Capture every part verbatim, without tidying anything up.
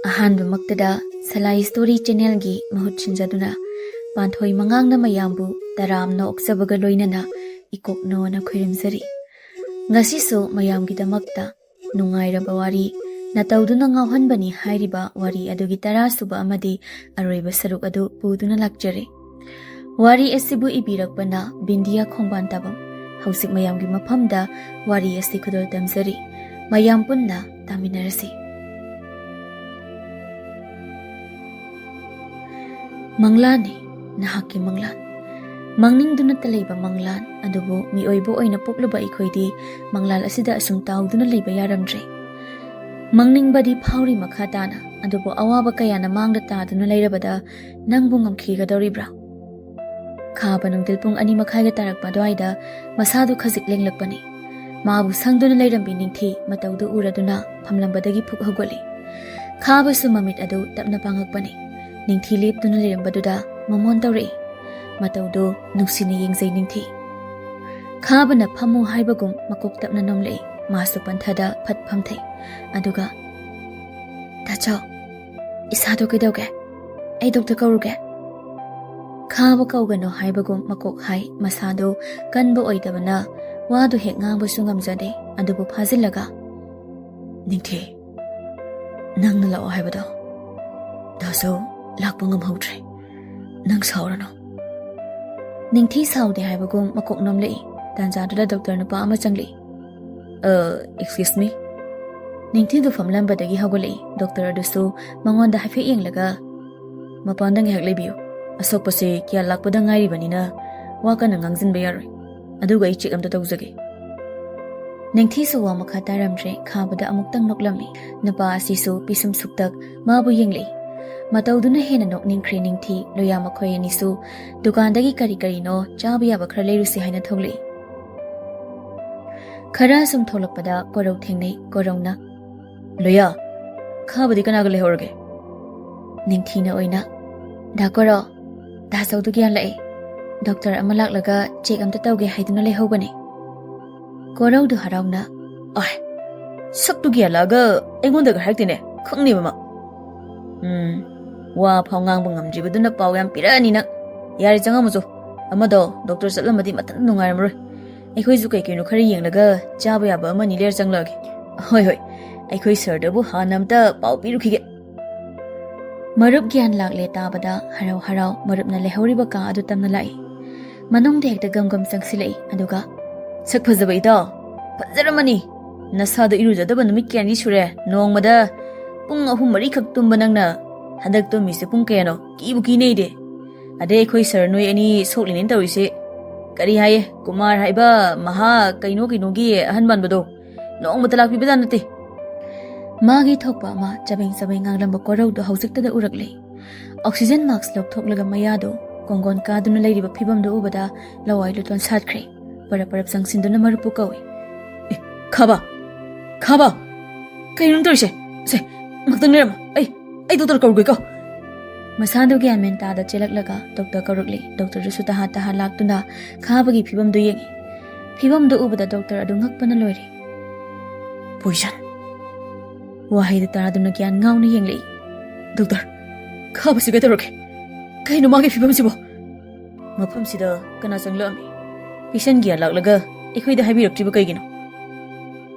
ꯑꯍꯥꯟꯕꯃꯛꯇꯗ ꯁꯂꯥꯏ story ꯆꯦꯅꯦꯜꯒꯤ ꯃꯍꯨꯠ ꯁꯤꯟꯖꯗꯨꯅ ꯄꯥꯟꯊꯣꯏ ꯃꯉꯥꯡꯅ ꯃꯌꯥꯝꯕꯨ ꯇꯔꯥꯝꯅ ꯑꯣꯛꯆꯕꯒ ꯂꯣꯏꯅꯅ ꯏꯀꯣꯛꯅꯣꯅ ꯈꯣꯏꯔꯝꯖꯔꯤ꯫ ꯉꯁꯤꯁꯨ ꯃꯌꯥꯝꯒꯤꯗꯃꯛꯇ ꯅꯨꯡꯉꯥꯏꯔꯕ ꯋꯥꯔꯤ, ꯅꯇꯧꯗꯨꯅ ꯉꯥꯎꯍꯟꯕꯅꯤ ꯍꯥꯏꯔꯤꯕ ꯋꯥꯔꯤ ꯑꯗꯨꯒꯤ ꯇꯔꯥꯁꯨꯕ ꯑꯃꯗꯤ ꯑꯔꯣꯏꯕ ꯁꯔꯨꯛ ꯑꯗꯨ ꯄꯨꯗꯨꯅ ꯂꯥꯛꯆꯔꯦ꯫ ꯋꯥꯔꯤ ꯑꯁꯤꯕꯨ ꯏꯕꯤꯔꯛꯄꯅ ꯕꯤꯟꯗꯤꯌꯥ ꯈꯣꯡꯕꯥꯟ ꯇꯥꯕꯝ꯫ ꯍꯧꯖꯤꯛ ꯃꯌꯥꯝꯒꯤ ꯃꯐꯝꯗ ꯋꯥꯔꯤ ꯑꯁꯤ ꯈꯨꯗꯣꯜ ꯇꯝꯖꯔꯤ꯫ ꯃꯌꯥꯝ ꯄꯨꯟꯅ ꯇꯥꯃꯤꯟꯅꯔꯁꯤ꯫ ꯃꯪꯂꯥꯟꯅꯤ, ꯅꯍꯥꯛꯀꯤ ꯃꯪꯂꯥꯟ꯫ ꯃꯪꯅꯤꯡꯗꯨꯅꯇ ꯂꯩꯕ ꯃꯪꯂꯥꯟ꯫ ꯑꯗꯨꯕꯨ ꯃꯤꯑꯣꯏꯕ ꯑꯣꯏꯅ ꯄꯣꯛꯂꯨꯕ ꯑꯩꯈꯣꯏꯗꯤ ꯃꯪꯂꯥꯟ ꯑꯁꯤꯗ ꯑꯁꯨꯝ ꯇꯥꯎꯗꯨꯅ ꯂꯩꯕ ꯌꯥꯔꯝꯗ꯭ꯔꯦ꯫ ꯃꯪꯅꯤꯡꯕꯗꯤ ꯐꯥꯎꯔꯤ ꯃꯈꯥ ꯇꯥꯅ, ꯑꯗꯨꯕꯨ ꯑꯋꯥꯕ ꯀꯌꯥꯅ ꯃꯥꯡꯗ ꯇꯥꯗꯨꯅ ꯂꯩꯔꯕꯗ ꯅꯪꯕꯨ ꯉꯝꯈꯤꯒꯗꯧꯔꯤꯕ꯭ꯔꯥ? ꯈꯥꯕ ꯅꯨꯡꯊꯤꯜ ꯄꯨꯡ ꯑꯅꯤ ꯃꯈꯥꯏꯒ ꯇꯥꯔꯛꯄ ꯑꯗꯨꯋꯥꯏꯗ ꯃꯁꯥꯗꯨ ꯈꯖꯤꯛ ꯂꯦꯡꯂꯛꯄꯅꯤ꯫ ꯃꯥꯕꯨ ꯁꯪꯗꯨꯅ ꯂꯩꯔꯝꯕꯤ ꯅꯤꯡꯊꯤ ꯃꯇꯧꯗꯨ ꯎꯔꯗꯨꯅ ꯐꯝꯂꯝꯕꯗꯒꯤ ꯐꯨꯛ ꯍꯧꯒꯠꯂꯤ꯫ ꯈꯥꯕꯁꯨ ꯃꯃꯤꯠ ꯑꯗꯨ ꯇꯞꯅ ꯄꯥꯡꯉꯛꯄꯅꯤ꯫ ꯅꯤꯡꯊꯤ ꯂꯦꯞꯇꯨꯅ ꯂꯩꯔꯝꯕꯗꯨꯗ ꯃꯃꯣꯟ ꯇꯧꯔꯛꯏ꯫ ꯃꯇꯧꯗꯨ ꯅꯨꯡꯁꯤꯅ ꯌꯦꯡꯖꯩ ꯅꯤꯡꯊꯤ꯫ ꯈꯥꯕꯅ ꯐꯝꯃꯨ ꯍꯥꯏꯕꯒꯨꯝ ꯃꯀꯣꯛ ꯇꯞꯅ ꯅꯣꯝꯂꯛꯏ꯫ ꯃꯥꯁꯨ ꯄꯟꯊꯗ ꯐꯠ ꯐꯝꯊꯩ꯫ ꯑꯗꯨꯒ, "ꯇꯥꯆꯧ, ꯏꯁꯥꯗꯣ ꯀꯩꯗꯧꯒꯦ? ꯑꯩ ꯗꯣꯛꯇꯔ ꯀꯧꯔꯨꯒꯦ?" ꯈꯥꯕ ꯀꯧꯒꯅꯨ ꯍꯥꯏꯕꯒꯨꯝ ꯃꯀꯣꯛ ꯍꯥꯏ꯫ ꯃꯁꯥꯗꯣ ꯀꯟꯕ ꯑꯣꯏꯗꯕꯅ ꯋꯥꯗꯨ ꯍꯦꯛ ꯉꯥꯡꯕꯁꯨ ꯉꯝꯖꯗꯦ꯫ ꯑꯗꯨꯕꯨ ꯐꯥꯖꯤꯜꯂꯒ, "ꯅꯤꯡꯊꯤ, ꯅꯪꯅ ꯂꯥꯛꯑꯣ ꯍꯥꯏꯕꯗꯣ ꯗꯥꯁꯨ ꯂꯥꯛꯄ ꯉꯝꯍꯧꯗ꯭ꯔꯦ꯫ ꯅꯪ ꯁꯥꯎꯔꯅꯨ꯫" ꯅꯤꯡꯊꯤ ꯁꯥꯎꯗꯦ ꯍꯥꯏꯕꯒꯨꯝ ꯃꯀꯣꯛ ꯅꯣꯝꯂꯛꯏ꯫ ꯇꯥꯟꯖꯥꯗꯨꯗ ꯗꯣꯛꯇꯔ ꯅꯨꯄꯥ ꯑꯃ ꯆꯪꯂꯛꯏ꯫ "ꯑ, excuse me?" ꯅꯤꯡꯊꯤꯗꯨ ꯐꯝꯂꯝꯕꯗꯒꯤ ꯍꯧꯒꯠꯂꯛꯏ꯫ ꯗꯣꯛꯇꯔ ꯑꯗꯨꯁꯨ ꯃꯉꯣꯟꯗ ꯍꯥꯏꯐꯦꯠ ꯌꯦꯡꯂꯒ, "ꯃꯄꯥꯟꯗ ꯉꯥꯏꯍꯥꯛ ꯂꯩꯕꯤꯌꯨ꯫ ꯑꯁꯣꯛꯄꯁꯤ ꯀꯌꯥ ꯂꯥꯛꯄꯗ ꯉꯥꯏꯔꯤꯕꯅꯤꯅ ꯋꯥ ꯀꯟꯅ ꯉꯥꯡꯖꯤꯟꯕ ꯌꯥꯔꯣꯏ꯫ ꯑꯗꯨꯒ ꯑꯩ ꯆꯦꯛ ꯑꯝꯇ ꯇꯧꯖꯒꯦ꯫" ꯅꯤꯡꯊꯤꯁꯨ ꯋꯥ ꯃꯈꯥ ꯇꯥꯔꯝꯗ꯭ꯔꯦ꯫ ꯈꯥꯕꯗ ꯑꯃꯨꯛꯇꯪ ꯅꯣꯛꯂꯝꯃꯤ꯫ ꯅꯨꯄꯥ ꯑꯁꯤꯁꯨ ꯄꯤꯁꯨꯝ ꯁꯨꯛꯇꯛ ꯃꯥꯕꯨ ꯌꯦꯡꯂꯛꯏ꯫ ꯃꯇꯧꯗꯨꯅ ꯍꯦꯟꯅ ꯅꯣꯛꯅꯤꯡꯈ꯭ꯔꯦ ꯅꯤꯡꯊꯤ꯫ ꯂꯣꯌꯥ ꯃꯈꯣꯏ ꯑꯅꯤꯁꯨ ꯗꯨꯀꯥꯟꯗꯒꯤ ꯀꯔꯤ ꯀꯔꯤꯅꯣ ꯆꯥꯕ ꯌꯥꯕ ꯈꯔ ꯂꯩꯔꯨꯁꯤ ꯍꯥꯏꯅ ꯊꯣꯛꯂꯛꯏ꯫ ꯈꯔ ꯁꯨꯝ ꯊꯣꯛꯂꯛꯄꯗ ꯀꯣꯔꯧ ꯊꯦꯡꯅꯩ꯫ ꯀꯣꯔꯧꯅ, "ꯂꯣꯌꯥ, ꯈꯥꯕꯗꯤ ꯀꯅꯥꯒ ꯂꯩꯍꯧꯔꯒꯦ?" ꯅꯤꯡꯊꯤꯅ ꯑꯣꯏꯅ, "ꯗꯥ ꯀꯣꯔꯧ, ꯗꯥ ꯆꯧꯗꯨ ꯒ꯭ꯌꯥꯟ ꯂꯥꯛꯑꯦ꯫ ꯗꯣꯛꯇꯔ ꯑꯃ ꯂꯥꯛꯂꯒ ꯆꯦꯛ ꯑꯝꯇ ꯇꯧꯒꯦ ꯍꯥꯏꯗꯨꯅ ꯂꯩꯍꯧꯕꯅꯦ꯫" ꯀꯣꯔꯧꯗꯨ ꯍꯔꯥꯎꯅ, "ꯑꯥꯏ, ꯁꯛꯇꯨ ꯒ꯭ꯌꯥꯟ ꯂꯥꯛꯑꯒ ꯑꯩꯉꯣꯟꯗꯒ ꯍꯥꯏꯔꯛꯇꯦꯅꯦ, ꯈꯪꯅꯦꯕ ꯃꯥ꯫ ꯎꯝ, ꯋꯥ ꯐꯥꯎ ꯉꯥꯡꯕ ꯉꯝꯗ꯭ꯔꯤꯕꯗꯨꯅ ꯄꯥꯎ ꯌꯥꯝ ꯄꯤꯔꯛꯑꯅꯤ ꯅꯪ꯫ ꯌꯥꯔꯦ, ꯆꯪꯉꯝꯃꯨꯆꯣ꯫ ꯑꯃꯗꯣ ꯗꯣꯛꯇꯔ ꯆꯠꯂꯝꯃꯗꯤ ꯃꯊꯟꯇ ꯅꯨꯡꯉꯥꯏꯔꯝꯃꯔꯣꯏ꯫ ꯑꯩꯈꯣꯏꯁꯨ ꯀꯩ ꯀꯩꯅꯣ ꯈꯔ ꯌꯦꯡꯂꯒ ꯆꯥꯕ ꯌꯥꯕ ꯑꯃꯅꯤ ꯂꯩꯔ ꯆꯪꯂꯛꯑꯒꯦ꯫ ꯍꯣꯏ, ꯍꯣꯏ, ꯑꯩꯈꯣꯏ ꯁꯔꯗꯕꯨ ꯍꯥꯟꯅ ꯑꯝꯇ ꯄꯥꯎ ꯄꯤꯔꯨꯈꯤꯒꯦ꯫ ꯃꯔꯨꯞ ꯒ꯭ꯌꯥꯟ ꯂꯥꯛꯂꯦ ꯇꯥꯕꯗ ꯍꯔꯥꯎ ꯍꯔꯥꯎ ꯃꯔꯨꯞꯅ ꯂꯩꯍꯧꯔꯤꯕ ꯀꯥ ꯑꯗꯨ ꯇꯝꯅ ꯂꯥꯛꯏ꯫ ꯃꯅꯨꯡꯗ ꯍꯦꯛꯇ ꯒꯝ ꯒꯝ ꯆꯪꯁꯤꯜꯂꯛꯏ, ꯑꯗꯨꯒ, "ꯁꯛ ꯐꯖꯕ ꯏꯇꯥꯎ, ꯐꯖꯔꯝꯃꯅꯤ꯫ ꯅꯁꯥꯗꯣ ꯏꯔꯨꯖꯗꯕ ꯅꯨꯃꯤꯠ ꯀꯌꯥꯅꯤ ꯁꯨꯔꯦ꯫ ꯅꯣꯡꯃꯗ ꯄꯨꯡ ꯑꯍꯨꯝ ꯃꯔꯤꯈꯛ ꯇꯨꯝꯕ ꯅꯪꯅ ꯍꯟꯗꯛ ꯇꯨꯝꯃꯤꯁꯦ ꯄꯨꯡ ꯀꯌꯥꯅꯣ? ꯀꯤꯕꯨ ꯀꯤꯅꯩꯗꯦ꯫ ꯑꯗꯩ ꯑꯩꯈꯣꯏ ꯁꯔ ꯅꯣꯏ ꯑꯅꯤ ꯁꯣꯛꯂꯤꯅꯦꯅ ꯇꯧꯔꯤꯁꯦ꯫ ꯀꯔꯤ ꯍꯥꯏꯌꯦ, ꯀꯨꯃꯥꯔ ꯍꯥꯏꯕ ꯃꯍꯥ ꯀꯩꯅꯣ ꯀꯩꯅꯣꯒꯤ ꯑꯍꯟ ꯃꯥꯟꯕꯗꯣ ꯅꯣꯡꯃꯇ ꯂꯥꯛꯄꯤꯕꯖꯥꯠ ꯅꯠꯇꯦ꯫" ꯃꯥꯒꯤ ꯊꯣꯛꯄ ꯑꯃ ꯆꯕꯦꯡ ꯆꯕꯦꯡ ꯉꯥꯡꯂꯝꯕ ꯀꯣꯔꯧꯗꯣ ꯍꯧꯖꯤꯛꯇꯗ ꯎꯔꯛꯂꯦ꯫ ꯑꯣꯛꯁꯤꯖꯟ ꯃꯥꯛꯁ ꯂꯧꯊꯣꯛꯂꯒ ꯃꯌꯥꯗꯣ ꯀꯣꯡꯒꯣꯟ ꯀꯥꯗꯨꯅ ꯂꯩꯔꯤꯕ ꯐꯤꯕꯝꯗꯨ ꯎꯕꯗ ꯂꯋꯥꯏ ꯂꯨꯇꯣꯟ ꯁꯥꯠꯈ꯭ꯔꯦ꯫ ꯄꯔꯞ ꯄꯔꯞ ꯆꯪꯁꯤꯟꯗꯨꯅ ꯃꯔꯨꯞꯄꯨ ꯀꯧꯏ꯫ "ꯑꯦ, ꯈꯥꯕ! ꯈꯥꯕ! ꯀꯩꯅꯣ ꯇꯧꯔꯤꯁꯦ? ꯁꯦ, ꯉꯥꯛꯇꯪ ꯂꯩꯔꯝꯃꯣ꯫ ꯑꯩ, ꯑꯩ ꯗꯣꯛꯇꯔ ꯀꯧꯔꯨꯒꯦꯀꯣ꯫" ꯃꯁꯥꯗꯨ ꯒ꯭ꯌꯥꯟ ꯃꯦꯟ ꯇꯥꯗ ꯆꯦꯜꯂꯛꯂꯒ ꯗꯣꯛꯇꯔ ꯀꯧꯔꯛꯂꯦ꯫ ꯗꯣꯛꯇꯔꯗꯨꯁꯨ ꯇꯍꯥ ꯇꯍꯥ ꯂꯥꯛꯇꯨꯅ ꯈꯥꯕꯒꯤ ꯐꯤꯕꯝꯗꯨ ꯌꯦꯡꯉꯤ꯫ ꯐꯤꯕꯝꯗꯨ ꯎꯕꯗ ꯗꯣꯛꯇꯔ ꯑꯗꯨ ꯉꯛꯄꯅ ꯂꯣꯏꯔꯦ꯫ "ꯄꯣꯏꯖꯟ!" ꯋꯥꯍꯩꯗꯨ ꯇꯥꯗꯨꯅ ꯒ꯭ꯌꯥꯟ ꯉꯥꯎꯅ ꯌꯦꯡꯂꯛꯏ꯫ "ꯗꯣꯛꯇꯔ, ꯈꯥꯕꯁꯤ ꯀꯩꯗꯧꯔꯒꯦ? ꯀꯩꯅꯣ ꯃꯥꯒꯤ ꯐꯤꯕꯝꯁꯤꯕꯣ?" "ꯃꯐꯝꯁꯤꯗ ꯀꯅꯥ ꯆꯪꯂꯛꯑꯝꯃꯤ? ꯄꯦꯁꯦꯟ ꯒ꯭ꯌꯥꯟ ꯂꯥꯛꯂꯒ ꯑꯩꯈꯣꯏꯗ ꯍꯥꯏꯕꯤꯔꯛꯇ꯭ꯔꯤꯕ ꯀꯩꯒꯤꯅꯣ?"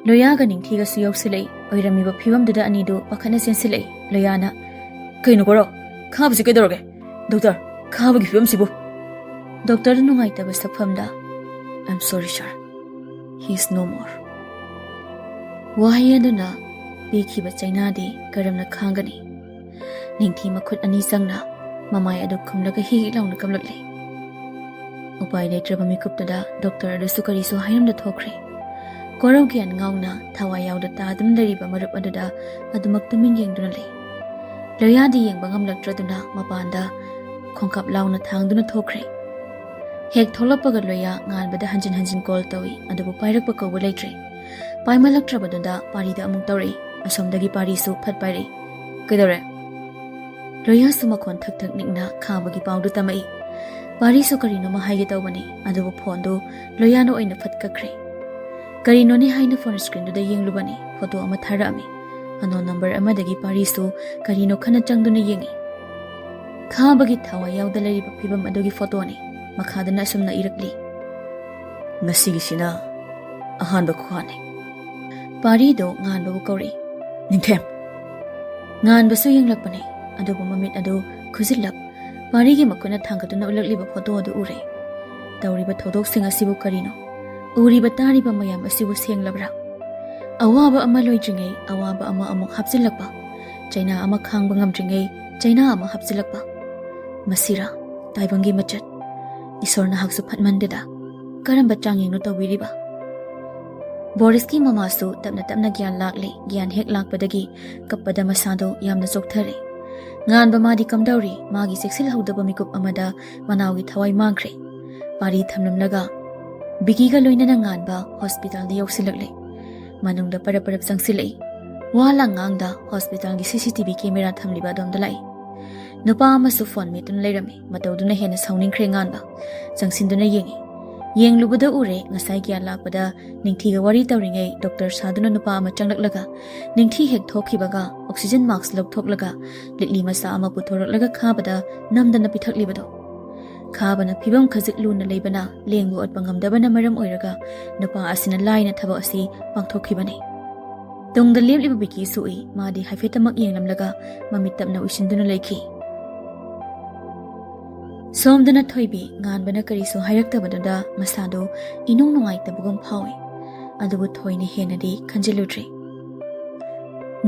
ꯂꯣꯌꯥꯒ ꯅꯤꯡꯊꯤꯒꯁꯨ ꯌꯧꯁꯤꯜꯂꯛꯏ꯫ ꯑꯣꯏꯔꯝꯃꯤꯕ ꯐꯤꯕꯝꯗꯨꯗ ꯑꯅꯤꯗꯨ ꯄꯥꯈꯠꯅ ꯆꯦꯟꯁꯤꯜꯂꯛꯏ꯫ ꯂꯣꯌꯥꯅ, "ꯀꯩꯅꯣ ꯀꯣꯔꯧ? ꯈꯥꯕꯁꯤ ꯀꯩꯗꯧꯔꯒꯦ? ꯗꯣꯛꯇꯔ, ꯈꯥꯕꯒꯤ ꯐꯤꯕꯝꯁꯤꯕꯨ?" ꯗꯣꯛꯇꯔꯗꯨ ꯅꯨꯡꯉꯥꯏꯇꯕ ꯁꯛꯐꯝꯗ, "I'm sorry, sir. He is no more." ꯋꯥꯍꯩ ꯑꯗꯨꯅ ꯄꯤꯈꯤꯕ ꯆꯩꯅꯥꯗꯤ ꯀꯔꯝꯅ ꯈꯥꯡꯒꯅꯤ? ꯅꯤꯡꯊꯤ ꯃꯈꯨꯠ ꯑꯅꯤ ꯆꯪꯅ ꯃꯃꯥꯏ ꯑꯗꯨ ꯈꯨꯝꯂꯒ ꯍꯤꯛ ꯍꯤꯛ ꯂꯥꯎꯅ ꯀꯞꯂꯛꯂꯦ꯫ ꯎꯄꯥꯏ ꯂꯩꯇ꯭ꯔꯕ ꯃꯤꯀꯨꯞꯇꯨꯗ ꯗꯣꯛꯇꯔ ꯑꯗꯨꯁꯨ ꯀꯔꯤꯁꯨ ꯍꯥꯏꯔꯝꯗ ꯊꯣꯛꯈ꯭ꯔꯦ꯫ ꯀꯣꯔꯧ ꯒ꯭ꯌꯥꯟ ꯉꯥꯎꯅ ꯊꯋꯥꯏ ꯌꯥꯎꯗ ꯇꯥꯗꯨꯅ ꯂꯩꯔꯤꯕ ꯃꯔꯨꯞ ꯑꯗꯨꯗ ꯑꯗꯨꯃꯛ ꯇꯨꯃꯤꯟ ꯌꯦꯡꯗꯨꯅ ꯂꯩ꯫ ꯂꯣꯌꯥꯗꯤ ꯌꯦꯡꯕ ꯉꯝꯂꯛꯇ꯭ꯔꯗꯨꯅ ꯃꯄꯥꯟꯗ ꯈꯣꯡꯀꯥꯞ ꯂꯥꯎꯅ ꯊꯥꯡꯗꯨꯅ ꯊꯣꯛꯈ꯭ꯔꯦ꯫ ꯍꯦꯛ ꯊꯣꯛꯂꯛꯄꯒ ꯂꯣꯌꯥ ꯉꯥꯟꯕꯗ ꯍꯟꯖꯤꯟ ꯍꯟꯖꯤꯟ ꯀꯣꯜ ꯇꯧꯏ, ꯑꯗꯨꯕꯨ ꯄꯥꯏꯔꯛꯄ ꯀꯧꯕ ꯂꯩꯇ꯭ꯔꯦ꯫ ꯄꯥꯏꯃꯜꯂꯛꯇ꯭ꯔꯕꯗꯨꯗ ꯄꯥꯔꯤꯗ ꯑꯃꯨꯛ ꯇꯧꯔꯛꯏ꯫ ꯑꯁꯣꯝꯗꯒꯤ ꯄꯥꯔꯤꯁꯨ ꯐꯠ ꯄꯥꯏꯔꯛꯏ꯫ "ꯀꯩꯗꯧꯔꯦ?" ꯂꯣꯌꯥꯁꯨ ꯃꯈꯣꯟ ꯊꯛ ꯊꯛ ꯅꯤꯛꯅ ꯈꯥꯕꯒꯤ ꯄꯥꯎꯗꯨ ꯇꯝꯃꯛꯏ꯫ ꯄꯥꯔꯤꯁꯨ ꯀꯔꯤꯅꯣꯃ ꯍꯥꯏꯒꯦ ꯇꯧꯕꯅꯤ, ꯑꯗꯨꯕꯨ ꯐꯣꯟꯗꯨ ꯂꯣꯌꯥꯅ ꯑꯣꯏꯅ ꯐꯠ ꯀꯛꯈ꯭ꯔꯦ꯫ ꯀꯔꯤꯅꯣꯅꯦ ꯍꯥꯏꯅ ꯐꯣꯟ ꯁ꯭ꯀ꯭ꯔꯤꯟꯗꯨꯗ ꯌꯦꯡꯂꯨꯕꯅꯤ, ꯐꯣꯇꯣ ꯑꯃ ꯊꯥꯔꯛꯑꯝꯃꯤ꯫ ꯑꯅꯣꯟ ꯅꯝꯕꯔ ꯑꯃꯗꯒꯤ ꯄꯥꯔꯤꯁꯨ ꯀꯔꯤꯅꯣ ꯈꯟꯅ ꯆꯪꯗꯨꯅ ꯌꯦꯡꯏ꯫ ꯈꯥꯕꯒꯤ ꯊꯋꯥꯏ ꯌꯥꯎꯗ ꯂꯩꯔꯤꯕ ꯐꯤꯕꯝ ꯑꯗꯨꯒꯤ ꯐꯣꯇꯣꯅꯤ꯫ ꯃꯈꯥꯗꯅ ꯑꯁꯨꯝꯅ ꯏꯔꯛꯂꯤ: "ꯉꯁꯤꯒꯤꯁꯤꯅ ꯑꯍꯥꯟꯕ ꯈꯨꯍꯥꯅꯤ꯫" ꯄꯥꯔꯤꯗꯣ ꯉꯥꯟꯕꯕꯨ ꯀꯧꯔꯛꯏ꯫ "ꯅꯤꯡꯊꯦꯝ!" ꯉꯥꯟꯕꯁꯨ ꯌꯦꯡꯂꯛꯄꯅꯦ, ꯑꯗꯨꯕꯨ ꯃꯃꯤꯠ ꯑꯗꯨ ꯈꯨꯖꯤꯜꯂꯞ ꯄꯥꯔꯤꯒꯤ ꯃꯈꯨꯠꯅ ꯊꯥꯡꯒꯠꯇꯨꯅ ꯎꯠꯂꯛꯂꯤꯕ ꯐꯣꯇꯣ ꯑꯗꯨ ꯎꯔꯦ꯫ ꯇꯧꯔꯤꯕ ꯊꯧꯗꯣꯛꯁꯤꯡ ꯑꯁꯤꯕꯨ ꯀꯔꯤꯅꯣ? ꯎꯔꯤꯕ ꯇꯥꯔꯤꯕ ꯃꯌꯥꯝ ꯑꯁꯤꯕꯨ ꯁꯦꯡꯂꯕ꯭ꯔꯥ? ꯑꯋꯥꯕ ꯑꯃ ꯂꯣꯏꯗ꯭ꯔꯤꯉꯩ ꯑꯋꯥꯕ ꯑꯃ ꯑꯃꯨꯛ ꯍꯥꯞꯆꯤꯜꯂꯛꯄ, ꯆꯩꯅꯥ ꯑꯃ ꯈꯥꯡꯕ ꯉꯝꯗ꯭ꯔꯤꯉꯩ ꯆꯩꯅꯥ ꯑꯃ ꯍꯥꯞꯆꯤꯜꯂꯛꯄ꯫ ꯃꯁꯤꯔꯥ ꯇꯥꯏꯕꯪꯒꯤ ꯃꯆꯠ? ꯏꯁꯣꯔ, ꯅꯍꯥꯛꯁꯨ ꯐꯠꯃꯟꯗꯦꯗ꯫ ꯀꯔꯝꯕ ꯆꯥꯡꯌꯦꯡꯅꯣ ꯇꯧꯕꯤꯔꯤꯕ? ꯕꯣꯔꯤꯁꯀꯤ ꯃꯃꯥꯁꯨ ꯇꯞꯅ ꯇꯞꯅ ꯒ꯭ꯌꯥꯟ ꯂꯥꯛꯂꯦ꯫ ꯒ꯭ꯌꯥꯟ ꯍꯦꯛ ꯂꯥꯛꯄꯗꯒꯤ ꯀꯞꯄꯗ ꯃꯁꯥꯗꯣ ꯌꯥꯝꯅ ꯆꯣꯛꯊꯔꯦ꯫ ꯉꯥꯟꯕ ꯃꯥꯗꯤ ꯀꯝꯗꯧꯔꯤ? ꯃꯥꯒꯤ ꯆꯦꯛꯁꯤꯜꯍꯧꯗꯕ ꯃꯤꯀꯨꯞ ꯑꯃꯗ ꯃꯅꯥꯎꯒꯤ ꯊꯋꯥꯏ ꯃꯥꯡꯈ꯭ꯔꯦ꯫ ꯄꯥꯔꯤ ꯊꯝꯂꯝꯂꯒ ꯕꯤꯀꯤꯒ ꯂꯣꯏꯅꯅ ꯉꯥꯟꯕ ꯍꯣꯁꯄꯤꯇꯥꯜꯗ ꯌꯧꯁꯤꯜꯂꯛꯂꯦ꯫ ꯃꯅꯨꯡꯗ ꯄꯔꯞ ꯄꯔꯞ ꯆꯪꯁꯤꯜꯂꯛꯏ꯫ ꯋꯥ ꯂꯥꯡ ꯉꯥꯡꯗ ꯍꯣꯁꯄꯤꯇꯥꯜꯒꯤ ꯁꯤ ꯁꯤ ꯇꯤ ꯚꯤ ꯀꯦꯃꯦꯔꯥ ꯊꯝꯂꯤꯕ ꯑꯗꯣꯝꯗ ꯂꯥꯛꯏ꯫ ꯅꯨꯄꯥ ꯑꯃꯁꯨ ꯐꯣꯟ ꯃꯦꯠꯇꯨꯅ ꯂꯩꯔꯝꯃꯤ꯫ ꯃꯇꯧꯗꯨꯅ ꯍꯦꯟꯅ ꯁꯥꯎꯅꯤꯡꯈ꯭ꯔꯦ ꯉꯥꯟꯕ꯫ ꯆꯪꯁꯤꯟꯗꯨꯅ ꯌꯦꯡꯉꯤ꯫ ꯌꯦꯡꯂꯨꯕꯗ ꯎꯔꯦ, ꯉꯁꯥꯏ ꯒ꯭ꯌꯥꯟ ꯂꯥꯛꯄꯗ ꯅꯤꯡꯊꯤꯒ ꯋꯥꯔꯤ ꯇꯧꯔꯤꯉꯩ ꯗꯣꯛꯇꯔ ꯁꯥꯗꯨꯅ ꯅꯨꯄꯥ ꯑꯃ ꯆꯪꯂꯛꯂꯒ ꯅꯤꯡꯊꯤ ꯍꯦꯛ ꯊꯣꯛꯈꯤꯕꯒ ꯑꯣꯛꯁꯤꯖꯟ ꯃꯥꯛꯁ ꯂꯧꯊꯣꯛꯂꯒ ꯂꯤꯛꯂꯤ ꯃꯆꯥ ꯑꯃ ꯄꯨꯊꯣꯔꯛꯂꯒ ꯈꯥꯕꯗ ꯅꯝꯗꯅ ꯄꯤꯊꯛꯂꯤꯕꯗꯣ꯫ ꯈꯥꯕꯅ ꯐꯤꯕꯝ ꯈꯖꯤꯛ ꯂꯨꯅ ꯂꯩꯕꯅ ꯂꯦꯡꯕ ꯑꯣꯠꯄ ꯉꯝꯗꯕꯅ ꯃꯔꯝ ꯑꯣꯏꯔꯒ ꯅꯨꯄꯥ ꯑꯁꯤꯅ ꯂꯥꯏꯅ ꯊꯕꯛ ꯑꯁꯤ ꯄꯥꯡꯊꯣꯛꯈꯤꯕꯅꯤ꯫ ꯇꯨꯡꯗ ꯂꯦꯞꯂꯤꯕ ꯕꯤꯀꯤꯁꯨ ꯎꯏ꯫ ꯃꯥꯗꯤ ꯍꯥꯏꯐꯦꯠꯇꯃꯛ ꯌꯦꯡꯂꯝꯂꯒ ꯃꯃꯤꯠ ꯇꯞꯅ ꯎꯏꯁꯤꯟꯗꯨꯅ ꯂꯩꯈꯤ꯫ ꯁꯣꯝꯗꯅ ꯊꯣꯏꯕꯤ ꯉꯥꯟꯕꯅ ꯀꯔꯤꯁꯨ ꯍꯥꯏꯔꯛꯇꯕꯗꯨꯗ ꯃꯁꯥꯗꯨ ꯏꯅꯨꯡ ꯅꯨꯡꯉꯥꯏꯇꯕꯒꯨꯝ ꯐꯥꯎꯏ꯫ ꯑꯗꯨꯕꯨ ꯊꯣꯏꯅ ꯍꯦꯟꯅꯗꯤ ꯈꯟꯖꯤꯜꯂꯨꯗ꯭ꯔꯦ꯫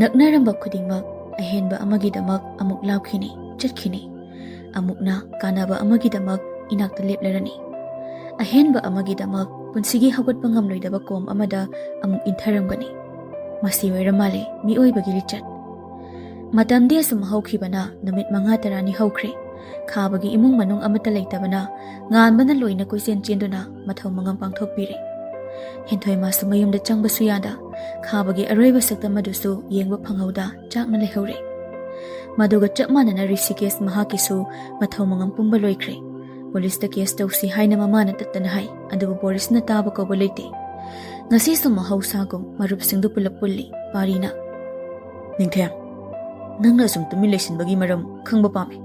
ꯅꯛꯅꯔꯝꯕ ꯈꯨꯗꯤꯡꯃꯛ ꯑꯍꯦꯟꯕ ꯑꯃꯒꯤꯗꯃꯛ ꯑꯃꯨꯛ ꯂꯥꯞꯈꯤꯅꯤ, ꯆꯠꯈꯤꯅꯤ꯫ ꯑꯃꯨꯛꯅ ꯀꯥꯟꯅꯕ ꯑꯃꯒꯤꯗꯃꯛ ꯏꯅꯥꯛꯇ ꯂꯦꯞꯂꯔꯅꯤ꯫ ꯑꯍꯦꯟꯕ ꯑꯃꯒꯤꯗꯃꯛ ꯄꯨꯟꯁꯤꯒꯤ ꯍꯧꯒꯠꯄ ꯉꯝꯂꯣꯏꯗꯕ ꯀꯣꯝ ꯑꯃꯗ ꯑꯃꯨꯛ ꯏꯟꯊꯔꯝꯒꯅꯤ꯫ ꯃꯁꯤ ꯑꯣꯏꯔ ꯃꯥꯜꯂꯦ ꯃꯤꯑꯣꯏꯕꯒꯤ ꯂꯤꯆꯠ꯫ ꯃꯇꯝꯗꯤ ꯑꯁꯨꯝ ꯍꯧꯈꯤꯕꯅ ꯅꯨꯃꯤꯠ ꯃꯉꯥ ꯇꯔꯥꯅꯤ ꯍꯧꯈ꯭ꯔꯦ꯫ ꯈꯥꯕꯒꯤ ꯏꯃꯨꯡ ꯃꯅꯨꯡ ꯑꯃꯠꯇ ꯂꯩꯇꯕꯅ ꯉꯥꯟꯕꯅ ꯂꯣꯏꯅ ꯀꯣꯏꯆꯦꯟ ꯆꯦꯟꯗꯨꯅ ꯃꯊꯧ ꯃꯉꯝ ꯄꯥꯡꯊꯣꯛꯄꯤꯔꯦ꯫ ꯍꯦꯟꯊꯣꯏ ꯃꯥꯁꯨ ꯃꯌꯨꯝꯗ ꯆꯪꯕꯁꯨ ꯌꯥꯗ, ꯈꯥꯕꯒꯤ ꯑꯔꯣꯏꯕ ꯁꯛꯇꯝ ꯑꯗꯨꯁꯨ ꯌꯦꯡꯕ ꯐꯪꯍꯧꯗ ꯆꯥꯛꯅ ꯂꯩꯍꯧꯔꯦ꯫ ꯃꯗꯨꯒ ꯆꯞ ꯃꯥꯟꯅꯅ ꯔꯤꯁꯤꯀꯦꯁ ꯃꯍꯥꯛꯀꯤꯁꯨ ꯃꯊꯧ ꯃꯉꯝ ꯄꯨꯝꯕ ꯂꯣꯏꯈ꯭ꯔꯦ꯫ ꯄꯨꯂꯤꯁꯇ ꯀꯦꯁ ꯇꯧꯁꯤ ꯍꯥꯏꯅ ꯃꯃꯥꯅ ꯇꯠꯇꯅ ꯍꯥꯏ, ꯑꯗꯨꯕꯨ ꯕꯣꯔꯤꯁꯅ ꯇꯥꯕ ꯀꯧꯕ ꯂꯩꯇꯦ꯫ ꯉꯁꯤꯁꯨ ꯃꯍꯧꯁꯥꯒꯨꯝ ꯃꯔꯨꯞꯁꯤꯡꯗꯨ ꯄꯨꯂꯞ ꯄꯨꯜꯂꯤ꯫ ꯄꯥꯔꯤꯅ, "ꯅꯤꯡꯊꯦꯝ, ꯅꯪꯅ ꯑꯁꯨꯝ ꯇꯨꯃꯤꯟ ꯂꯩꯁꯤꯟꯕꯒꯤ ꯃꯔꯝ ꯈꯪꯕ ꯄꯥꯝꯃꯤ꯫"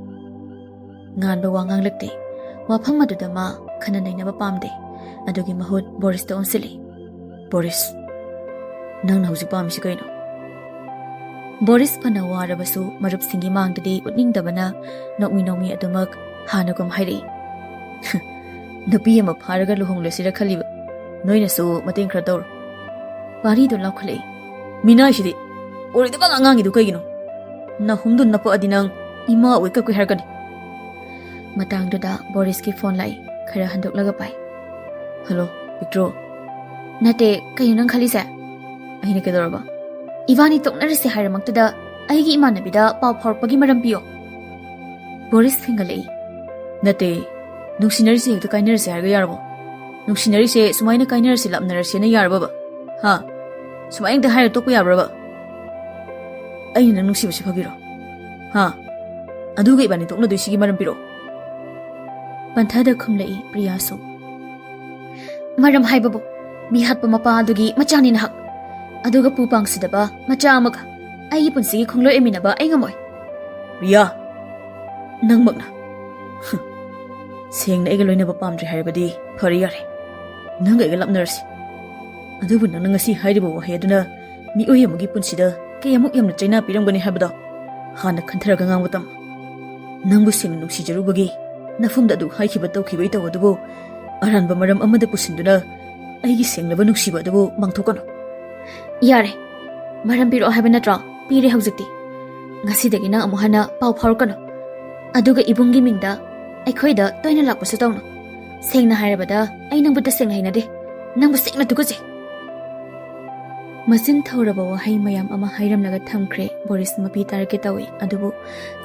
ꯉꯥꯟꯕ ꯋꯥ ꯉꯥꯡꯂꯛꯇꯦ꯫ ꯋꯥꯐꯝ ꯑꯗꯨꯗ ꯃꯥ ꯈꯟꯅ ꯅꯩꯅꯕ ꯄꯥꯝꯗꯦ꯫ ꯑꯗꯨꯒꯤ ꯃꯍꯨꯠ ꯕꯣꯔꯤꯁꯇ ꯑꯣꯟꯁꯤꯜꯂꯤ꯫ "ꯕꯣꯔꯤꯁ, ꯅꯪꯅ ꯍꯧꯖꯤꯛ ꯄꯥꯝꯃꯤꯁꯤ ꯀꯩꯅꯣ?" ꯕꯣꯔꯤꯁ ꯐꯅ ꯋꯥꯔꯕꯁꯨ ꯃꯔꯨꯞꯁꯤꯡꯒꯤ ꯃꯥꯡꯗꯗꯤ ꯎꯠꯅꯤꯡꯗꯕꯅ ꯅꯣꯛꯃꯤ ꯅꯣꯛꯃꯤ ꯑꯗꯨꯃꯛ ꯍꯥꯟꯅꯒꯨꯝ ꯍꯥꯏꯔꯛꯏ꯫ "ꯅꯨꯄꯤ ꯑꯃ ꯐꯥꯔꯒ ꯂꯨꯍꯣꯡꯂꯁꯤꯔ ꯈꯜꯂꯤꯕ꯫ ꯅꯣꯏꯅꯁꯨ ꯃꯇꯦꯡ ꯈꯔ ꯇꯧꯔꯣ꯫" ꯋꯥꯔꯤꯗꯣ ꯂꯥꯎꯈꯠꯂꯛꯏ꯫ "ꯃꯤꯅꯥꯏꯁꯤꯗꯤ ꯑꯣꯏꯔꯣꯏꯗꯕ ꯉꯥꯛ ꯉꯥꯡꯉꯤꯗꯨ ꯀꯩꯒꯤꯅꯣ? ꯅꯍꯨꯝꯗꯨ ꯅꯞꯄꯛꯑꯗꯤ ꯅꯪ ꯏꯃꯥ ꯑꯣꯏ ꯀꯛꯀꯦ ꯍꯥꯏꯔꯛꯀꯅꯤ꯫" ꯃꯇꯥꯡꯗꯨꯗ ꯕꯣꯔꯤꯁꯀꯤ ꯐꯣꯟ ꯂꯥꯛꯏ꯫ ꯈꯔ ꯍꯟꯗꯣꯛꯂꯒ ꯄꯥꯏ꯫ "ꯍꯜꯂꯣ, ꯄꯤꯛꯇ꯭ꯔꯣ?" "ꯅꯠꯇꯦ, ꯀꯩꯅꯣ ꯅꯪ ꯈꯜꯂꯤꯁꯦ?" "ꯑꯩꯅ ꯀꯩꯗꯧꯔꯕ?" "ꯏꯕꯥꯅꯤ ꯇꯣꯛꯅꯔꯁꯦ ꯍꯥꯏꯔꯃꯛꯇꯗ ꯑꯩꯒꯤ ꯏꯃꯥꯟꯅꯕꯤꯗ ꯄꯥꯎ ꯐꯥꯎꯔꯛꯄꯒꯤ ꯃꯔꯝ ꯄꯤꯌꯣ꯫" ꯕꯣꯔꯤꯁ ꯐꯤꯡꯒꯠꯂꯛꯏ꯫ "ꯅꯠꯇꯦ, ꯅꯨꯡꯁꯤꯅꯔꯤꯁꯦ ꯍꯦꯛꯇ ꯀꯥꯏꯅꯔꯁꯦ ꯍꯥꯏꯔꯒ ꯌꯥꯔꯕꯣ? ꯅꯨꯡꯁꯤꯅꯔꯤꯁꯦ ꯁꯨꯃꯥꯏꯅ ꯀꯥꯏꯅꯔꯁꯦ ꯂꯥꯞꯅꯔꯁꯦꯅ ꯌꯥꯔꯕꯕ? ꯍꯥ? ꯁꯨꯃꯥꯏꯅ ꯍꯦꯛꯇ ꯍꯥꯏꯔ ꯇꯣꯛꯄ ꯌꯥꯕ꯭ꯔꯕ? ꯑꯩꯅ ꯅꯪ ꯅꯨꯡꯁꯤꯕꯁꯤ ꯐꯒꯤꯔꯣ? ꯍꯥ? ꯑꯗꯨꯒ ꯏꯕꯥꯅꯤ ꯇꯣꯛꯅꯗꯣꯏꯁꯤꯒꯤ ꯃꯔꯝ ꯄꯤꯔꯛꯑꯣ꯫" ꯄꯟꯊꯗ ꯈꯨꯝꯂꯛꯏ ꯄ꯭ꯔꯤꯌꯥꯁꯨ꯫ "ꯃꯔꯝ ꯍꯥꯏꯕꯕꯨ ꯃꯤꯍꯥꯠꯄ ꯃꯄꯥ ꯑꯗꯨꯒꯤ ꯃꯆꯥꯅꯤ ꯅꯍꯥꯛ꯫ ꯑꯗꯨꯒ ꯄꯨ ꯄꯥꯡꯁꯤꯗꯕ ꯃꯆꯥ ꯑꯃꯒ ꯑꯩꯒꯤ ꯄꯨꯟꯁꯤꯒꯤ ꯈꯣꯡꯂꯣꯏ ꯑꯣꯏꯃꯤꯟꯅꯕ ꯑꯩ ꯉꯝꯃꯣꯏ꯫" "ꯄ꯭ꯔꯤꯌꯥ, ꯅꯪꯃꯛꯅ ꯁꯦꯡꯅ ꯑꯩꯒ ꯂꯣꯏꯅꯕ ꯄꯥꯝꯗ꯭ꯔꯦ ꯍꯥꯏꯔꯕꯗꯤ ꯐꯔꯦ ꯌꯥꯔꯦ, ꯅꯪꯒ ꯑꯩꯒ ꯂꯥꯞꯅꯔꯁꯤ꯫ ꯑꯗꯨꯕꯨ ꯅꯪꯅ ꯉꯁꯤ ꯍꯥꯏꯔꯤꯕ ꯋꯥꯍꯩ ꯑꯗꯨꯅ ꯃꯤꯑꯣꯏ ꯑꯃꯒꯤ ꯄꯨꯟꯁꯤꯗ ꯀꯌꯥꯃꯨꯛ ꯌꯥꯝꯅ ꯆꯩꯅꯥ ꯄꯤꯔꯝꯒꯅꯤ ꯍꯥꯏꯕꯗꯣ ꯍꯥꯟꯅ ꯈꯟꯊꯔꯒ ꯉꯥꯡꯕ ꯇꯝꯃꯨ꯫ ꯅꯪꯕꯨ ꯁꯦꯡꯅ ꯅꯨꯡꯁꯤꯖꯔꯨꯕꯒꯤ ꯅꯐꯝꯗ ꯑꯗꯨ ꯍꯥꯏꯈꯤꯕ ꯇꯧꯈꯤꯕ ꯏꯇꯧ ꯑꯗꯨꯕꯨ ꯑꯔꯥꯟꯕ ꯃꯔꯝ ꯑꯃꯗ ꯄꯨꯁꯤꯟꯗꯨꯅ ꯑꯩꯒꯤ ꯁꯦꯡꯂꯕ ꯅꯨꯡꯁꯤꯕ ꯑꯗꯨꯕꯨ ꯃꯥꯡꯊꯣꯛꯀꯅꯨ꯫" "ꯌꯥꯔꯦ, ꯃꯔꯝ ꯄꯤꯔꯛꯑꯣ ꯍꯥꯏꯕ ꯅꯠꯇ꯭ꯔꯣ? ꯄꯤꯔꯦ ꯍꯧꯖꯤꯛꯇꯤ꯫ ꯉꯁꯤꯗꯒꯤ ꯅꯪ ꯑꯃꯨꯛ ꯍꯟꯅ ꯄꯥꯎ ꯐꯥꯎꯔꯛꯀꯅꯨ꯫ ꯑꯗꯨꯒ ꯏꯕꯨꯡꯒꯤ ꯃꯤꯡꯗ ꯑꯩꯈꯣꯏꯗ ꯇꯣꯏꯅ ꯂꯥꯛꯄꯁꯨ ꯇꯧꯅꯨ꯫ ꯁꯦꯡꯅ ꯍꯥꯏꯔꯕꯗ ꯑꯩ ꯅꯪꯕꯨ ꯇꯁꯦꯡꯅ ꯍꯩꯅꯗꯦ꯫ ꯅꯪꯕꯨ ꯁꯦꯡꯅ ꯇꯨꯀꯠꯆꯩ꯫" ꯃꯆꯤꯟ ꯊꯧꯔꯕ ꯋꯥꯍꯩ ꯃꯌꯥꯝ ꯑꯃ ꯍꯥꯏꯔꯝꯂꯒ ꯊꯝꯈ꯭ꯔꯦ꯫ ꯕꯣꯔꯤꯁ ꯃꯄꯤ ꯇꯥꯔꯛꯀꯦ ꯇꯧꯏ, ꯑꯗꯨꯕꯨ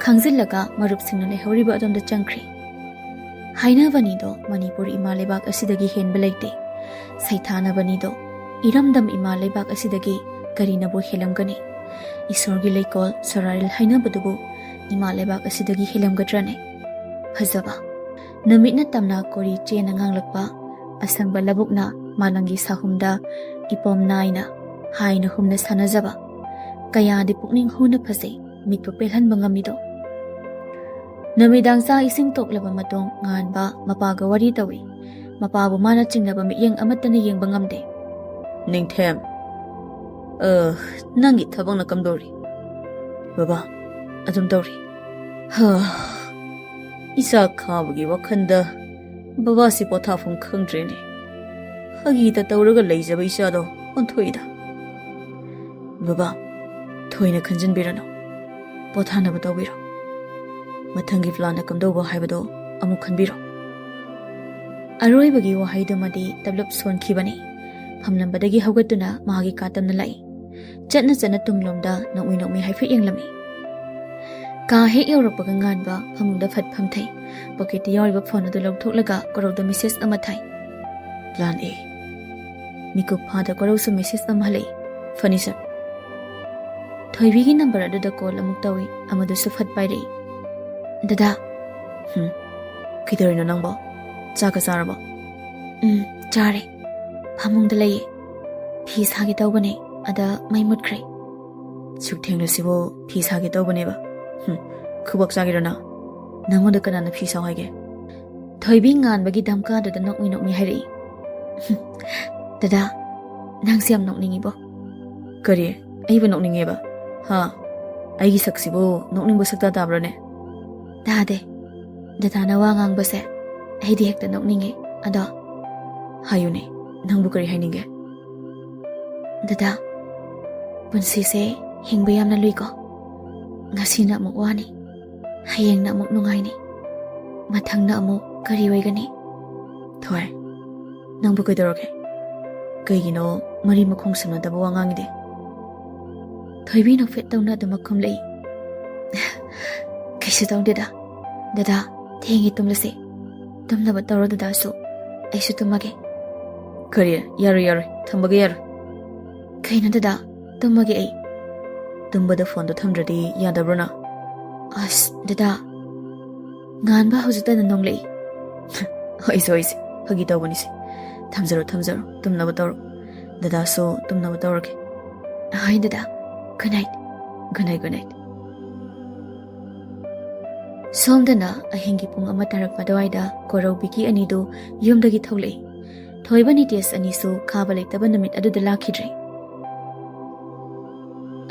ꯈꯪꯖꯤꯜꯂꯒ ꯃꯔꯨꯞꯁꯤꯡꯅ ꯂꯩꯍꯧꯔꯤꯕ ꯑꯗꯣꯝꯗ ꯆꯪꯈ꯭ꯔꯦ꯫ ꯍꯥꯏꯅꯕꯅꯤꯗꯣ ꯃꯅꯤꯄꯨꯔ ꯏꯃꯥ ꯂꯩꯕꯥꯛ ꯑꯁꯤꯗꯒꯤ ꯍꯦꯟꯕ ꯂꯩꯇꯦ꯫ ꯁꯩꯊꯥꯅꯕꯅꯤꯗꯣ ꯏꯔꯝꯗꯝ ꯏꯃꯥ ꯂꯩꯕꯥꯛ ꯑꯁꯤꯗꯒꯤ ꯀꯔꯤꯅꯕꯨ ꯍꯦꯜꯂꯝꯒꯅꯤ? ꯏꯁꯣꯔꯒꯤ ꯂꯩꯀꯣꯜ ꯁꯣꯔꯥꯔꯤꯜ ꯍꯥꯏꯅꯕꯗꯨꯕꯨ ꯏꯃꯥ ꯂꯩꯕꯥꯛ ꯑꯁꯤꯗꯒꯤ ꯍꯦꯜꯂꯝꯒꯗ꯭ꯔꯅꯦ? ꯐꯖꯕ꯫ ꯅꯨꯃꯤꯠꯅ ꯇꯝꯅ ꯀꯣꯔꯤ ꯆꯦꯅ ꯉꯥꯡꯂꯛꯄ, ꯑꯁꯪꯕ ꯂꯧꯕꯨꯛꯅ ꯃꯥꯂꯪꯒꯤ ꯁꯥꯍꯨꯝꯗ ꯏꯄꯣꯝ ꯅꯥꯏꯅ ꯍꯥꯏꯅ ꯍꯨꯝꯅ ꯁꯥꯟꯅꯖꯕ, ꯀꯌꯥꯗꯤ ꯄꯨꯛꯅꯤꯡ ꯍꯨꯅ ꯐꯖꯩ, ꯃꯤꯠꯄꯨ ꯄꯦꯜꯍꯟꯕ ꯉꯝꯃꯤꯗꯣ꯫ ꯅꯨꯃꯤꯗꯥꯡ ꯆꯥꯛ ꯏꯁꯤꯡ ꯇꯣꯛꯂꯕ ꯃꯇꯨꯡ ꯉꯥꯟꯕ ꯃꯄꯥꯒ ꯋꯥꯔꯤ ꯇꯧꯏ꯫ ꯃꯄꯥꯕꯨ ꯃꯥꯅ ꯆꯤꯡꯅꯕ ꯃꯤꯠꯌꯦꯡ ꯑꯃꯠꯇꯅ ꯌꯦꯡꯕ ꯉꯝꯗꯦ꯫ "ꯅꯤꯡꯊꯦꯝ, ꯑ, ꯅꯪꯒꯤ ꯊꯕꯛꯅ ꯀꯝꯗꯧꯔꯤ?" "ꯕꯕꯥ, ꯑꯗꯨꯝ ꯇꯧꯔꯤ꯫ ꯍꯥ, ꯏꯆꯥ ꯈꯥꯕꯒꯤ ꯋꯥꯈꯜꯗ ꯕꯕꯥꯁꯤ ꯄꯣꯊꯥꯐꯝ ꯈꯪꯗ꯭ꯔꯦꯅꯦ꯫ ꯐꯥꯒꯤꯗ ꯇꯧꯔꯒ ꯂꯩꯖꯕ ꯏꯆꯥꯗꯣ ꯑꯣꯟꯊꯣꯛꯏꯗ꯫ ꯕꯕꯥ, ꯊꯣꯏꯅ ꯈꯟꯖꯤꯟꯕꯤꯔꯅꯨ꯫ ꯄꯣꯊꯥꯅꯕ ꯇꯧꯕꯤꯔꯣ꯫ ꯃꯊꯪꯒꯤ plan ꯀꯝꯗꯧꯕ ꯍꯥꯏꯕꯗꯣ ꯑꯃꯨꯛ ꯈꯟꯕꯤꯔꯣ꯫" ꯑꯔꯣꯏꯕꯒꯤ ꯋꯥꯍꯩꯗꯨꯃꯗꯤ ꯇꯞꯂꯞ ꯁꯣꯟꯈꯤꯕꯅꯤ꯫ ꯐꯝꯂꯝꯕꯗꯒꯤ ꯍꯧꯒꯠꯇꯨꯅ ꯃꯍꯥꯛꯀꯤ ꯀꯥ ꯇꯝꯅ ꯂꯥꯛꯏ꯫ ꯆꯠꯅ ꯆꯠꯅ ꯇꯨꯡꯂꯣꯝꯗ ꯅꯣꯛꯃꯤ ꯅꯣꯛꯃꯤ ꯍꯥꯏꯐꯦꯠ ꯌꯦꯡꯂꯝꯃꯤ꯫ ꯀꯥ ꯍꯦꯛ ꯌꯧꯔꯛꯄꯒ ꯉꯥꯟꯕ ꯐꯃꯨꯡꯗ ꯐꯠ ꯐꯝꯊꯩ꯫ Pocket ꯇ ꯌꯥꯎꯔꯤꯕ phone ꯑꯗꯨ ꯂꯧꯊꯣꯛꯂꯒ ꯀꯣꯔꯧꯗ message ꯑꯃ ꯊꯥꯏ꯫ "Plan A꯫" ꯃꯤꯀꯨꯞ ꯐꯥꯗ ꯀꯣꯔꯧꯁꯨ message ꯑꯃ ꯍꯜꯂꯛꯏ꯫ "Furniture꯫" ꯊꯣꯏꯕꯤꯒꯤ number ꯑꯗꯨꯗ call ꯑꯃꯨꯛ ꯇꯧꯏ꯫ ꯑꯃꯗꯨꯁꯨ ꯐꯠ ꯄꯥꯏꯔꯛꯏ꯫ "ꯗꯗꯥ꯫" "ꯍꯨꯝ, ꯀꯩꯗꯧꯔꯤꯅꯣ ꯅꯪꯕꯣ? ꯆꯥꯛꯀ ꯆꯥꯔꯕꯣ?" "ꯎꯝ, ꯆꯥꯔꯦ꯫ ꯐꯃꯨꯡꯗ ꯂꯩꯌꯦ꯫ ꯐꯤ ꯁꯥꯒꯦ ꯇꯧꯕꯅꯦ, ꯑꯗ ꯃꯩ ꯃꯨꯠꯈ꯭ꯔꯦ꯫" "ꯁꯨꯛ ꯊꯦꯡꯂꯁꯤꯕꯨ ꯐꯤ ꯁꯥꯒꯦ ꯇꯧꯕꯅꯦꯕ? ꯍꯨꯝ, ꯈꯨꯕꯥꯛ ꯆꯥꯒꯦꯔꯣ ꯅꯪ? ꯅꯪꯉꯣꯟꯗ ꯀꯅꯥꯅ ꯐꯤ ꯁꯥꯎ ꯍꯥꯏꯒꯦ?" ꯊꯣꯏꯕꯤ ꯉꯥꯟꯕꯒꯤ ꯙꯝꯀꯥꯗꯨꯗ ꯅꯣꯛꯃꯤ ꯅꯣꯛꯃꯤ ꯍꯥꯏꯔꯛꯏ꯫ "ꯗꯗꯥ, ꯅꯪꯁꯦ ꯌꯥꯝ ꯅꯣꯛꯅꯤꯡꯉꯤꯕꯣ꯫" "ꯀꯔꯤ? ꯑꯩꯕꯨ ꯅꯣꯛꯅꯤꯡꯉꯦꯕ? ꯍꯥ? ꯑꯩꯒꯤ ꯁꯛꯁꯤꯕꯨ ꯅꯣꯛꯅꯤꯡꯕ ꯁꯛꯇ ꯇꯥꯕ꯭ꯔꯥꯅꯦ?" "ꯇꯥꯗꯦ꯫ ꯗꯗꯥꯅ ꯋꯥ ꯉꯥꯡꯕꯁꯦ ꯑꯩꯗꯤ ꯍꯦꯛꯇ ꯅꯣꯛꯅꯤꯡꯉꯦ꯫ ꯑꯗꯣ" "ꯍꯥꯏꯌꯨꯅꯦ, ꯅꯪꯕꯨ ꯀꯔꯤ ꯍꯥꯏꯅꯤꯡꯒꯦ?" "ꯗꯗꯥ, ꯄꯨꯟꯁꯤꯁꯦ ꯍꯤꯡꯕ ꯌꯥꯝꯅ ꯂꯨꯏꯀꯣ꯫ ꯉꯁꯤꯅ ꯑꯃꯨꯛ ꯋꯥꯅꯤ, ꯍꯌꯦꯡꯅ ꯑꯃꯨꯛ ꯅꯨꯡꯉꯥꯏꯅꯤ, ꯃꯊꯪꯅ ꯑꯃꯨꯛ ꯀꯔꯤ ꯑꯣꯏꯒꯅꯤ?" "ꯊꯣꯏ, ꯅꯪꯕꯨ ꯀꯩꯗꯧꯔꯒꯦ? ꯀꯩꯒꯤꯅꯣ ꯃꯔꯤ ꯃꯈꯣꯡ ꯁꯝꯅꯗꯕ ꯋꯥ ꯉꯥꯡꯉꯤꯗꯤ?" ꯊꯣꯏꯕꯤ ꯅꯣꯛꯐꯦꯠ ꯇꯧꯅ ꯑꯗꯨꯃꯛ ꯈꯨꯝꯂꯛꯏ꯫ "ꯀꯩꯁꯨ ꯇꯧꯗꯦꯗ꯫ ꯗꯗꯥ, ꯊꯦꯡꯉꯦ, ꯇꯨꯝꯂꯁꯦ꯫ ꯇꯨꯝꯅꯕ ꯇꯧꯔꯣ ꯗꯗꯥꯁꯨ꯫ ꯑꯩꯁꯨ ꯇꯨꯝꯃꯒꯦ꯫" "ꯀꯔꯤ? ꯌꯥꯔꯣꯏ, ꯌꯥꯔꯣꯏ꯫ ꯊꯝꯕꯒ ꯌꯥꯔꯣꯏ꯫" "ꯀꯩꯅꯣ ꯗꯗꯥ? ꯇꯨꯝꯃꯒꯦ ꯑꯩ꯫" "ꯇꯨꯝꯕꯗ phone ꯗꯣ ꯊꯝꯗ꯭ꯔꯗꯤ ꯌꯥꯗꯕ꯭ꯔꯣ ꯅꯪ?" "ꯑꯁ, ꯗꯗꯥ꯫" ꯉꯥꯟꯕ ꯍꯧꯖꯤꯛꯇꯅ ꯅꯣꯡꯂꯛꯏ꯫ "ꯍꯣꯏꯁꯦ, ꯍꯣꯏꯁꯦ, ꯐꯥꯒꯤ ꯇꯧꯕꯅꯤꯁꯦ꯫ ꯊꯝꯖꯔꯣ, ꯊꯝꯖꯔꯣ, ꯇꯨꯝꯅꯕ ꯇꯧꯔꯣ꯫ ꯗꯗꯥꯁꯨ ꯇꯨꯝꯅꯕ ꯇꯧꯔꯒꯦ꯫" "ꯍꯣꯏ ꯗꯗꯥ, Good night. Good night, good night. ꯁꯣꯝꯗꯅ ꯑꯍꯤꯡꯒꯤ ꯄꯨꯡ ꯑꯃ ꯇꯥꯔꯛꯄ ꯑꯗꯨꯋꯥꯏꯗ ꯀꯣꯔꯧ ꯕꯤꯀꯤ ꯑꯅꯤꯗꯨ ꯌꯨꯝꯗꯒꯤ ꯊꯣꯛꯂꯛꯏ꯫ ꯊꯣꯏꯕ ꯅꯤꯇꯦꯁ ꯑꯅꯤꯁꯨ ꯈꯥꯕ ꯂꯩꯇꯕ ꯅꯨꯃꯤꯠ ꯑꯗꯨꯗ ꯂꯥꯛꯈꯤꯗ꯭ꯔꯦ꯫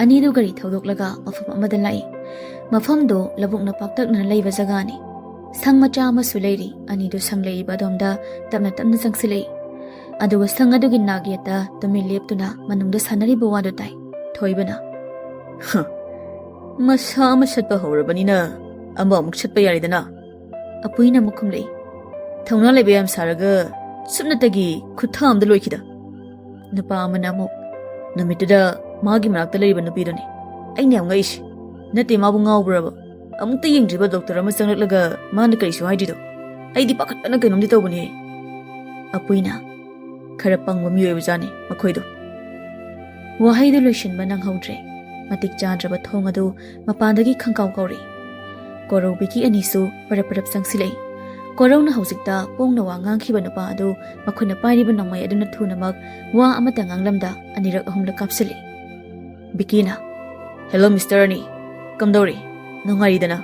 ꯑꯅꯤꯗꯨ ꯒꯥꯔꯤ ꯊꯧꯗꯣꯛꯂꯒ ꯃꯐꯝ ꯑꯃꯗ ꯂꯥꯛꯏ꯫ ꯃꯐꯝꯗꯨ ꯂꯧꯕꯨꯛꯅ ꯄꯥꯛꯇꯛꯅꯅ ꯂꯩꯕ ꯖꯒꯥꯅꯤ꯫ ꯁꯪ ꯃꯆꯥ ꯑꯃꯁꯨ ꯂꯩꯔꯤ꯫ ꯑꯅꯤꯗꯨ ꯁꯪ ꯂꯩꯔꯤꯕ ꯑꯗꯣꯝꯗ ꯇꯞꯅ ꯇꯞꯅ ꯆꯪꯁꯤꯜꯂꯛꯏ꯫ ꯑꯗꯨꯒ ꯁꯪ ꯑꯗꯨꯒꯤ ꯅꯥꯛ ꯌꯦꯠꯇ ꯇꯨꯃꯤꯟ ꯂꯦꯞꯇꯨꯅ ꯃꯅꯨꯡꯗ ꯁꯥꯟꯅꯔꯤꯕ ꯋꯥꯗꯨ ꯇꯥꯏ꯫ ꯊꯣꯏꯕꯅ, "ꯍ, ꯃꯁꯥ ꯑꯃ ꯁꯠꯄ ꯍꯧꯔꯕꯅꯤꯅ ꯑꯃ ꯑꯃꯨꯛ ꯁꯠꯄ ꯌꯥꯔꯦꯗꯅ?" ꯑꯄꯨꯏꯅ ꯑꯃꯨꯛ ꯈꯨꯝꯂꯛꯏ꯫ "ꯊꯧꯅꯥ ꯂꯩꯕ ꯌꯥꯝ ꯁꯥꯔꯒ ꯁꯨꯞꯅꯇꯒꯤ ꯈꯨꯠꯊꯥ ꯑꯃꯗ ꯂꯣꯏꯈꯤꯗ?" ꯅꯨꯄꯥ ꯑꯃꯅ ꯑꯃꯨꯛ, "ꯅꯨꯃꯤꯠꯇꯨꯗ ꯃꯥꯒꯤ ꯃꯅꯥꯛꯇ ꯂꯩꯔꯤꯕ ꯅꯨꯄꯤꯗꯨꯅꯤ ꯑꯩꯅ ꯌꯥꯝ ꯉꯛꯏꯁꯤ꯫ ꯅꯠꯇꯦ, ꯃꯥꯕꯨ ꯉꯥꯎꯕ꯭ꯔꯕ? ꯑꯃꯨꯛꯇ ꯌꯦꯡꯗ꯭ꯔꯤꯕ ꯗꯣꯛꯇꯔ ꯑꯃ ꯆꯪꯂꯛꯂꯒ ꯃꯥꯅ ꯀꯔꯤꯁꯨ ꯍꯥꯏꯗ꯭ꯔꯤꯗꯣ? ꯑꯩꯗꯤ ꯄꯥꯈꯠꯄꯅ ꯀꯩꯅꯣꯝꯗꯤ ꯇꯧꯕꯅꯦ꯫" ꯑꯄꯨꯏꯅ, "ꯈꯔ ꯄꯪꯕ ꯃꯤꯑꯣꯏꯕꯖꯥꯠꯅꯤ ꯃꯈꯣꯏꯗꯣ꯫" ꯋꯥꯍꯩꯗꯨ ꯂꯣꯏꯁꯤꯟꯕ ꯅꯪꯍꯧꯗ꯭ꯔꯦ꯫ ꯃꯇꯤꯛ ꯆꯥꯗ꯭ꯔꯕ ꯊꯣꯡ ꯑꯗꯨ ꯃꯄꯥꯟꯗꯒꯤ ꯈꯪꯀꯥꯎ ꯀꯥꯎꯔꯛꯏ꯫ ꯀꯣꯔꯧ ꯕꯤꯀꯤ ꯑꯅꯤꯁꯨ ꯄꯔꯞ ꯄꯔꯞ ꯆꯪꯁꯤꯜꯂꯛꯏ꯫ ꯀꯣꯔꯧꯅ ꯍꯧꯖꯤꯛꯇ ꯄꯣꯡꯅ ꯋꯥ ꯉꯥꯡꯈꯤꯕ ꯅꯨꯄꯥ ꯑꯗꯨ ꯃꯈꯨꯠꯅ ꯄꯥꯏꯔꯤꯕ ꯅꯣꯡꯃꯩ ꯑꯗꯨꯅ ꯊꯨꯅꯃꯛ ꯋꯥ ꯑꯃꯠꯇ ꯉꯥꯡꯂꯝꯗ ꯑꯅꯤꯔꯛ ꯑꯍꯨꯝꯂꯛ ꯀꯥꯞꯁꯤꯜꯂꯤ꯫ ꯕꯤꯀꯤꯅ, "ꯍꯦꯜꯂꯣ ꯃꯤꯁꯇꯔ ꯑꯅꯤ, ꯀꯝꯗꯧꯔꯤ? ꯅꯨꯡꯉꯥꯏꯔꯤꯗꯅ?"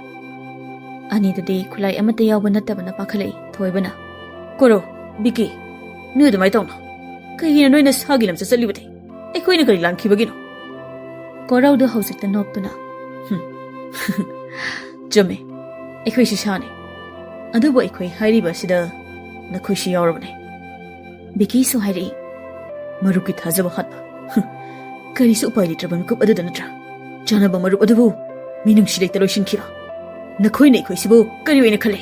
ꯑꯅꯤꯗꯨꯗꯤ ꯈꯨꯠꯂꯥꯏ ꯑꯃꯠꯇ ꯌꯥꯎꯕ ꯅꯠꯇꯕꯅ ꯄꯥꯈꯠꯂꯛꯏ꯫ ꯊꯣꯏꯕꯅ, "ꯀꯣꯔꯧ, ꯕꯤꯀꯤ, ꯅꯣꯏ ꯑꯗꯨꯃꯥꯏꯅ ꯇꯧꯅꯣ꯫ ꯀꯩꯒꯤꯅꯣ ꯅꯣꯏ ꯅꯁꯥꯒꯤ ꯂꯝꯆꯠ ꯆꯠꯂꯤꯕꯗꯤ? ꯑꯩꯈꯣꯏꯅ ꯀꯔꯤ ꯂꯥꯟꯈꯤꯕꯒꯤꯅꯣ?" ꯀꯣꯔꯧꯗꯨ ꯍꯧꯖꯤꯛꯇ ꯅꯣꯛꯇꯨꯅ, "ꯍꯨꯝ, ꯆꯨꯝꯃꯦ, ꯑꯩꯈꯣꯏꯁꯨ ꯁꯥꯅꯤ꯫ ꯑꯗꯨꯕꯨ ꯑꯩꯈꯣꯏ ꯍꯥꯏꯔꯤꯕ ꯑꯁꯤꯗ ꯅꯈꯣꯏꯁꯨ ꯌꯥꯎꯔꯕꯅꯦ꯫" ꯕꯤꯀꯤꯁꯨ ꯍꯥꯏꯔꯛꯏ, "ꯃꯔꯨꯞꯀꯤ ꯊꯥꯖꯕ ꯍꯥꯠꯄ꯫ ꯍꯨꯝ, ꯀꯔꯤꯁꯨ ꯎꯄꯥꯏ ꯂꯩꯇ꯭ꯔꯕ ꯃꯤꯀꯨꯞ ꯑꯗꯨꯗ ꯅꯠꯇ꯭ꯔꯥ ꯆꯥꯟꯅꯕ ꯃꯔꯨꯞ ꯑꯗꯨꯕꯨ ꯃꯤꯅꯨꯡꯁꯤ ꯂꯩꯇ ꯂꯣꯏꯁꯤꯟꯈꯤꯕ? ꯅꯈꯣꯏꯅ ꯑꯩꯈꯣꯏꯁꯤꯕꯨ ꯀꯔꯤ ꯑꯣꯏꯅ ꯈꯜꯂꯤ?"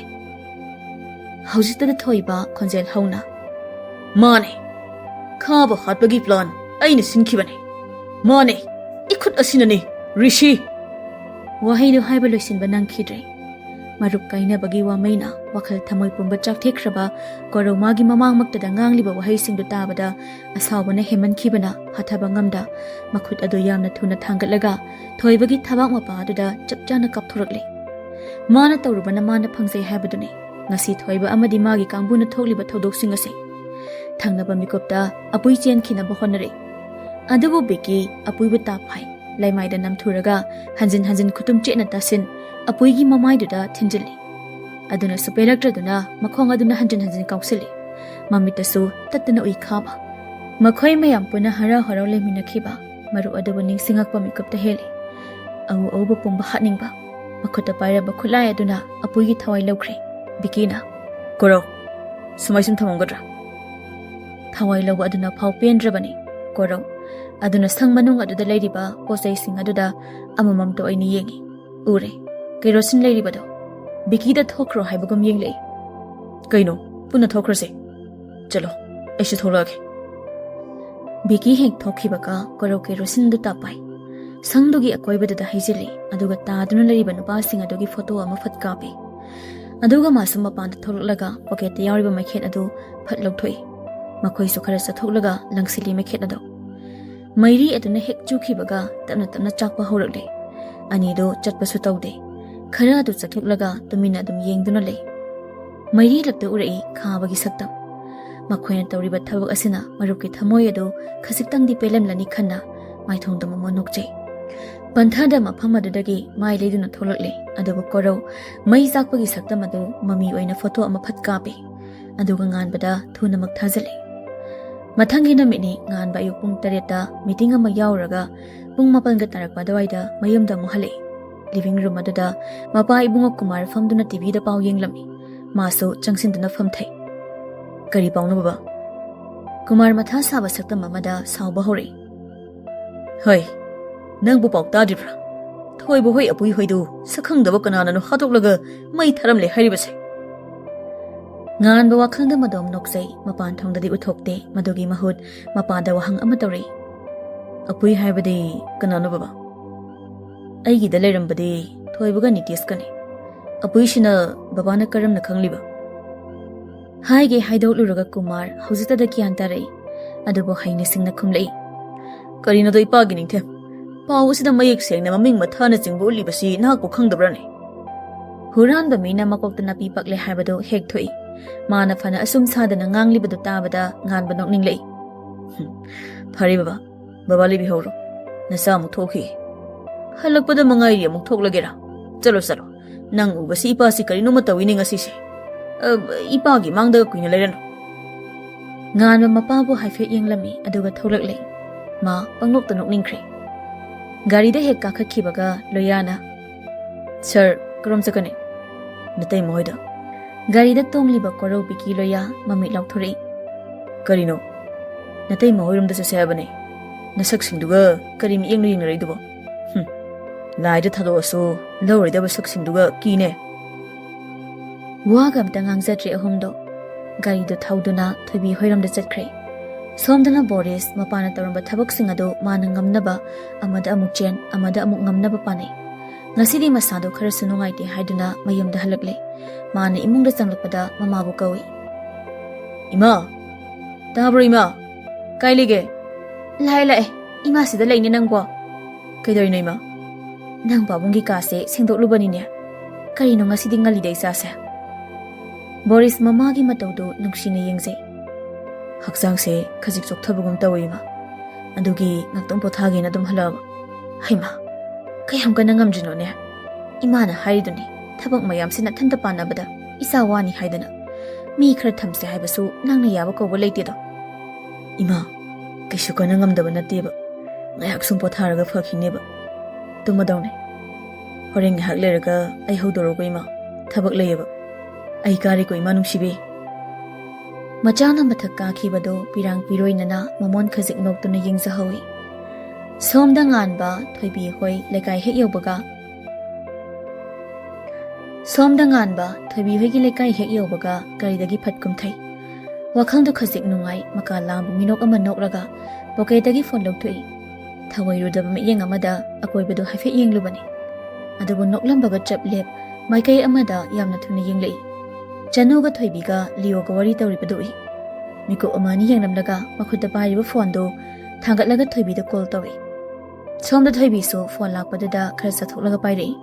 ꯍꯧꯖꯤꯛꯇꯗ ꯊꯣꯏꯕ ꯈꯣꯟꯖꯦꯜ ꯍꯧꯅ, "ꯃꯥꯅꯦ, ꯈꯥꯕ ꯍꯥꯠꯄꯒꯤ ꯄ꯭ꯂꯥꯟ ꯑꯩꯅ ꯁꯤꯟꯈꯤꯕꯅꯦ꯫ ꯃꯥꯅꯦ, ꯏꯈꯨꯠ ꯑꯁꯤꯅꯅꯦ, ꯔꯤꯁꯤ!" ꯋꯥꯍꯩꯗꯨ ꯍꯥꯏꯕ ꯂꯣꯏꯁꯤꯟꯕ ꯅꯪꯈꯤꯗ꯭ꯔꯦ꯫ ꯃꯔꯨꯞ ꯀꯥꯏꯅꯕꯒꯤ ꯋꯥꯃꯩꯅ ꯋꯥꯈꯜ ꯊꯃꯣꯏ ꯄꯨꯝꯕ ꯆꯥꯛꯊꯦꯛꯈ꯭ꯔꯕ ꯀꯣꯔꯧ ꯃꯥꯒꯤ ꯃꯃꯥꯡꯃꯛꯇꯗ ꯉꯥꯡꯂꯤꯕ ꯋꯥꯍꯩꯁꯤꯡꯗꯨ ꯇꯥꯕꯗ ꯑꯁꯥꯎꯕꯅ ꯍꯦꯟꯃꯟꯈꯤꯕꯅ ꯍꯥꯊꯕ ꯉꯝꯗ ꯃꯈꯨꯠ ꯑꯗꯨ ꯌꯥꯝꯅ ꯊꯨꯅ ꯊꯥꯡꯒꯠꯂꯒ ꯊꯣꯏꯕꯒꯤ ꯊꯕꯥꯛ ꯃꯄꯥ ꯑꯗꯨꯗ ꯆꯞ ꯆꯥꯅ ꯀꯥꯞꯊꯣꯔꯛꯂꯦ꯫ ꯃꯥꯅ ꯇꯧꯔꯨꯕꯅ ꯃꯥꯅ ꯐꯪꯖꯩ ꯍꯥꯏꯕꯗꯨꯅꯤ꯫ ꯉꯁꯤ ꯊꯣꯏꯕ ꯑꯃꯗꯤ ꯃꯥꯒꯤ ꯀꯥꯡꯕꯨꯅ ꯊꯣꯛꯂꯤꯕ ꯊꯧꯗꯣꯛꯁꯤꯡ ꯑꯁꯤ꯫ ꯊꯪꯅꯕ ꯃꯤꯀꯨꯞꯇ ꯑꯄꯨꯏ ꯆꯦꯟꯈꯤꯅꯕ ꯍꯣꯠꯅꯔꯛꯏ꯫ ꯑꯗꯨꯕꯨ ꯕꯤꯀꯤ ꯑꯄꯨꯏꯕꯨ ꯇꯥꯞ ꯐꯥꯏ꯫ ꯂꯩꯃꯥꯏꯗ ꯅꯝꯊꯨꯔꯒ ꯍꯟꯖꯤꯟ ꯍꯟꯖꯤꯟ ꯈꯨꯇꯨꯝ ꯆꯦꯠꯅ ꯇꯥꯁꯤꯟ ꯑꯄꯨꯏꯒꯤ ꯃꯃꯥꯏꯗꯨꯗ ꯊꯤꯟꯖꯤꯜꯂꯤ꯫ ꯑꯗꯨꯅꯁꯨ ꯄꯦꯜꯂꯛꯇ꯭ꯔꯗꯨꯅ ꯃꯈꯣꯡ ꯑꯗꯨꯅ ꯍꯟꯖꯤꯟ ꯍꯟꯖꯤꯟ ꯀꯥꯎꯁꯤꯜꯂꯤ꯫ ꯃꯃꯤꯠꯇꯁꯨ ꯇꯠꯇꯅ ꯎꯏ ꯈꯥꯕ꯫ ꯃꯈꯣꯏ ꯃꯌꯥꯝ ꯄꯨꯟꯅ ꯍꯔꯥꯎ ꯍꯔꯥꯎ ꯂꯩꯃꯤꯟꯅꯈꯤꯕ ꯃꯔꯨꯞ ꯑꯗꯨꯕꯨ ꯅꯤꯡꯁꯤꯡꯉꯛꯄ ꯃꯤꯀꯨꯞꯇ ꯍꯦꯜꯂꯤ꯫ ꯑꯎ ꯑꯎꯕ ꯄꯨꯝꯕ ꯍꯥꯠꯅꯤꯡꯕ꯫ ꯃꯈꯨꯠꯇ ꯄꯥꯏꯔꯕ ꯈꯨꯠꯂꯥꯏ ꯑꯗꯨꯅ ꯑꯄꯨꯏꯒꯤ ꯊꯋꯥꯏ ꯂꯧꯈ꯭ꯔꯦ꯫ ꯕꯤꯀꯤꯅ, "ꯀꯣꯔꯧ, ꯁꯨꯃꯥꯏ ꯁꯨꯝ ꯊꯝꯃꯝꯒꯗ꯭ꯔꯥ?" ꯊꯋꯥꯏ ꯂꯧꯕ ꯑꯗꯨꯅ ꯐꯥꯎ ꯄꯦꯟꯗ꯭ꯔꯕꯅꯤ꯫ ꯀꯣꯔꯧ ꯑꯗꯨꯅ ꯁꯪ ꯃꯅꯨꯡ ꯑꯗꯨꯗ ꯂꯩꯔꯤꯕ ꯄꯣꯠ ꯆꯩꯁꯤꯡ ꯑꯗꯨꯗ ꯑꯃꯃꯝꯇ ꯑꯣꯏꯅ ꯌꯦꯡꯉꯤ꯫ ꯎꯔꯦ, ꯀꯦꯔꯣꯁꯤꯟ ꯂꯩꯔꯤꯕꯗꯣ꯫ ꯕꯤꯀꯤꯗ ꯊꯣꯛꯈ꯭ꯔꯣ ꯍꯥꯏꯕꯒꯨꯝ ꯌꯦꯡꯂꯛꯏ꯫ "ꯀꯩꯅꯣ, ꯄꯨꯟꯅ ꯊꯣꯛꯈ꯭ꯔꯁꯦ꯫ ꯆꯠꯂꯣ, ꯑꯩꯁꯨ ꯊꯣꯛꯂꯛꯑꯒꯦ꯫" ꯕꯤꯀꯤ ꯍꯦꯛ ꯊꯣꯛꯈꯤꯕꯒ ꯀꯣꯔꯧ ꯀꯦꯔꯣꯁꯤꯟꯗꯨ ꯇꯥꯞꯄꯥꯏ꯫ ꯁꯪꯗꯨꯒꯤ ꯑꯀꯣꯏꯕꯗꯨꯗ ꯍꯩꯖꯤꯜꯂꯤ, ꯑꯗꯨꯒ ꯇꯥꯗꯨꯅ ꯂꯩꯔꯤꯕ ꯅꯨꯄꯥꯁꯤꯡ ꯑꯗꯨꯒꯤ ꯐꯣꯇꯣ ꯑꯃ ꯐꯠ ꯀꯥꯞꯄꯤ꯫ ꯑꯗꯨꯒ ꯃꯥꯁꯨ ꯃꯄꯥꯟꯗ ꯊꯣꯛꯂꯛꯂꯒ ꯄꯣꯀꯦꯠꯇ ꯌꯥꯎꯔꯤꯕ ꯃꯩꯈꯦꯠ ꯑꯗꯨ ꯐꯠ ꯂꯧꯊꯣꯛꯏ꯫ ꯃꯈꯣꯏꯁꯨ ꯈꯔ ꯆꯠꯊꯣꯛꯂꯒ ꯂꯪꯁꯤꯜꯂꯤ ꯃꯩꯈꯦꯠ ꯑꯗꯨ꯫ ꯃꯩꯔꯤ ꯑꯗꯨꯅ ꯍꯦꯛ ꯆꯨꯈꯤꯕꯒ ꯇꯞꯅ ꯇꯞꯅ ꯆꯥꯛꯄ ꯍꯧꯔꯛꯂꯦ꯫ ꯑꯅꯤꯗꯨ ꯆꯠꯄꯁꯨ ꯇꯧꯗꯦ꯫ ꯈꯔ ꯑꯗꯨ ꯆꯠꯊꯣꯛꯂꯒ ꯇꯨꯃꯤꯟꯅ ꯑꯗꯨꯝ ꯌꯦꯡꯗꯨꯅ ꯂꯩ꯫ ꯃꯩꯔꯤ ꯂꯞꯇ ꯎꯔꯛꯏ ꯈꯥꯕꯒꯤ ꯁꯛꯇꯝ꯫ ꯃꯈꯣꯏꯅ ꯇꯧꯔꯤꯕ ꯊꯕꯛ ꯑꯁꯤꯅ ꯃꯔꯨꯞꯀꯤ ꯊꯃꯣꯏ ꯑꯗꯨ ꯈꯖꯤꯛꯇꯪꯗꯤ ꯄꯦꯜꯂꯝꯂꯅꯤ ꯈꯟꯅ ꯃꯥꯏꯊꯣꯡꯗ ꯃꯃꯣꯟ ꯅꯣꯛꯆꯩ꯫ ꯄꯟꯊꯥꯗ ꯃꯐꯝ ꯑꯗꯨꯗꯒꯤ ꯃꯥꯏ ꯂꯩꯗꯨꯅ ꯊꯣꯛꯂꯛꯂꯦ, ꯑꯗꯨꯕꯨ ꯀꯣꯔꯧ ꯃꯩ ꯆꯥꯛꯄꯒꯤ ꯁꯛꯇꯝ ꯑꯗꯨ ꯃꯃꯤ ꯑꯣꯏꯅ ꯐꯣꯇꯣ ꯑꯃ ꯐꯠ ꯀꯥꯞꯄꯤ, ꯑꯗꯨꯒ ꯉꯥꯟꯕꯗ ꯊꯨꯅꯃꯛ ꯊꯥꯖꯤꯜꯂꯤ꯫ ꯃꯊꯪꯒꯤ ꯅꯨꯃꯤꯠꯅꯤ꯫ ꯉꯥꯟꯕ ꯑꯌꯨꯛ ꯄꯨꯡ ꯇꯔꯦꯠꯇ ꯃꯤꯇꯤꯡ ꯑꯃ ꯌꯥꯎꯔꯒ ꯄꯨꯡ ꯃꯥꯄꯟꯒ ꯇꯥꯔꯛꯄ ꯑꯗꯨꯋꯥꯏꯗ ꯃꯌꯨꯝꯗ ꯑꯃꯨꯛ ꯍꯜꯂꯛꯏ꯫ ꯂꯤꯚꯤꯡ ꯔꯨꯝ ꯑꯗꯨꯗ ꯃꯄꯥ ꯏꯕꯨꯡꯉꯣ ꯀꯨꯃꯥꯔ ꯐꯝꯗꯨꯅ ꯇꯤꯚꯤꯗ ꯄꯥꯎ ꯌꯦꯡꯂꯝꯃꯤ꯫ ꯃꯥꯁꯨ ꯆꯪꯁꯤꯟꯗꯨꯅ ꯐꯝꯊꯩ꯫ "ꯀꯔꯤ ꯄꯥꯎꯅꯣ ꯕꯕꯥ?" ꯀꯨꯃꯥꯔ ꯃꯊꯥ ꯁꯥꯕ ꯁꯛꯇꯝ ꯑꯃꯗ ꯁꯥꯎꯕ ꯍꯧꯔꯛꯏ꯫ "ꯍꯣꯏ, ꯅꯪꯕꯨ ꯄꯥꯎ ꯇꯥꯗ꯭ꯔꯤꯕ꯭ꯔꯥ? ꯊꯣꯏꯕ ꯍꯣꯏ ꯑꯄꯨꯏ ꯍꯣꯏꯗꯨ ꯁꯛꯈꯪꯗꯕ ꯀꯅꯥꯅꯅꯣ ꯍꯥꯠꯇꯣꯛꯂꯒ ꯃꯩ ꯊꯥꯔꯝꯂꯦ ꯍꯥꯏꯔꯤꯕꯁꯦ?" ꯉꯥꯟꯕ ꯋꯥꯈꯜꯗ ꯃꯗꯣꯝ ꯅꯣꯛꯆꯩ, ꯃꯄꯥꯟ ꯊꯣꯡꯗꯗꯤ ꯎꯠꯊꯣꯛꯇꯦ꯫ ꯃꯗꯨꯒꯤ ꯃꯍꯨꯠ ꯃꯄꯥꯗ ꯋꯥꯍꯪ ꯑꯃ ꯇꯧꯔꯛꯏ꯫ "ꯑꯄꯨꯏ ꯍꯥꯏꯕꯗꯤ ꯀꯅꯥꯅꯣ ꯕꯕꯥ?" "ꯑꯩꯒꯤꯗ ꯂꯩꯔꯝꯕꯗꯤ ꯊꯣꯏꯕꯒ ꯅꯤꯇꯤꯁꯀꯅꯤ꯫ ꯑꯄꯨꯏꯁꯤꯅ ꯕꯕꯥꯅ ꯀꯔꯝꯅ ꯈꯪꯂꯤꯕ?" ꯍꯥꯏꯒꯦ ꯍꯥꯏꯗꯣꯛꯂꯨꯔꯒ ꯀꯨꯃꯥꯔ ꯍꯧꯖꯤꯛꯇꯗ ꯒ꯭ꯌꯥꯟ ꯇꯥꯔꯛꯏ꯫ ꯑꯗꯨꯕꯨ ꯍꯩꯅ ꯁꯤꯡꯅ ꯈꯨꯝꯂꯛꯏ꯫ "ꯀꯔꯤꯅꯣꯗꯣ ꯏꯄꯥꯒꯤ ꯅꯤꯡꯊꯦꯝ? ꯄꯥꯎ ꯑꯁꯤꯗ ꯃꯌꯦꯛ ꯁꯦꯡꯅ ꯃꯃꯤꯡ ꯃꯊꯥꯅꯆꯤꯡꯕ ꯎꯠꯂꯤꯕꯁꯤ ꯅꯍꯥꯛꯄꯨ ꯈꯪꯗꯕ꯭ꯔꯥꯅꯦ?" ꯍꯨꯔꯥꯟꯕ ꯃꯤꯅ ꯃꯀꯣꯛꯇ ꯅꯥꯄꯤ ꯄꯛꯂꯦ ꯍꯥꯏꯕꯗꯨ ꯍꯦꯛ ꯊꯣꯛꯏ꯫ ꯃꯥꯅ ꯐꯅ ꯑꯁꯨꯝ ꯁꯥꯗꯅ ꯉꯥꯡꯂꯤꯕꯗꯨ ꯇꯥꯕꯗ ꯉꯥꯟꯕ ꯅꯣꯛꯅꯤꯡꯂꯛꯏ꯫ "ꯍꯨꯝ, ꯐꯔꯦ ꯕꯕꯥ, ꯕꯕꯥ ꯂꯩꯕꯤꯍꯧꯔꯣ꯫ ꯅꯆꯥ ꯑꯃꯨꯛ ꯊꯣꯛꯈꯤ꯫ ꯍꯜꯂꯛꯄꯗ ꯃꯉꯥꯏꯔꯤ ꯑꯃꯨꯛ ꯊꯣꯛꯂꯒꯦꯔꯥ? ꯆꯠꯂꯣ, ꯆꯠꯂꯣ꯫ ꯅꯪ ꯎꯕꯁꯤ ꯏꯄꯥꯁꯤ ꯀꯔꯤꯅꯣꯃ ꯇꯧꯏꯅꯦ ꯉꯁꯤꯁꯦ꯫ ꯑ, ꯏꯄꯥꯒꯤ ꯃꯥꯡꯗ ꯀꯨꯏꯅ ꯂꯩꯔꯅꯨ꯫ ꯉꯥꯟꯕ ꯃꯄꯥꯕꯨ ꯍꯥꯏꯐꯦꯠ ꯌꯦꯡꯂꯝꯃꯤ, ꯑꯗꯨꯒ ꯊꯣꯛꯂꯛꯂꯦ꯫ ꯃꯥ ꯄꯪꯅꯣꯛꯇ ꯅꯣꯛꯅꯤꯡꯈ꯭ꯔꯦ꯫ ꯒꯥꯔꯤꯗ ꯍꯦꯛ ꯀꯥꯈꯠꯈꯤꯕꯒ ꯂꯣꯌꯥꯅ, "ꯁꯔ, ꯀꯔꯣꯝ ꯆꯠꯀꯅꯤ?" "ꯅꯇꯩꯃ ꯍꯣꯏꯗ꯫" ꯒꯥꯔꯤꯗ ꯇꯣꯡꯂꯤꯕ ꯀꯣꯔꯧꯕꯤꯒꯤ ꯂꯣꯌꯥ ꯃꯃꯤꯠ ꯂꯥꯎꯊꯣꯔꯛꯏ꯫ "ꯀꯔꯤꯅꯣ? ꯅꯇꯩꯃ ꯍꯣꯏꯔꯣꯝꯗ ꯆꯠꯁꯦ ꯍꯥꯏꯕꯅꯦ꯫ ꯅꯁꯛꯁꯤꯡꯗꯨꯒ ꯀꯔꯤ ꯃꯤꯠꯌꯦꯡꯅ ꯌꯦꯡꯅꯔꯛꯏꯗꯨꯕꯣ? ꯍꯨꯝ, ꯂꯥꯏꯗ ꯊꯥꯗꯣꯛꯑꯁꯨ ꯂꯧꯔꯣꯏꯗꯕ ꯁꯛꯁꯤꯡꯗꯨꯒ ꯀꯤꯅꯦ꯫" ꯋꯥꯒ ꯑꯝꯇ ꯉꯥꯡꯖꯗ꯭ꯔꯦ ꯑꯍꯨꯝꯗꯣ꯫ ꯒꯥꯔꯤꯗꯨ ꯊꯧꯗꯨꯅ ꯊꯣꯏꯕꯤ ꯍꯣꯏꯔꯣꯝꯗ ꯆꯠꯈ꯭ꯔꯦ꯫ ꯁꯣꯝꯗꯅ ꯕꯣꯔꯤꯁ ꯃꯄꯥꯅ ꯇꯧꯔꯝꯕ ꯊꯕꯛꯁꯤꯡ ꯑꯗꯨ ꯃꯥꯅ ꯉꯝꯅꯕ, ꯑꯃꯗ ꯑꯃꯨꯛ ꯆꯦꯟ, ꯑꯃꯗ ꯑꯃꯨꯛ ꯉꯝꯅꯕ ꯄꯥꯅꯩ꯫ ꯉꯁꯤꯗꯤ ꯃꯁꯥꯗꯣ ꯈꯔꯁꯨ ꯅꯨꯡꯉꯥꯏꯇꯦ ꯍꯥꯏꯗꯨꯅ ꯃꯌꯨꯝꯗ ꯍꯜꯂꯛꯂꯦ꯫ ꯃꯥꯅ ꯏꯃꯨꯡꯗ ꯆꯪꯂꯛꯄꯗ ꯃꯃꯥꯕꯨ ꯀꯧꯏ꯫ "ꯏꯃꯥ! ꯇꯥꯕ꯭ꯔꯣ ꯏꯃꯥ? ꯀꯥꯏ ꯂꯩꯒꯦ?" "ꯂꯥꯛꯑꯦ, ꯂꯥꯛꯑꯦ꯫ ꯏꯃꯥꯁꯤꯗ ꯂꯩꯅꯦ ꯅꯪꯕꯣ꯫" "ꯀꯩꯗꯧꯔꯤꯅꯣ ꯏꯃꯥ?" "ꯅꯪ ꯄꯥꯕꯨꯡꯒꯤ ꯀꯥꯁꯦ ꯁꯦꯡꯗꯣꯛꯂꯨꯕꯅꯤꯅꯦ꯫ ꯀꯔꯤꯅꯣ ꯉꯁꯤꯗꯤ ꯉꯜꯂꯤꯗ ꯏꯆꯥꯁꯦ?" ꯕꯣꯔꯤꯁ ꯃꯃꯥꯒꯤ ꯃꯇꯧꯗꯨ ꯅꯨꯡꯁꯤꯅ ꯌꯦꯡꯖꯩ꯫ "ꯍꯛꯆꯥꯡꯁꯦ ꯈꯖꯤꯛ ꯆꯣꯛꯊꯕꯒꯨꯝ ꯇꯧꯏ ꯏꯃꯥ꯫ ꯑꯗꯨꯒꯤ ꯉꯥꯛꯇꯪ ꯄꯣꯊꯥꯒꯦꯅ ꯑꯗꯨꯝ ꯍꯜꯂꯛꯑꯕ꯫" "ꯍꯩꯃꯥ, ꯀꯌꯥꯝ ꯀꯟꯅ ꯉꯝꯗ꯭ꯔꯤꯅꯣꯅꯦ? ꯏꯃꯥꯅ ꯍꯥꯏꯔꯤꯗꯨꯅꯤ, ꯊꯕꯛ ꯃꯌꯥꯝꯁꯤ ꯅꯊꯟꯇ ꯄꯥꯟꯅꯕꯗ ꯏꯆꯥ ꯋꯥꯅꯤ ꯍꯥꯏꯗꯅ꯫ ꯃꯤ ꯈꯔ ꯊꯝꯁꯦ ꯍꯥꯏꯕꯁꯨ ꯅꯪꯅ ꯌꯥꯕ ꯀꯧꯕ ꯂꯩꯇꯦꯗꯣ꯫" "ꯏꯃꯥ, ꯀꯩꯁꯨ ꯀꯟꯅ ꯉꯝꯗꯕ ꯅꯠꯇꯦꯕ꯫ ꯉꯥꯏꯍꯥꯛ ꯁꯨꯝ ꯄꯣꯊꯥꯔꯒ ꯐꯈꯤꯅꯦꯕ꯫ ꯇꯨꯝꯃꯗꯧꯅꯦ꯫ ꯍꯣꯔꯦꯟ ꯉꯥꯏꯍꯥꯛ ꯂꯩꯔꯒ ꯑꯩ ꯍꯧꯗꯣꯔꯛꯎꯀꯣ ꯏꯃꯥ꯫ ꯊꯕꯛ ꯂꯩꯌꯦꯕ꯫ ꯑꯩ ꯀꯥꯔꯦꯀꯣ ꯏꯃꯥ ꯅꯨꯡꯁꯤꯕꯤ꯫" ꯃꯆꯥꯅ ꯃꯊꯛ ꯀꯥꯈꯤꯕꯗꯨ ꯄꯤꯔꯥꯡ ꯄꯤꯔꯣꯏꯅꯅ ꯃꯃꯣꯟ ꯈꯖꯤꯛ ꯅꯣꯛꯇꯨꯅ ꯌꯦꯡꯖꯍꯧꯏ꯫ ꯁꯣꯝꯗ ꯉꯥꯟꯕ ꯊꯣꯏꯕꯤ ꯍꯣꯏ ꯂꯩꯀꯥꯏ ꯍꯦꯛ ꯌꯧꯕꯒ, ꯁꯣꯝꯗ ꯉꯥꯟꯕ ꯊꯣꯏꯕꯤ ꯍꯣꯏꯒꯤ ꯂꯩꯀꯥꯏ ꯍꯦꯛ ꯌꯧꯕꯒ ꯒꯥꯔꯤꯗꯒꯤ ꯐꯠ ꯀꯨꯝꯊꯩ꯫ ꯋꯥꯈꯜꯗꯨ ꯈꯖꯤꯛ ꯅꯨꯡꯉꯥꯏ, ꯃꯀꯥ ꯂꯥꯝꯕ ꯃꯤꯅꯣꯛ ꯑꯃ ꯅꯣꯛꯂꯒ ꯄꯣꯀꯦꯠꯇꯒꯤ ꯐꯣꯟ ꯂꯧꯊꯣꯛꯏ꯫ ꯊꯧꯑꯣꯏꯔꯨꯗꯕ ꯃꯤꯠꯌꯦꯡ ꯑꯃꯗ ꯑꯀꯣꯏꯕꯗꯨ ꯍꯥꯏꯐꯦꯠ ꯌꯦꯡꯂꯨꯕꯅꯤ꯫ ꯑꯗꯨꯕꯨ ꯅꯣꯛꯂꯝꯕꯒ ꯆꯞ ꯂꯦꯞ, ꯃꯥꯏꯀꯩ ꯑꯃꯗ ꯌꯥꯝꯅ ꯊꯨꯅ ꯌꯦꯡꯂꯛꯏ꯫ ꯆꯅꯨꯒ ꯊꯣꯏꯕꯤꯒ ꯂꯤꯑꯣꯒ ꯋꯥꯔꯤ ꯇꯧꯔꯤꯕꯗꯨ ꯎꯏ꯫ ꯃꯤꯀꯨꯞ ꯑꯃ ꯑꯅꯤ ꯌꯦꯡꯂꯝꯂꯒ ꯃꯈꯨꯠꯇ ꯄꯥꯏꯔꯤꯕ ꯐꯣꯟꯗꯨ ꯊꯥꯡꯒꯠꯂꯒ ꯊꯣꯏꯕꯤꯗ ꯀꯣꯜ ꯇꯧꯏ꯫ ꯁꯣꯝꯗ ꯊꯣꯏꯕꯤꯁꯨ ꯐꯣꯟ ꯂꯥꯛꯄꯗꯨꯗ ꯈꯔ ꯆꯠꯊꯣꯛꯂꯒ ꯄꯥꯏꯔꯛꯏ꯫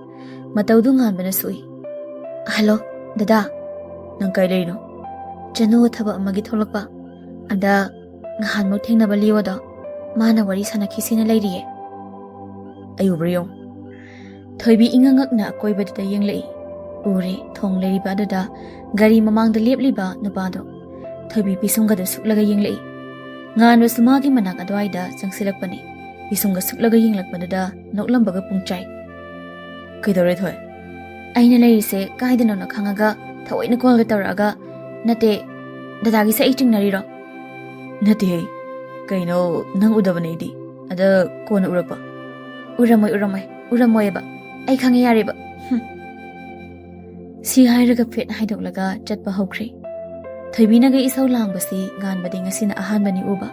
ꯃꯇꯧꯗꯨ ꯉꯥꯟꯕꯅ ꯁꯨꯛꯏ꯫ "ꯍꯜꯂꯣ, ꯗꯗꯥ꯫" "ꯅꯪ ꯀꯥꯏ ꯂꯩꯔꯤꯅꯣ?" "ꯆꯅꯨꯒ ꯊꯕꯛ ꯑꯃꯒꯤ ꯊꯣꯛꯂꯛꯄ꯫ ꯑꯗ ꯉꯍꯥꯟꯃꯨꯛ ꯊꯦꯡꯅꯕ ꯂꯤꯑꯣꯗꯣ, ꯃꯥꯅ ꯋꯥꯔꯤ ꯁꯥꯟꯅꯈꯤꯁꯦꯅ ꯂꯩꯔꯤꯌꯦ꯫" ꯑꯩ ꯎꯕ꯭ꯔꯥ ꯌꯦꯡꯉꯨ꯫ ꯊꯣꯏꯕꯤ ꯏꯉꯛ ꯉꯛꯅ ꯑꯀꯣꯏꯕꯗꯨꯗ ꯌꯦꯡꯂꯛꯏ꯫ ꯎꯔꯦ, ꯊꯣꯡ ꯂꯩꯔꯤꯕ ꯑꯗꯨꯗ ꯒꯥꯔꯤ ꯃꯃꯥꯡꯗ ꯂꯦꯞꯂꯤꯕ ꯅꯨꯄꯥꯗꯣ꯫ ꯊꯣꯏꯕꯤ ꯄꯤꯁꯨꯝꯒꯗꯨ ꯁꯨꯛꯂꯒ ꯌꯦꯡꯂꯛꯏ꯫ ꯉꯥꯟꯕꯁꯨ ꯃꯥꯒꯤ ꯃꯅꯥꯛ ꯑꯗꯨꯋꯥꯏꯗ ꯆꯪꯁꯤꯜꯂꯛꯄꯅꯤ꯫ ꯄꯤꯁꯨꯝꯒ ꯁꯨꯛꯂꯒ ꯌꯦꯡꯂꯛꯄꯗꯨꯗ ꯅꯣꯛꯂꯝꯕꯒ ꯄꯨꯡꯆꯥꯏ꯫ "ꯀꯩꯗꯧꯔꯦ ꯊꯣꯏ?" "ꯑꯩꯅ ꯂꯩꯔꯤꯁꯦ ꯀꯥꯏꯗꯅꯣꯅ ꯈꯪꯉꯒ ꯊꯑꯣꯏꯅ ꯀꯣꯜꯒ ꯇꯧꯔꯛꯑꯒ, ꯅꯠꯇꯦ, ꯗꯗꯥꯒꯤꯁꯦ ꯑꯩ ꯆꯤꯡꯅꯔꯤꯔꯣ?" "ꯅꯠꯇꯦꯍꯦ, ꯀꯩꯅꯣ, ꯅꯪ ꯎꯗꯕꯅꯦ ꯑꯩꯗꯤ, ꯑꯗ ꯀꯣꯟꯅ ꯎꯔꯛꯄ?" "ꯎꯔꯝꯃꯣꯏ, ꯎꯔꯝꯃꯣꯏ, ꯎꯔꯝꯃꯣꯏꯑꯕ, ꯑꯩ ꯈꯪꯉꯦ, ꯌꯥꯔꯦꯕ꯫" ꯍꯨꯝ꯫ ꯁꯤ ꯍꯥꯏꯔꯒ ꯐꯦꯠ ꯍꯥꯏꯗꯣꯛꯂꯒ ꯆꯠꯄ ꯍꯧꯈ꯭ꯔꯦ꯫ ꯊꯣꯏꯕꯤꯅꯒ ꯏꯁꯧ ꯂꯥꯡꯕꯁꯤ ꯉꯥꯟꯕꯗꯤ ꯉꯁꯤꯅ ꯑꯍꯥꯟꯕꯅꯤ ꯎꯕ꯫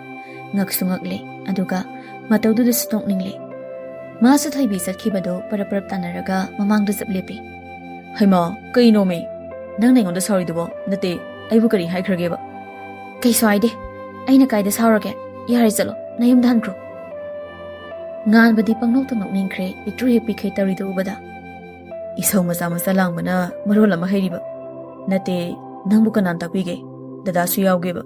ꯉꯛꯁꯨ ꯉꯛꯂꯦ, ꯑꯗꯨꯒ ꯃꯇꯧꯗꯨꯗꯁꯨ ꯅꯣꯛꯅꯤꯡꯂꯦ꯫ ꯃꯥꯁꯨ ꯊꯣꯏꯕꯤ ꯆꯠꯈꯤꯕꯗꯣ ꯄꯔꯞ ꯄꯔꯞ ꯇꯥꯟꯅꯔꯒ ꯃꯃꯥꯡꯗ ꯆꯞ ꯂꯦꯞꯄꯤ꯫ "ꯍꯩꯃꯥ, ꯀꯩꯅꯣꯃꯤ? ꯅꯪꯅ ꯑꯩꯉꯣꯟꯗ ꯁꯥꯎꯔꯤꯗꯨꯕꯣ? ꯅꯠꯇꯦ, ꯑꯩꯕꯨ ꯀꯔꯤ ꯍꯥꯏꯈ꯭ꯔꯒꯦꯕ?" "ꯀꯩꯁꯨ ꯍꯥꯏꯗꯦ꯫ ꯑꯩꯅ ꯀꯥꯏꯗ ꯁꯥꯎꯔꯒꯦ? ꯌꯥꯔꯦ, ꯆꯠꯂꯣ, ꯅꯌꯨꯝꯗ ꯍꯟꯈ꯭ꯔꯣ꯫" ꯉꯥꯟꯕꯗꯤ ꯄꯪꯅꯣꯛꯇ ꯅꯣꯛꯅꯤꯡꯈ꯭ꯔꯦ, ꯄꯤꯛꯇ꯭ꯔꯨ ꯍꯦꯛ ꯄꯤꯛꯈꯩ ꯇꯧꯔꯤꯗꯨ ꯎꯕꯗ꯫ "ꯏꯁꯧ ꯃꯆꯥ ꯃꯆꯥ ꯂꯥꯡꯕꯅ ꯃꯔꯣꯜ ꯑꯃ ꯍꯩꯔꯤꯕ꯫ ꯅꯠꯇꯦ, ꯅꯪꯕꯨ ꯀꯅꯥꯅ ꯇꯥꯛꯄꯤꯒꯦ? ꯗꯗꯥꯁꯨ ꯌꯥꯎꯒꯦꯕ꯫"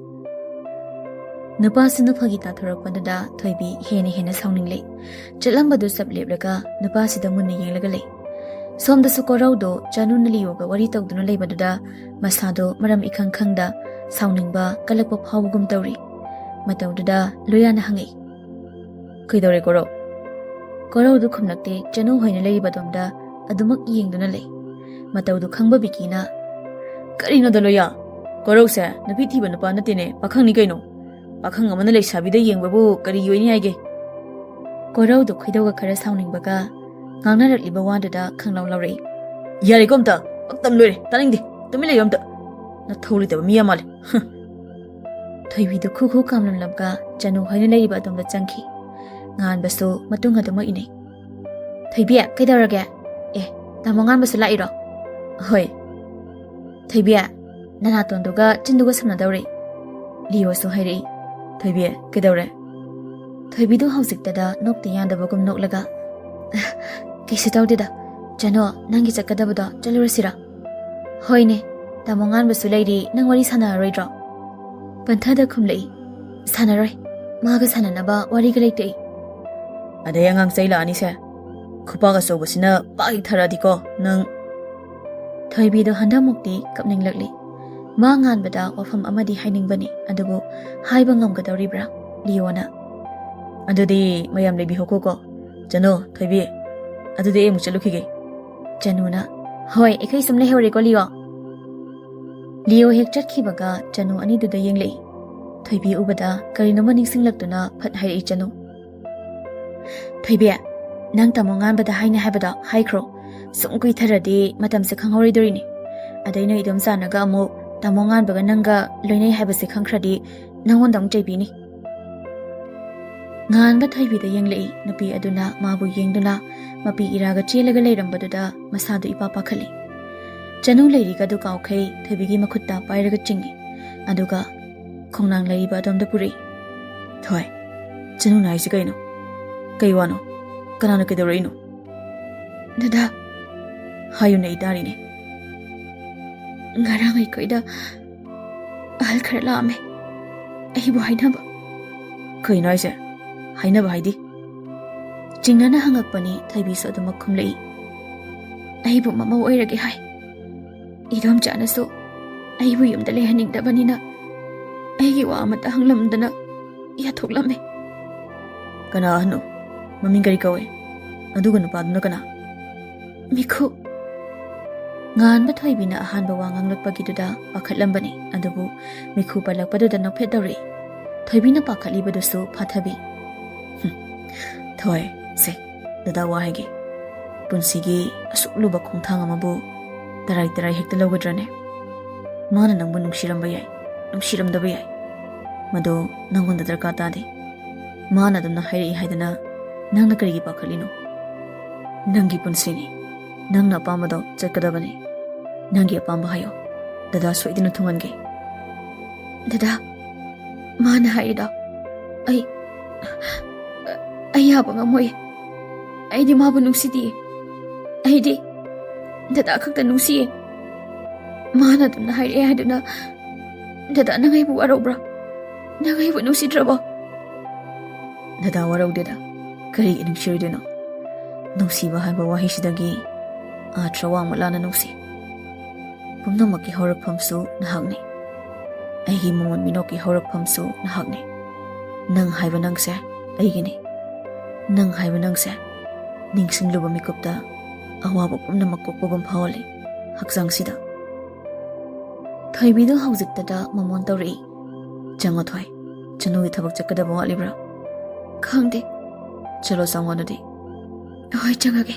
ꯅꯨꯄꯥꯁꯤꯅ ꯐꯥꯒꯤ ꯇꯥꯊꯣꯔꯛꯄꯗꯨꯗ ꯊꯣꯏꯕꯤ ꯍꯦꯟꯅ ꯍꯦꯟꯅ ꯁꯥꯎꯅꯤꯡꯂꯦ꯫ ꯆꯠꯂꯝꯕꯗꯨ ꯆꯞ ꯂꯦꯞꯂꯒ ꯅꯨꯄꯥꯁꯤꯗ ꯃꯨꯟꯅ ꯌꯦꯡꯂꯒ ꯂꯩ꯫ ꯁꯣꯝꯗꯁꯨ ꯀꯣꯔꯧꯗꯣ ꯆꯅꯨꯅ ꯂꯤꯌꯣꯒ ꯋꯥꯔꯤ ꯇꯧꯗꯨꯅ ꯂꯩꯕꯗꯨꯗ ꯃꯁꯥꯗꯣ ꯃꯔꯝ ꯏꯈꯪ ꯈꯪꯗ ꯁꯥꯎꯅꯤꯡꯕ ꯀꯜꯂꯛꯄ ꯐꯥꯎꯕꯒꯨꯝ ꯇꯧꯔꯤ꯫ ꯃꯇꯧꯗꯨꯗ ꯂꯣꯌꯥꯅ ꯍꯪꯉꯛꯏ, "ꯀꯩꯗꯧꯔꯦ ꯀꯣꯔꯧ?" ꯀꯣꯔꯧꯗꯨ ꯈꯨꯝꯂꯛꯇꯦ, ꯆꯅꯨ ꯍꯣꯏꯅ ꯂꯩꯔꯤꯕ ꯑꯗꯣꯝꯗ ꯑꯗꯨꯃꯛ ꯌꯦꯡꯗꯨꯅ ꯂꯩ꯫ ꯃꯇꯧꯗꯨ ꯈꯪꯕ ꯕꯤꯀꯤꯅ, "ꯀꯔꯤꯅꯣꯗ ꯂꯣꯌꯥ? ꯀꯣꯔꯧꯁꯦ ꯅꯨꯄꯤ ꯊꯤꯕ ꯅꯨꯄꯥ ꯅꯠꯇꯦꯅꯦ, ꯄꯥꯈꯪꯅꯤ ꯀꯩꯅꯣ꯫ ꯄꯥꯈꯪ ꯑꯃꯅ ꯂꯩꯁꯥꯕꯤꯗ ꯌꯦꯡꯕꯕꯨ ꯀꯔꯤ ꯑꯣꯏꯅꯤ ꯍꯥꯏꯒꯦ?" ꯀꯣꯔꯧꯗꯨ ꯈꯣꯏꯗꯧꯒ ꯈꯔ ꯁꯥꯎꯅꯤꯡꯕꯒ ꯉꯥꯡꯅꯔꯛꯂꯤꯕ ꯋꯥꯗꯨꯗ ꯈꯪꯂꯥꯎ ꯂꯥꯎꯔꯛꯏ, "ꯌꯥꯔꯦꯀꯣ ꯑꯝꯇ, ꯄꯛꯇꯝ ꯂꯣꯏꯔꯦ, ꯇꯥꯅꯤꯡꯗꯦ, ꯇꯨꯃꯤꯟ ꯂꯩꯌꯣ ꯑꯝꯇ꯫ ꯅꯊꯧ ꯂꯩꯇꯕ ꯃꯤ ꯌꯥꯝ ꯃꯥꯜꯂꯦ, ꯍꯨꯝ꯫" ꯊꯣꯏꯕꯤꯗꯨ ꯈꯨ ꯈꯨ ꯀꯥꯝꯂꯝꯂꯝꯒ ꯆꯅꯨ ꯍꯣꯏꯅ ꯂꯩꯔꯤꯕ ꯑꯗꯣꯝꯗ ꯆꯪꯈꯤ꯫ ꯉꯥꯟꯕꯁꯨ ꯃꯇꯨꯡ ꯑꯗꯨꯃꯛ ꯏꯅꯩ꯫ "ꯊꯣꯏꯕꯤ, ꯀꯩꯗꯧꯔꯒꯦ? ꯑꯦ, ꯇꯥꯃꯣ ꯉꯥꯟꯕꯁꯨ ꯂꯥꯛꯏꯔꯣ?" "ꯍꯣꯏ꯫" "ꯊꯣꯏꯕꯤ, ꯅꯅꯥꯇꯣꯟꯗꯨꯒ ꯆꯤꯟꯗꯨꯒ ꯁꯝꯅꯗꯧꯔꯦ꯫" ꯂꯤꯌꯣꯁꯨ ꯍꯥꯏꯔꯛꯏ꯫ "ꯊꯣꯏꯕꯤ, ꯀꯩꯗꯧꯔꯦ?" ꯊꯣꯏꯕꯤꯗꯨ ꯍꯧꯖꯤꯛꯇꯗ ꯅꯣꯛꯇ ꯌꯥꯗꯕꯒꯨꯝ ꯅꯣꯛꯂꯒ, "ꯀꯩꯁꯨ ꯇꯧꯗꯦꯗ꯫ ꯆꯅꯣ, ꯅꯪꯒꯤ ꯆꯠꯀꯗꯕꯗꯣ ꯆꯠꯂꯨꯔꯁꯤꯔ?" "ꯍꯣꯏꯅꯦ, ꯇꯥꯃꯣ ꯉꯥꯟꯕꯁꯨ ꯂꯩꯔꯤ, ꯅꯪ ꯋꯥꯔꯤ ꯁꯥꯟꯅꯔꯔꯣꯏꯗ꯭ꯔꯣ?" ꯄꯟꯊꯗ ꯈꯨꯝꯂꯛꯏ, "ꯁꯥꯟꯅꯔꯣꯏ, ꯃꯥꯒ ꯁꯥꯟꯅꯅꯕ ꯋꯥꯔꯤꯒ ꯂꯩꯇꯦ ꯑꯩ꯫" "ꯑꯗꯩ ꯑꯉꯥꯡ ꯆꯩ ꯂꯥꯛꯑꯅꯤꯁꯦ, ꯈꯨꯄꯥꯛ ꯑꯆꯧꯕꯁꯤꯅ ꯄꯥꯛ ꯍꯦꯛ ꯊꯥꯔꯛꯑꯗꯤꯀꯣ ꯅꯪ꯫ ꯊꯣꯏꯕꯤꯗꯣ ꯍꯟꯗꯛꯃꯨꯛꯇꯤ ꯀꯞꯅꯤꯡꯂꯛꯂꯤ꯫ ꯃꯥ ꯉꯥꯟꯕꯗ ꯋꯥꯐꯝ ꯑꯃꯗꯤ ꯍꯥꯏꯅꯤꯡꯕꯅꯤ, ꯑꯗꯨꯕꯨ ꯍꯥꯏꯕ ꯉꯝꯒꯗꯧꯔꯤꯕ꯭ꯔꯥ ꯂꯤꯌꯣꯅ? "ꯑꯗꯨꯗꯤ ꯃꯌꯥꯝ ꯂꯩꯕꯤꯍꯧꯈꯣꯀꯣ꯫ ꯆꯅꯨ, ꯊꯣꯏꯕꯤ, ꯑꯗꯨꯗꯤ ꯑꯩ ꯑꯃꯨꯛ ꯆꯠꯂꯨꯈꯤꯒꯦ꯫" ꯆꯅꯨꯅ, "ꯍꯣꯏ, ꯑꯩꯈꯣꯏ ꯁꯨꯝ ꯂꯩꯍꯧꯔꯦꯀꯣ ꯂꯤꯌꯣ꯫" ꯂꯤꯌꯣ ꯍꯦꯛ ꯆꯠꯈꯤꯕꯒ ꯆꯅꯨ ꯑꯅꯤꯗꯨꯗ ꯌꯦꯡꯂꯛꯏ꯫ ꯊꯣꯏꯕꯤ ꯎꯕꯗ ꯀꯔꯤꯅꯣꯃ ꯅꯤꯡꯁꯤꯡꯂꯛꯇꯨꯅ ꯐꯠ ꯍꯥꯏꯔꯛꯏ ꯆꯅꯨ꯫ "ꯊꯣꯏꯕꯤ, ꯅꯪ ꯇꯥꯃꯣ ꯉꯥꯟꯕꯗ ꯍꯥꯏꯅꯤ ꯍꯥꯏꯕꯗꯣ ꯍꯥꯏꯈ꯭ꯔꯣ꯫ ꯁꯨꯝ ꯀꯨꯏꯊꯔꯗꯤ ꯃꯇꯝꯁꯦ ꯈꯪꯍꯧꯔꯣꯏꯗꯣꯔꯤꯅꯤ꯫ ꯑꯗꯩ ꯅꯣꯏ ꯏꯗꯣꯝꯆꯥꯅꯒ ꯑꯃꯨꯛ ꯇꯥꯃꯣ ꯉꯥꯟꯕꯒ ꯅꯪꯒ ꯂꯣꯏꯅꯩ ꯍꯥꯏꯕꯁꯦ ꯈꯪꯈ꯭ꯔꯗꯤ ꯅꯪꯉꯣꯟꯗ ꯑꯃꯨꯛ ꯆꯩꯕꯤꯅꯤ꯫" ꯉꯥꯟꯕ ꯊꯣꯏꯕꯤꯗ ꯌꯦꯡꯂꯛꯏ꯫ ꯅꯨꯄꯤ ꯑꯗꯨꯅ ꯃꯥꯕꯨ ꯌꯦꯡꯗꯨꯅ ꯃꯄꯤ ꯏꯔꯥꯒ ꯆꯦꯜꯂꯒ ꯂꯩꯔꯝꯕꯗꯨꯗ ꯃꯁꯥꯗꯨ ꯏꯄꯥ ꯄꯥꯈꯠꯂꯤ꯫ ꯆꯅꯨ ꯂꯩꯔꯤꯒꯗꯨ ꯀꯥꯎꯈꯩ ꯊꯣꯏꯕꯤꯒꯤ ꯃꯈꯨꯠꯇ ꯄꯥꯏꯔꯒ ꯆꯤꯡꯏ꯫ ꯑꯗꯨꯒ ꯈꯣꯡꯅꯥꯡ ꯂꯩꯔꯤꯕ ꯑꯗꯣꯝꯗ ꯄꯨꯔꯛꯏ꯫ "ꯊꯣꯏ, ꯆꯅꯨꯅ ꯍꯥꯏꯁꯤ ꯀꯩꯅꯣ? ꯀꯩ ꯋꯥꯅꯣ? ꯀꯅꯥꯅ ꯀꯩꯗꯧꯔꯛꯏꯅꯣ?" "ꯗꯗꯥ꯫" "ꯍꯥꯏꯌꯨꯅꯦ, ꯑꯩ ꯇꯥꯔꯤꯅꯦ꯫" "ꯉꯔꯥꯡ ꯑꯩꯈꯣꯏꯗ ꯑꯍꯜ ꯈꯔ ꯂꯥꯛꯑꯝꯃꯦ, ꯑꯩꯕꯨ ꯍꯥꯏꯅꯕ꯫" "ꯀꯩꯅꯣ ꯍꯥꯏꯁꯦ? ꯍꯥꯏꯅꯕ ꯍꯥꯏꯗꯤ?" ꯆꯤꯡꯅꯅ ꯍꯪꯉꯛꯄꯅꯤ꯫ ꯊꯣꯏꯕꯤꯁꯨ ꯑꯗꯨꯃꯛ ꯈꯨꯝꯂꯛꯏ꯫ "ꯑꯩꯕꯨ ꯃꯃꯧ ꯑꯣꯏꯔꯒꯦ ꯍꯥꯏ꯫ ꯏꯗꯣꯝꯆꯥꯅꯁꯨ ꯑꯩꯕꯨ ꯌꯨꯝꯗ ꯂꯩꯍꯟꯅꯤꯡꯗꯕꯅꯤꯅ ꯑꯩꯒꯤ ꯋꯥ ꯑꯃꯠꯇ ꯍꯪꯂꯝꯗꯅ ꯌꯥꯊꯣꯛꯂꯝꯃꯦ꯫" "ꯀꯅꯥ ꯑꯍꯟꯅꯣ? ꯃꯃꯤꯡ ꯀꯔꯤ ꯀꯧꯏ? ꯑꯗꯨꯒ ꯅꯨꯄꯥꯗꯨꯅ ꯀꯅꯥ?" "ꯃꯤꯈꯨ꯫" ꯉꯥꯟꯕ ꯊꯣꯏꯕꯤꯅ ꯑꯍꯥꯟꯕ ꯋꯥ ꯉꯥꯡꯂꯛꯄꯒꯤꯗꯨꯗ ꯄꯥꯈꯠꯂꯝꯕꯅꯤ, ꯑꯗꯨꯕꯨ ꯃꯤꯈꯨ ꯄꯜꯂꯛꯄꯗꯨꯗ ꯅꯣꯛꯐꯦꯠ ꯇꯧꯔꯛꯏ꯫ ꯊꯣꯏꯕꯤꯅ ꯄꯥꯈꯠꯂꯤꯕꯗꯨꯁꯨ ꯐꯥꯊꯕꯤ꯫ "ꯍꯨꯝ, ꯊꯣꯏ, ꯁꯦ, ꯗꯗꯥ ꯋꯥ ꯍꯥꯏꯒꯦ꯫ ꯄꯨꯟꯁꯤꯒꯤ ꯑꯁꯨꯛ ꯂꯨꯕ ꯈꯣꯡꯊꯥꯡ ꯑꯃꯕꯨ ꯇꯔꯥꯏ ꯇꯔꯥꯏ ꯍꯦꯛꯇ ꯂꯧꯒꯗ꯭ꯔꯅꯦ? ꯃꯥꯅ ꯅꯪꯕꯨ ꯅꯨꯡꯁꯤꯔꯝꯕ ꯌꯥꯏ, ꯅꯨꯡꯁꯤꯔꯝꯗꯕ ꯌꯥꯏ꯫ ꯃꯗꯣ ꯅꯪꯉꯣꯟꯗ ꯗꯔꯀꯥꯔ ꯇꯥꯗꯦ꯫ ꯃꯥꯅ ꯑꯗꯨꯝꯅ ꯍꯥꯏꯔꯛꯏ ꯍꯥꯏꯗꯅ ꯅꯪꯅ ꯀꯔꯤꯒꯤ ꯄꯥꯈꯠꯂꯤꯅꯣ? ꯅꯪꯒꯤ ꯄꯨꯟꯁꯤꯅꯤ꯫ ꯅꯪꯅ ꯑꯄꯥꯝꯕꯗꯣ ꯆꯠꯀꯗꯕꯅꯤ꯫ ꯅꯪꯒꯤ ꯑꯄꯥꯝꯕ ꯍꯥꯏꯌꯣ꯫ ꯗꯗꯥ ꯁꯣꯏꯗꯅ ꯊꯨꯡꯍꯟꯒꯦ꯫" "ꯗꯗꯥ, ꯃꯥꯅ ꯍꯥꯏꯔꯤꯗꯣ ꯑꯩ, ꯑꯩ ꯌꯥꯕ ꯉꯝꯃꯣꯏ꯫ ꯑꯩꯗꯤ ꯃꯥꯕꯨ ꯅꯨꯡꯁꯤꯗꯤꯌꯦ꯫ ꯑꯩꯗꯤ ꯗꯗꯥ ꯈꯛꯇ ꯅꯨꯡꯁꯤꯌꯦ꯫ ꯃꯥꯅ ꯑꯗꯨꯝꯅ ꯍꯥꯏꯔꯛꯑꯦ ꯍꯥꯏꯗꯨꯅ ꯗꯗꯥ, ꯅꯪ ꯑꯩꯕꯨ ꯋꯥꯔꯧꯕ꯭ꯔꯥ? ꯅꯪ ꯑꯩꯕꯨ ꯅꯨꯡꯁꯤꯗ꯭ꯔꯕꯣ?" "ꯗꯗꯥ ꯋꯥꯔꯧꯗꯦꯗ꯫ ꯀꯔꯤꯒꯤ ꯅꯨꯡꯁꯤꯔꯣꯏꯗꯣꯏꯅꯣ? ꯅꯨꯡꯁꯤꯕ ꯍꯥꯏꯕ ꯋꯥꯍꯩꯁꯤꯗꯒꯤ ꯑꯥꯔꯊ ꯋꯥꯡꯃ ꯂꯥꯅ ꯅꯨꯡꯁꯤ꯫ ꯄꯨꯝꯅꯃꯛꯀꯤ ꯍꯧꯔꯛꯐꯝꯁꯨ ꯅꯍꯥꯛꯅꯤ꯫ ꯑꯩꯒꯤ ꯃꯃꯣꯟ ꯃꯤꯅꯣꯛꯀꯤ ꯍꯧꯔꯛꯐꯝꯁꯨ ꯅꯍꯥꯛꯅꯤ꯫ ꯅꯪ ꯍꯥꯏꯕ ꯅꯪꯁꯦ ꯑꯩꯒꯤꯅꯤ꯫ ꯅꯪ ꯍꯥꯏꯕ ꯅꯪꯁꯦ ꯅꯤꯡꯁꯤꯡꯂꯨꯕ ꯃꯤꯀꯨꯞꯇ ꯑꯋꯥꯕ ꯄꯨꯝꯅꯃꯛ ꯀꯣꯛꯄꯒꯨꯝ ꯐꯥꯎꯍꯜꯂꯤ ꯍꯛꯆꯥꯡꯁꯤꯗ꯫ ꯊꯣꯏꯕꯤꯗꯨ ꯍꯧꯖꯤꯛꯇꯗ ꯃꯃꯣꯟ ꯇꯧꯔꯛꯏ꯫ "ꯆꯪꯉꯣ ꯊꯣꯏ, ꯆꯅꯨꯒꯤ ꯊꯕꯛ ꯆꯠꯀꯗꯕ ꯋꯥꯠꯂꯤꯕ꯭ꯔꯥ?" "ꯈꯪꯗꯦ꯫" "ꯆꯠꯂꯣ ꯆꯪꯉꯣ ꯑꯗꯨꯗꯤ꯫" "ꯍꯣꯏ, ꯆꯪꯉꯒꯦ꯫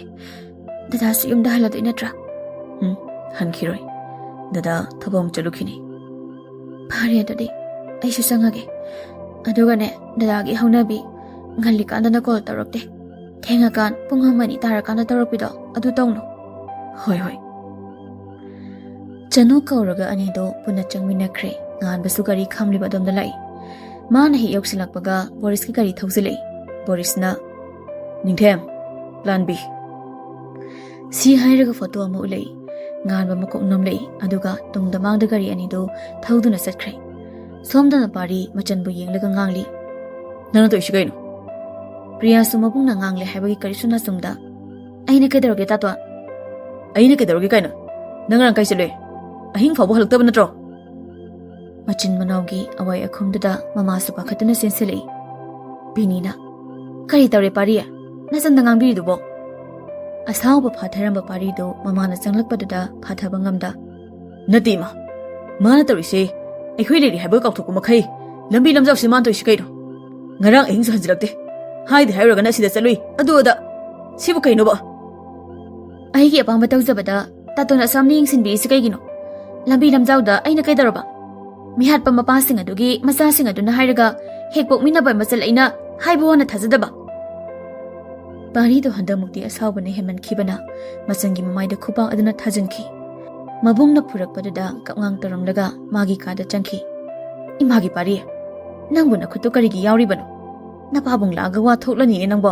ꯗꯗꯥꯁꯨ ꯌꯨꯝꯗ ꯍꯜꯂꯗꯣꯏ ꯅꯠꯇ꯭ꯔꯥ?" "ꯎꯝ, ꯍꯟꯈꯤꯔꯣꯏ꯫ ꯗꯗꯥ ꯊꯕꯛ ꯑꯃ ꯆꯠꯂꯨꯈꯤꯅꯤ꯫" "ꯐꯔꯦ ꯑꯗꯨꯗꯤ, ꯑꯩꯁꯨ ꯆꯪꯉꯒꯦ꯫ ꯑꯗꯨꯒꯅꯦ, ꯗꯗꯥꯒꯤ ꯍꯧꯅꯕꯤ ꯉꯜꯂꯤꯀꯥꯟꯗꯅ ꯀꯣꯜ ꯇꯧꯔꯛꯇꯦ꯫ ꯊꯦꯡꯉꯀꯥꯟ ꯄꯨꯡ ꯑꯃ ꯑꯅꯤ ꯇꯥꯔꯀꯥꯟꯗ ꯇꯧꯔꯛꯄꯤꯗꯣ ꯑꯗꯨ ꯇꯧꯅꯨ꯫" "ꯍꯣꯏ, ꯍꯣꯏ꯫" ꯆꯅꯨ ꯀꯧꯔꯒ ꯑꯅꯤꯗꯣ ꯄꯨꯟꯅ ꯆꯪꯃꯤꯟꯅꯈ꯭ꯔꯦ꯫ ꯉꯥꯟꯕꯁꯨ ꯒꯥꯔꯤ ꯈꯥꯝꯂꯤꯕ ꯑꯗꯣꯝꯗ ꯂꯥꯛꯏ꯫ ꯃꯥꯅ ꯍꯦꯛ ꯌꯧꯁꯤꯜꯂꯛꯄꯒ ꯕꯣꯔꯤꯁꯀꯤ ꯒꯥꯔꯤ ꯊꯧꯖꯤꯜꯂꯛꯏ꯫ ꯕꯣꯔꯤꯁꯅ, "ꯅꯤꯡꯊꯦꯝ, ꯄ꯭ꯂꯥꯟ ꯕꯤ꯫" ꯁꯤ ꯍꯥꯏꯔꯒ ꯐꯣꯇꯣ ꯑꯃ ꯎꯠꯂꯛꯏ꯫ ꯉꯥꯟꯕ ꯃꯀꯣꯛ ꯅꯣꯝꯂꯛꯏ, ꯑꯗꯨꯒ ꯇꯨꯡꯗ ꯃꯥꯡꯗ ꯒꯥꯔꯤ ꯑꯅꯤꯗꯨ ꯊꯧꯗꯨꯅ ꯆꯠꯈ꯭ꯔꯦ꯫ ꯁꯣꯝꯗꯅ ꯄꯥꯔꯤ ꯃꯆꯟꯕꯨ ꯌꯦꯡꯂꯒ ꯉꯥꯡꯂꯤ꯫ "ꯅꯪꯅ ꯇꯧꯏꯁꯤ ꯀꯩꯅꯣ?" ꯄ꯭ꯔꯤꯌꯥꯁꯨ ꯃꯕꯨꯡꯅ ꯉꯥꯡꯂꯦ ꯍꯥꯏꯕꯒꯤ ꯀꯔꯤꯁꯨ ꯅꯆꯨꯝꯗ, "ꯑꯩꯅ ꯀꯩꯗꯧꯔꯒꯦ ꯇꯥꯇꯣꯟ?" "ꯑꯩꯅ ꯀꯩꯗꯧꯔꯒꯦ ꯀꯥꯏꯅ? ꯅꯪ ꯉꯔꯥꯡ ꯀꯥꯏ ꯆꯠꯂꯨꯏ? ꯑꯍꯤꯡ ꯐꯥꯎꯕ ꯍꯜꯂꯛꯇꯕ ꯅꯠꯇ꯭ꯔꯣ?" ꯃꯆꯤꯟ ꯃꯅꯥꯎꯒꯤ ꯑꯋꯥꯏ ꯑꯈꯨꯝꯗꯨꯗ ꯃꯃꯥꯁꯨ ꯄꯥꯈꯠꯇꯨꯅ ꯆꯦꯟꯁꯤꯜꯂꯛꯏ꯫ ꯕꯤꯅꯤꯅ, "ꯀꯔꯤ ꯇꯧꯔꯦ ꯄꯥꯔꯤ? ꯅꯆꯟꯗ ꯉꯥꯡꯕꯤꯔꯤꯗꯨꯕꯣ?" ꯑꯁꯥꯎꯕ ꯐꯥꯊꯔꯝꯕ ꯄꯥꯔꯤꯗꯨ ꯃꯃꯥꯅ ꯆꯪꯂꯛꯄꯗꯨꯗ ꯐꯥꯊꯕ ꯉꯝꯗ, "ꯅꯠꯇꯦ ꯏꯃꯥ, ꯃꯥꯅ ꯇꯧꯔꯤꯁꯦ ꯑꯩꯈꯣꯏ ꯂꯩꯔꯤ ꯍꯥꯏꯕ ꯀꯥꯎꯊꯣꯛꯄ ꯃꯈꯩ ꯂꯝꯕꯤ ꯂꯝꯖꯥꯎꯁꯤ ꯃꯥꯅ ꯇꯧꯔꯤꯁꯤ ꯀꯩꯅꯣ? ꯉꯔꯥꯡ ꯑꯍꯤꯡꯁꯨ ꯍꯟꯖꯤꯜꯂꯛꯇꯦ꯫ ꯍꯥꯏꯗꯤ ꯍꯥꯏꯔꯨꯔꯒꯅ ꯑꯁꯤꯗ ꯆꯠꯂꯨꯏ, ꯑꯗꯨ ꯑꯗ꯫ ꯁꯤꯕꯨ ꯀꯩꯅꯣꯕ?" "ꯑꯩꯒꯤ ꯑꯄꯥꯝꯕ ꯇꯧꯖꯕꯗ ꯇꯥꯇꯣꯟ ꯑꯁꯥꯝꯅ ꯌꯦꯡꯁꯤꯟꯕꯤꯔꯤꯁꯤ ꯀꯩꯒꯤꯅꯣ? ꯂꯝꯕꯤ ꯂꯝꯖꯥꯎꯗ ꯑꯩꯅ ꯀꯩꯗꯧꯔꯕ? ꯃꯤꯍꯥꯠꯄ ꯃꯄꯥꯁꯤꯡ ꯑꯗꯨꯒꯤ ꯃꯆꯥꯁꯤꯡ ꯑꯗꯨꯅ ꯍꯥꯏꯔꯒ ꯍꯦꯛ ꯄꯣꯛꯃꯤꯟꯅꯕ ꯃꯆꯜ ꯑꯩꯅ ꯍꯥꯏꯕ ꯋꯥꯅ ꯊꯥꯖꯗꯕ?" ꯄꯥꯔꯤꯗꯣ ꯍꯟꯗꯛꯃꯨꯛꯇꯤ ꯑꯁꯥꯎꯕꯅ ꯍꯦꯟꯃꯟꯈꯤꯕꯅ ꯃꯆꯟꯒꯤ ꯃꯃꯥꯏꯗ ꯈꯨꯄꯥꯛ ꯑꯗꯨꯅ ꯊꯥꯖꯤꯟꯈꯤ꯫ ꯃꯕꯨꯡꯅ ꯐꯨꯔꯛꯄꯗꯨꯗ ꯀꯞꯉꯥꯡ ꯇꯧꯔꯝꯂꯒ ꯃꯥꯒꯤ ꯀꯥꯗ ꯆꯪꯈꯤ꯫ "ꯏꯃꯥꯒꯤ ꯄꯥꯔꯤ, ꯅꯪꯕꯨ ꯅꯈꯨꯠꯇꯨ ꯀꯔꯤꯒꯤ ꯌꯥꯎꯔꯤꯕꯅꯣ? ꯅꯄꯥꯕꯨꯡ ꯂꯥꯛꯑꯒ ꯋꯥ ꯊꯣꯛꯂꯅꯤꯅꯦ ꯅꯪꯕꯣ꯫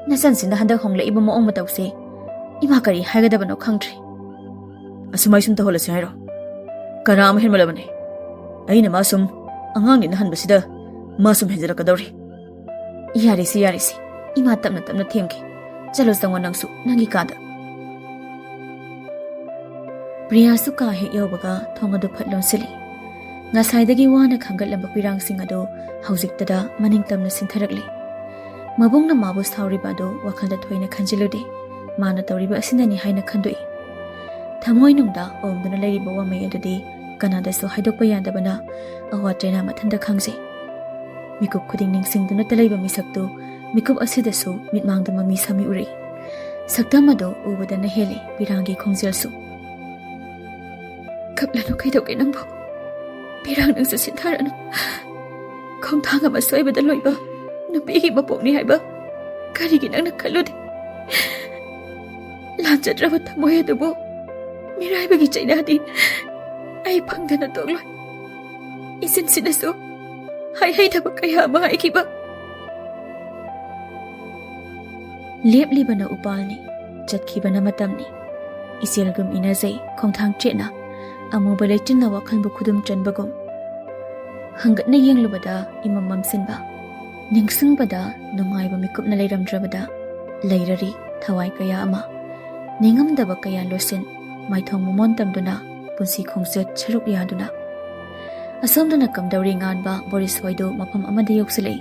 ꯅꯆꯟꯁꯤꯅ ꯍꯟꯗꯛ ꯍꯣꯡꯂꯛꯏꯕ ꯃꯑꯣꯡ ꯃꯇꯧꯁꯦ ꯏꯃꯥ ꯀꯔꯤ ꯍꯥꯏꯒꯗꯕꯅꯣ ꯈꯪꯗ꯭ꯔꯦ꯫" "ꯑꯁꯨꯃꯥꯏ ꯁꯨꯝ ꯇꯧꯍꯜꯂꯁꯤ ꯍꯥꯏꯔꯣ? ꯀꯔꯥ ꯑꯃ ꯍꯦꯟꯃꯜꯂꯕꯅꯦ꯫ ꯑꯩꯅ ꯃꯥ ꯁꯨꯝ ꯑꯉꯥꯡꯅꯤꯅ ꯍꯟꯕꯁꯤꯗ ꯃꯥ ꯁꯨꯝ ꯍꯦꯟꯖꯜꯂꯛꯀꯗꯧꯔꯦ꯫" "ꯌꯥꯔꯦꯁꯦ, ꯌꯥꯔꯦꯁꯦ, ꯏꯃꯥ ꯇꯞꯅ ꯇꯞꯅ ꯊꯦꯝꯒꯦ꯫ ꯆꯠꯂꯣ, ꯆꯪꯉꯣ ꯅꯪꯁꯨ ꯅꯪꯒꯤ ꯀꯥꯗ꯫ ꯄ꯭ꯔꯤꯌꯥꯁꯨ ꯀꯥ ꯍꯦꯛ ꯌꯧꯕꯒ ꯊꯣꯡ ꯑꯗꯨ ꯐꯠ ꯂꯣꯟꯁꯤꯜꯂꯤ꯫ ꯉꯁꯥꯏꯗꯒꯤ ꯋꯥꯅ ꯈꯥꯡꯒꯠꯂꯝꯕ ꯄꯤꯔꯥꯡꯁꯤꯡ ꯑꯗꯨ ꯍꯧꯖꯤꯛꯇꯗ ꯃꯅꯤꯡ ꯇꯝꯅ ꯁꯤꯟꯊꯔꯛꯂꯤ꯫ ꯃꯕꯨꯡꯅ ꯃꯥꯕꯨ ꯁꯥꯎꯔꯤꯕ ꯑꯗꯨ ꯋꯥꯈꯜꯗ ꯊꯣꯏꯅ ꯈꯟꯖꯤꯜꯂꯨꯗꯦ꯫ ꯃꯥꯅ ꯇꯧꯔꯤꯕ ꯑꯁꯤꯅꯅꯤ ꯍꯥꯏꯅ ꯈꯟꯗꯣꯛꯏ꯫ ꯊꯃꯣꯏꯅꯨꯡꯗ ꯑꯣꯝꯗꯨꯅ ꯂꯩꯔꯤꯕ ꯋꯥꯃꯩ ꯑꯗꯨꯗꯤ ꯀꯅꯥꯗꯁꯨ ꯍꯥꯏꯗꯣꯛꯄ ꯌꯥꯗꯕꯅ ꯑꯋꯥ ꯇ꯭ꯔꯦꯅꯥ ꯃꯊꯟꯇ ꯈꯪꯖꯩ꯫ ꯃꯤꯀꯨꯞ ꯈꯨꯗꯤꯡ ꯅꯤꯡꯁꯤꯡꯗꯨꯅꯇ ꯂꯩꯕ ꯃꯤꯁꯛꯇꯨ ꯃꯤꯀꯨꯞ ꯑꯁꯤꯗꯁꯨ ꯃꯤꯠꯃꯥꯡꯗ ꯃꯃꯤ ꯁꯥꯃꯤ ꯎꯔꯛꯏ꯫ ꯁꯛꯇꯝ ꯑꯗꯨ ꯎꯕꯗꯅ ꯍꯦꯜꯂꯤ ꯄꯤꯔꯥꯡꯒꯤ ꯈꯣꯡꯖꯦꯜꯁꯨ꯫ "ꯀꯞꯂꯅꯨ, ꯀꯩꯗꯧꯒꯦ ꯅꯪꯕꯨ? ꯄꯤꯔꯥꯡ, ꯅꯪꯁꯨ ꯁꯤꯊꯔꯅꯨ꯫ ꯈꯣꯡꯊꯥꯡ ꯑꯃ ꯁꯣꯏꯕꯗ ꯂꯣꯏꯕ ꯅꯨꯄꯤꯒꯤ ꯃꯄꯣꯛꯅꯤ ꯍꯥꯏꯕ ꯀꯔꯤꯒꯤ ꯅꯪꯅ ꯈꯜꯂꯨꯗꯦ? ꯂꯥꯟꯖꯗ꯭ꯔꯕ ꯊꯃꯣꯏ ꯑꯗꯨꯕꯨ ꯃꯤꯔꯥꯏꯕꯒꯤ ꯆꯩꯅꯥꯗꯤ ꯑꯩ ꯐꯪꯗꯅ ꯇꯣꯛꯂꯣꯏ꯫ ꯏꯆꯤꯟꯁꯤꯅꯁꯨ ꯍꯥꯏꯍꯩꯗꯕ ꯀꯌꯥ ꯑꯃ ꯍꯥꯏꯈꯤꯕ꯫ ꯂꯦꯞꯂꯤꯕꯅ ꯎꯄꯥꯜꯅꯤ, ꯆꯠꯈꯤꯕꯅ ꯃꯇꯝꯅꯤ꯫ ꯏꯆꯦꯜꯒꯨꯝ ꯏꯅꯖꯩ ꯈꯣꯡꯊꯥꯡ ꯆꯦꯠꯅ, ꯑꯃꯨꯕ ꯂꯩꯆꯤꯟꯅ ꯋꯥꯈꯜꯕꯨ ꯈꯨꯗꯨꯝ ꯆꯟꯕꯒꯨꯝ꯫ ꯍꯪꯒꯠꯅ ꯌꯦꯡꯂꯨꯕꯗ ꯏꯃꯝ ꯃꯝꯁꯤꯟꯕ, ꯅꯤꯡꯁꯤꯡꯕꯗ ꯅꯨꯡꯉꯥꯏꯕ ꯃꯤꯀꯨꯞꯅ ꯂꯩꯔꯝꯗ꯭ꯔꯕꯗ ꯂꯩꯔꯔꯤ ꯊꯋꯥꯏ ꯀꯌꯥ ꯑꯃ꯫ ꯅꯤꯡꯉꯝꯗꯕ ꯀꯌꯥ ꯂꯣꯠꯁꯤꯟ, ꯃꯥꯏꯊꯣꯡ ꯃꯃꯣꯟ ꯇꯝꯗꯨꯅ ꯄꯨꯟꯁꯤ ꯈꯣꯡꯆꯠ ꯁꯔꯨꯛ ꯌꯥꯗꯨꯅ꯫ ꯑꯁꯣꯝꯗꯅ ꯀꯝꯗꯧꯔꯤ ꯉꯥꯟꯕ ꯕꯣꯔꯤꯁ ꯍꯣꯏꯗꯨ ꯃꯐꯝ ꯑꯃꯗ ꯌꯧꯁꯤꯜꯂꯛꯏ꯫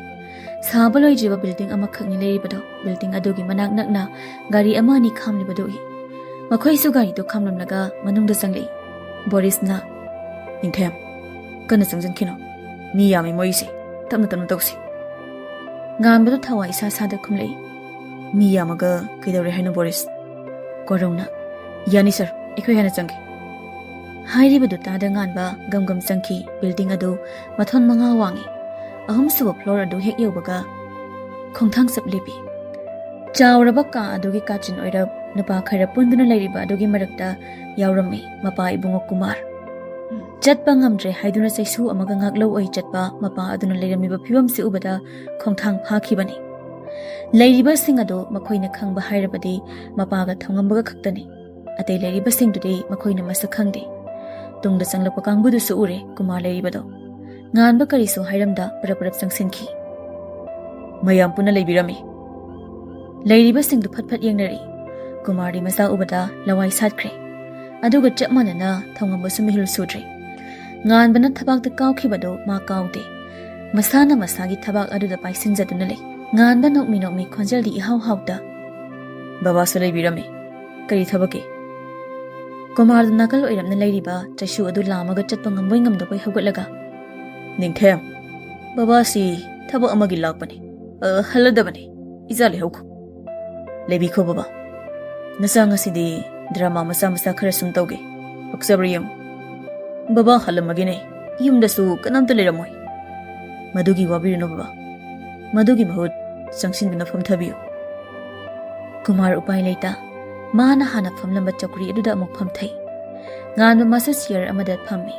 ꯁꯥꯕ ꯂꯣꯏꯗ꯭ꯔꯤꯕ ꯕꯤꯜꯗꯤꯡ ꯑꯃꯈꯛꯅꯤ ꯂꯩꯔꯤꯕꯗꯣ꯫ ꯕꯤꯜꯗꯤꯡ ꯑꯗꯨꯒꯤ ꯃꯅꯥꯛ ꯅꯛꯅ ꯒꯥꯔꯤ ꯑꯃ ꯑꯅꯤ ꯈꯥꯝꯂꯤꯕꯗꯨ ꯎꯏ꯫ ꯃꯈꯣꯏꯁꯨ ꯒꯥꯔꯤꯗꯨ ꯈꯥꯝꯂꯝꯂꯒ ꯃꯅꯨꯡꯗ ꯆꯪꯂꯛꯏ꯫ ꯕꯣꯔꯤꯁꯅ, "ꯅꯤꯡꯊꯦꯝ, ꯀꯟꯅ ꯆꯪꯁꯤꯟꯈꯤꯅꯣ꯫ ꯃꯤ ꯌꯥꯝꯃꯤ ꯃꯣꯏꯁꯦ꯫ ꯇꯞꯅ ꯇꯞꯅ ꯇꯧꯁꯤ꯫" ꯉꯥꯟꯕꯗꯨ ꯊꯋꯥꯏ ꯏꯁꯥ ꯁꯥꯗ ꯈꯨꯝꯂꯛꯏ꯫ "ꯃꯤ ꯌꯥꯝꯃꯒ ꯀꯩꯗꯧꯔꯦ ꯍꯥꯏꯅꯣ ꯕꯣꯔꯤꯁ?" ꯀꯣꯔꯧꯅ, "ꯌꯥꯅꯤ ꯁꯥꯔ, ꯑꯩꯈꯣꯏ ꯍꯥꯟꯅ ꯆꯪꯒꯦ꯫" ꯍꯥꯏꯔꯤꯕꯗꯨ ꯇꯥꯗ ꯉꯥꯟꯕ ꯒꯝ ꯒꯝ ꯆꯪꯈꯤ꯫ ꯕꯤꯜꯗꯤꯡ ꯑꯗꯨ ꯃꯊꯣꯟ ꯃꯉꯥ ꯋꯥꯡꯏ꯫ ꯑꯍꯨꯝꯁꯨꯕ ꯐ꯭ꯂꯣꯔ ꯑꯗꯨ ꯍꯦꯛ ꯌꯧꯕꯒ ꯈꯣꯡꯊꯥꯡ ꯆꯞ ꯂꯦꯞꯄꯤ꯫ ꯆꯥꯎꯔꯕ ꯀꯥ ꯑꯗꯨꯒꯤ ꯀꯥꯆꯤꯟ ꯑꯣꯏꯔꯞ ꯅꯨꯄꯥ ꯈꯔ ꯄꯨꯟꯗꯨꯅ ꯂꯩꯔꯤꯕ ꯑꯗꯨꯒꯤ ꯃꯔꯛꯇ ꯌꯥꯎꯔꯝꯃꯤ ꯃꯄꯥ ꯏꯕꯨꯡꯉꯣ ꯀꯨꯃꯥꯔ꯫ ꯆꯠꯄ ꯉꯝꯗ꯭ꯔꯦ ꯍꯥꯏꯗꯨꯅ ꯆꯩꯁꯨ ꯑꯃꯒ ꯉꯥꯛꯂꯧ ꯑꯣꯏ ꯆꯠꯄ ꯃꯄꯥ ꯑꯗꯨꯅ ꯂꯩꯔꯝꯃꯤꯕ ꯐꯤꯕꯝꯁꯤ ꯎꯕꯗ ꯈꯣꯡꯊꯥꯡ ꯐꯥꯈꯤꯕꯅꯤ꯫ ꯂꯩꯔꯤꯕꯁꯤꯡ ꯑꯗꯨ ꯃꯈꯣꯏꯅ ꯈꯪꯕ ꯍꯥꯏꯔꯕꯗꯤ ꯃꯄꯥꯒ ꯊꯧꯉꯝꯕꯒ ꯈꯛꯇꯅꯤ꯫ ꯑꯇꯩ ꯂꯩꯔꯤꯕꯁꯤꯡꯗꯨꯗꯤ ꯃꯈꯣꯏꯅ ꯃꯁꯛ ꯈꯪꯗꯦ꯫ ꯇꯨꯡꯗ ꯆꯪꯂꯛꯄ ꯀꯥꯡꯕꯨꯗꯨꯁꯨ ꯎꯔꯦ ꯀꯨꯃꯥꯔ ꯂꯩꯔꯤꯕꯗꯣ꯫ ꯉꯥꯟꯕ ꯀꯔꯤꯁꯨ ꯍꯥꯏꯔꯝꯗ ꯄꯔꯞ ꯄꯔꯞ ꯆꯪꯁꯤꯟꯈꯤ꯫ "ꯃꯌꯥꯝ ꯄꯨꯟꯅ ꯂꯩꯕꯤꯔꯝꯃꯤ꯫" ꯂꯩꯔꯤꯕꯁꯤꯡꯗꯨ ꯐꯠ ꯐꯠ ꯌꯦꯡꯅꯔꯦ꯫ ꯀꯨꯃꯥꯔꯗꯤ ꯃꯆꯥ ꯎꯕꯗ ꯂꯋꯥꯏ ꯁꯥꯠꯈ꯭ꯔꯦ꯫ ꯑꯗꯨꯒ ꯆꯞ ꯃꯥꯟꯅꯅ ꯊꯧꯉꯝꯕꯁꯨ ꯃꯤꯍꯨꯜ ꯁꯨꯗ꯭ꯔꯦ꯫ ꯉꯥꯟꯕꯅ ꯊꯕꯥꯛꯇ ꯀꯥꯎꯈꯤꯕꯗꯨ ꯃꯥ ꯀꯥꯎꯗꯦ꯫ ꯃꯁꯥꯅ ꯃꯁꯥꯒꯤ ꯊꯕꯥꯛ ꯑꯗꯨꯗ ꯄꯥꯏꯁꯤꯟꯖꯗꯨꯅ ꯂꯩ꯫ ꯉꯥꯟꯕ ꯅꯣꯛꯃꯤ ꯅꯣꯛꯃꯤ ꯈꯣꯟꯖꯦꯜꯗꯤ ꯏꯍꯥꯎ ꯍꯥꯎꯇ, "ꯕꯕꯥꯁꯨ ꯂꯩꯕꯤꯔꯝꯃꯤ꯫ ꯀꯔꯤ ꯊꯕꯛꯀꯤ?" ꯀꯨꯃꯥꯔꯗ ꯅꯥꯀꯜ ꯑꯣꯏꯔꯞꯅ ꯂꯩꯔꯤꯕ ꯆꯩꯁꯨ ꯑꯗꯨ ꯂꯥꯝꯃꯒ ꯆꯠꯄ ꯉꯝꯕꯣꯏ ꯉꯝꯗꯕꯣꯏ ꯍꯧꯒꯠꯂꯒ, "ꯅꯤꯡꯊꯦꯝ, ꯕꯕꯥꯁꯤ ꯊꯕꯛ ꯑꯃꯒꯤ ꯂꯥꯛꯄꯅꯤ꯫ ꯑ, ꯍꯜꯂꯗꯕꯅꯤ꯫ ꯏꯆꯥ ꯂꯩꯍꯧꯈꯣ꯫ ꯂꯩꯕꯤꯈꯣ ꯕꯕꯥ꯫ ꯅꯆꯥ ꯉꯁꯤꯗꯤ ꯗ꯭ꯔꯃꯥ ꯃꯆꯥ ꯃꯆꯥ ꯈꯔ ꯁꯨꯝ ꯇꯧꯒꯦ꯫ ꯄꯛꯆꯕ꯭ꯔꯥ ꯌꯦꯡꯉꯨ꯫ ꯕꯕꯥ ꯍꯜꯂꯝꯃꯒꯦꯅꯦ꯫ ꯌꯨꯝꯗꯁꯨ ꯀꯅꯥꯝꯇ ꯂꯩꯔꯝꯃꯣꯏ꯫ ꯃꯗꯨꯒꯤ ꯋꯥꯕꯤꯔꯨꯅꯨ ꯕꯕꯥ꯫ ꯃꯗꯨꯒꯤ ꯃꯍꯨꯠ ꯆꯪꯁꯤꯟꯗꯨꯅ ꯐꯝꯊꯕꯤꯌꯨ꯫" ꯀꯨꯃꯥꯔ ꯎꯄꯥꯏ ꯂꯩꯇ ꯃꯥꯅ ꯍꯥꯟꯅ ꯐꯝꯂꯝꯕ ꯆꯧꯀ꯭ꯔꯤ ꯑꯗꯨꯗ ꯑꯃꯨꯛ ꯐꯝꯊꯩ꯫ ꯉꯥꯟꯕ ꯃꯥꯁꯨ ꯆꯤꯌꯔ ꯑꯃꯗ ꯐꯝꯃꯤ꯫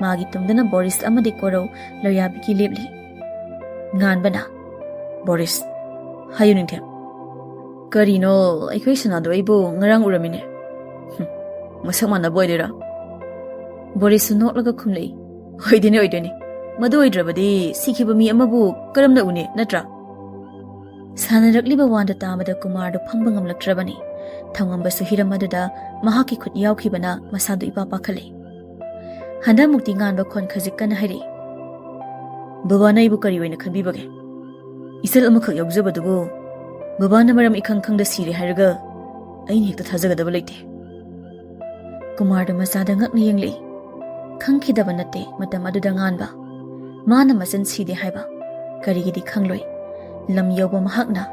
ꯃꯥꯒꯤ ꯇꯨꯡꯗꯅ ꯕꯣꯔꯤꯁ ꯑꯃꯗꯤ ꯀꯣꯔꯧ ꯂꯣꯌꯥꯕꯤꯀꯤ ꯂꯦꯞꯂꯤ꯫ ꯉꯥꯟꯕꯅ, "ꯕꯣꯔꯤꯁ, ꯍꯥꯏꯌꯨ ꯅꯤꯡꯊꯦꯝ꯫ ꯀꯔꯤꯅꯣ, ꯑꯩꯈꯣꯏ ꯁꯅꯥꯗꯣ ꯑꯩꯕꯨ ꯉꯔꯥꯡ ꯎꯔꯝꯃꯤꯅꯦ꯫ ꯍꯨꯝ, ꯃꯁꯛ ꯃꯥꯟꯅꯕ ꯑꯣꯏꯗꯣꯏꯔꯥ?" ꯕꯣꯔꯤꯁꯁꯨ ꯅꯣꯛꯂꯒ ꯈꯨꯝꯂꯛꯏ, "ꯑꯣꯏꯗꯣꯏꯅꯤ, ꯑꯣꯏꯗꯣꯏꯅꯤ꯫ ꯃꯗꯨ ꯑꯣꯏꯗ꯭ꯔꯕꯗꯤ ꯁꯤꯈꯤꯕ ꯃꯤ ꯑꯃꯕꯨ ꯀꯔꯝꯅ ꯎꯅꯤ, ꯅꯠꯇ꯭ꯔꯥ?" ꯁꯥꯟꯅꯔꯛꯂꯤꯕ ꯋꯥꯗꯨ ꯇꯥꯕꯗ ꯀꯨꯃꯥꯔꯗꯨ ꯐꯝꯕ ꯉꯝꯂꯛꯇ꯭ꯔꯕꯅꯤ꯫ ꯊꯧꯉꯝꯕꯁꯨ ꯍꯤꯔꯝ ꯑꯗꯨꯗ ꯃꯍꯥꯛꯀꯤ ꯈꯨꯠ ꯌꯥꯎꯈꯤꯕꯅ ꯃꯁꯥꯗꯨ ꯏꯄꯥ ꯄꯥꯈꯠꯂꯦ꯫ ꯍꯟꯗꯛꯃꯨꯛꯇꯤ ꯉꯥꯟꯕ ꯈꯣꯟ ꯈꯖꯤꯛ ꯀꯟꯅ ꯍꯥꯏꯔꯛꯏ, "ꯕꯕꯥꯅ ꯑꯩꯕꯨ ꯀꯔꯤ ꯑꯣꯏꯅ ꯈꯟꯕꯤꯕꯒꯦ? ꯏꯆꯜ ꯑꯃꯈꯛ ꯌꯥꯎꯖꯕꯗꯨꯕꯨ ꯕꯕꯥꯅ ꯃꯔꯝ ꯏꯈꯪ ꯈꯪꯗ ꯁꯤꯔꯦ ꯍꯥꯏꯔꯒ ꯑꯩꯅ ꯍꯦꯛꯇ ꯊꯥꯖꯒꯗꯕ ꯂꯩꯇꯦ꯫" ꯀꯨꯃꯥꯔꯗꯨ ꯃꯆꯥꯗ ꯉꯛꯅ ꯌꯦꯡꯂꯛꯏ꯫ ꯈꯪꯈꯤꯗꯕ ꯅꯠꯇꯦ ꯃꯇꯝ ꯑꯗꯨꯗ ꯉꯥꯟꯕ꯫ ꯃꯥꯅ ꯃꯆꯟ ꯁꯤꯗꯦ ꯍꯥꯏꯕ ꯀꯔꯤꯒꯤꯗꯤ ꯈꯪꯂꯣꯏ? ꯂꯝ ꯌꯧꯕ ꯃꯍꯥꯛꯅ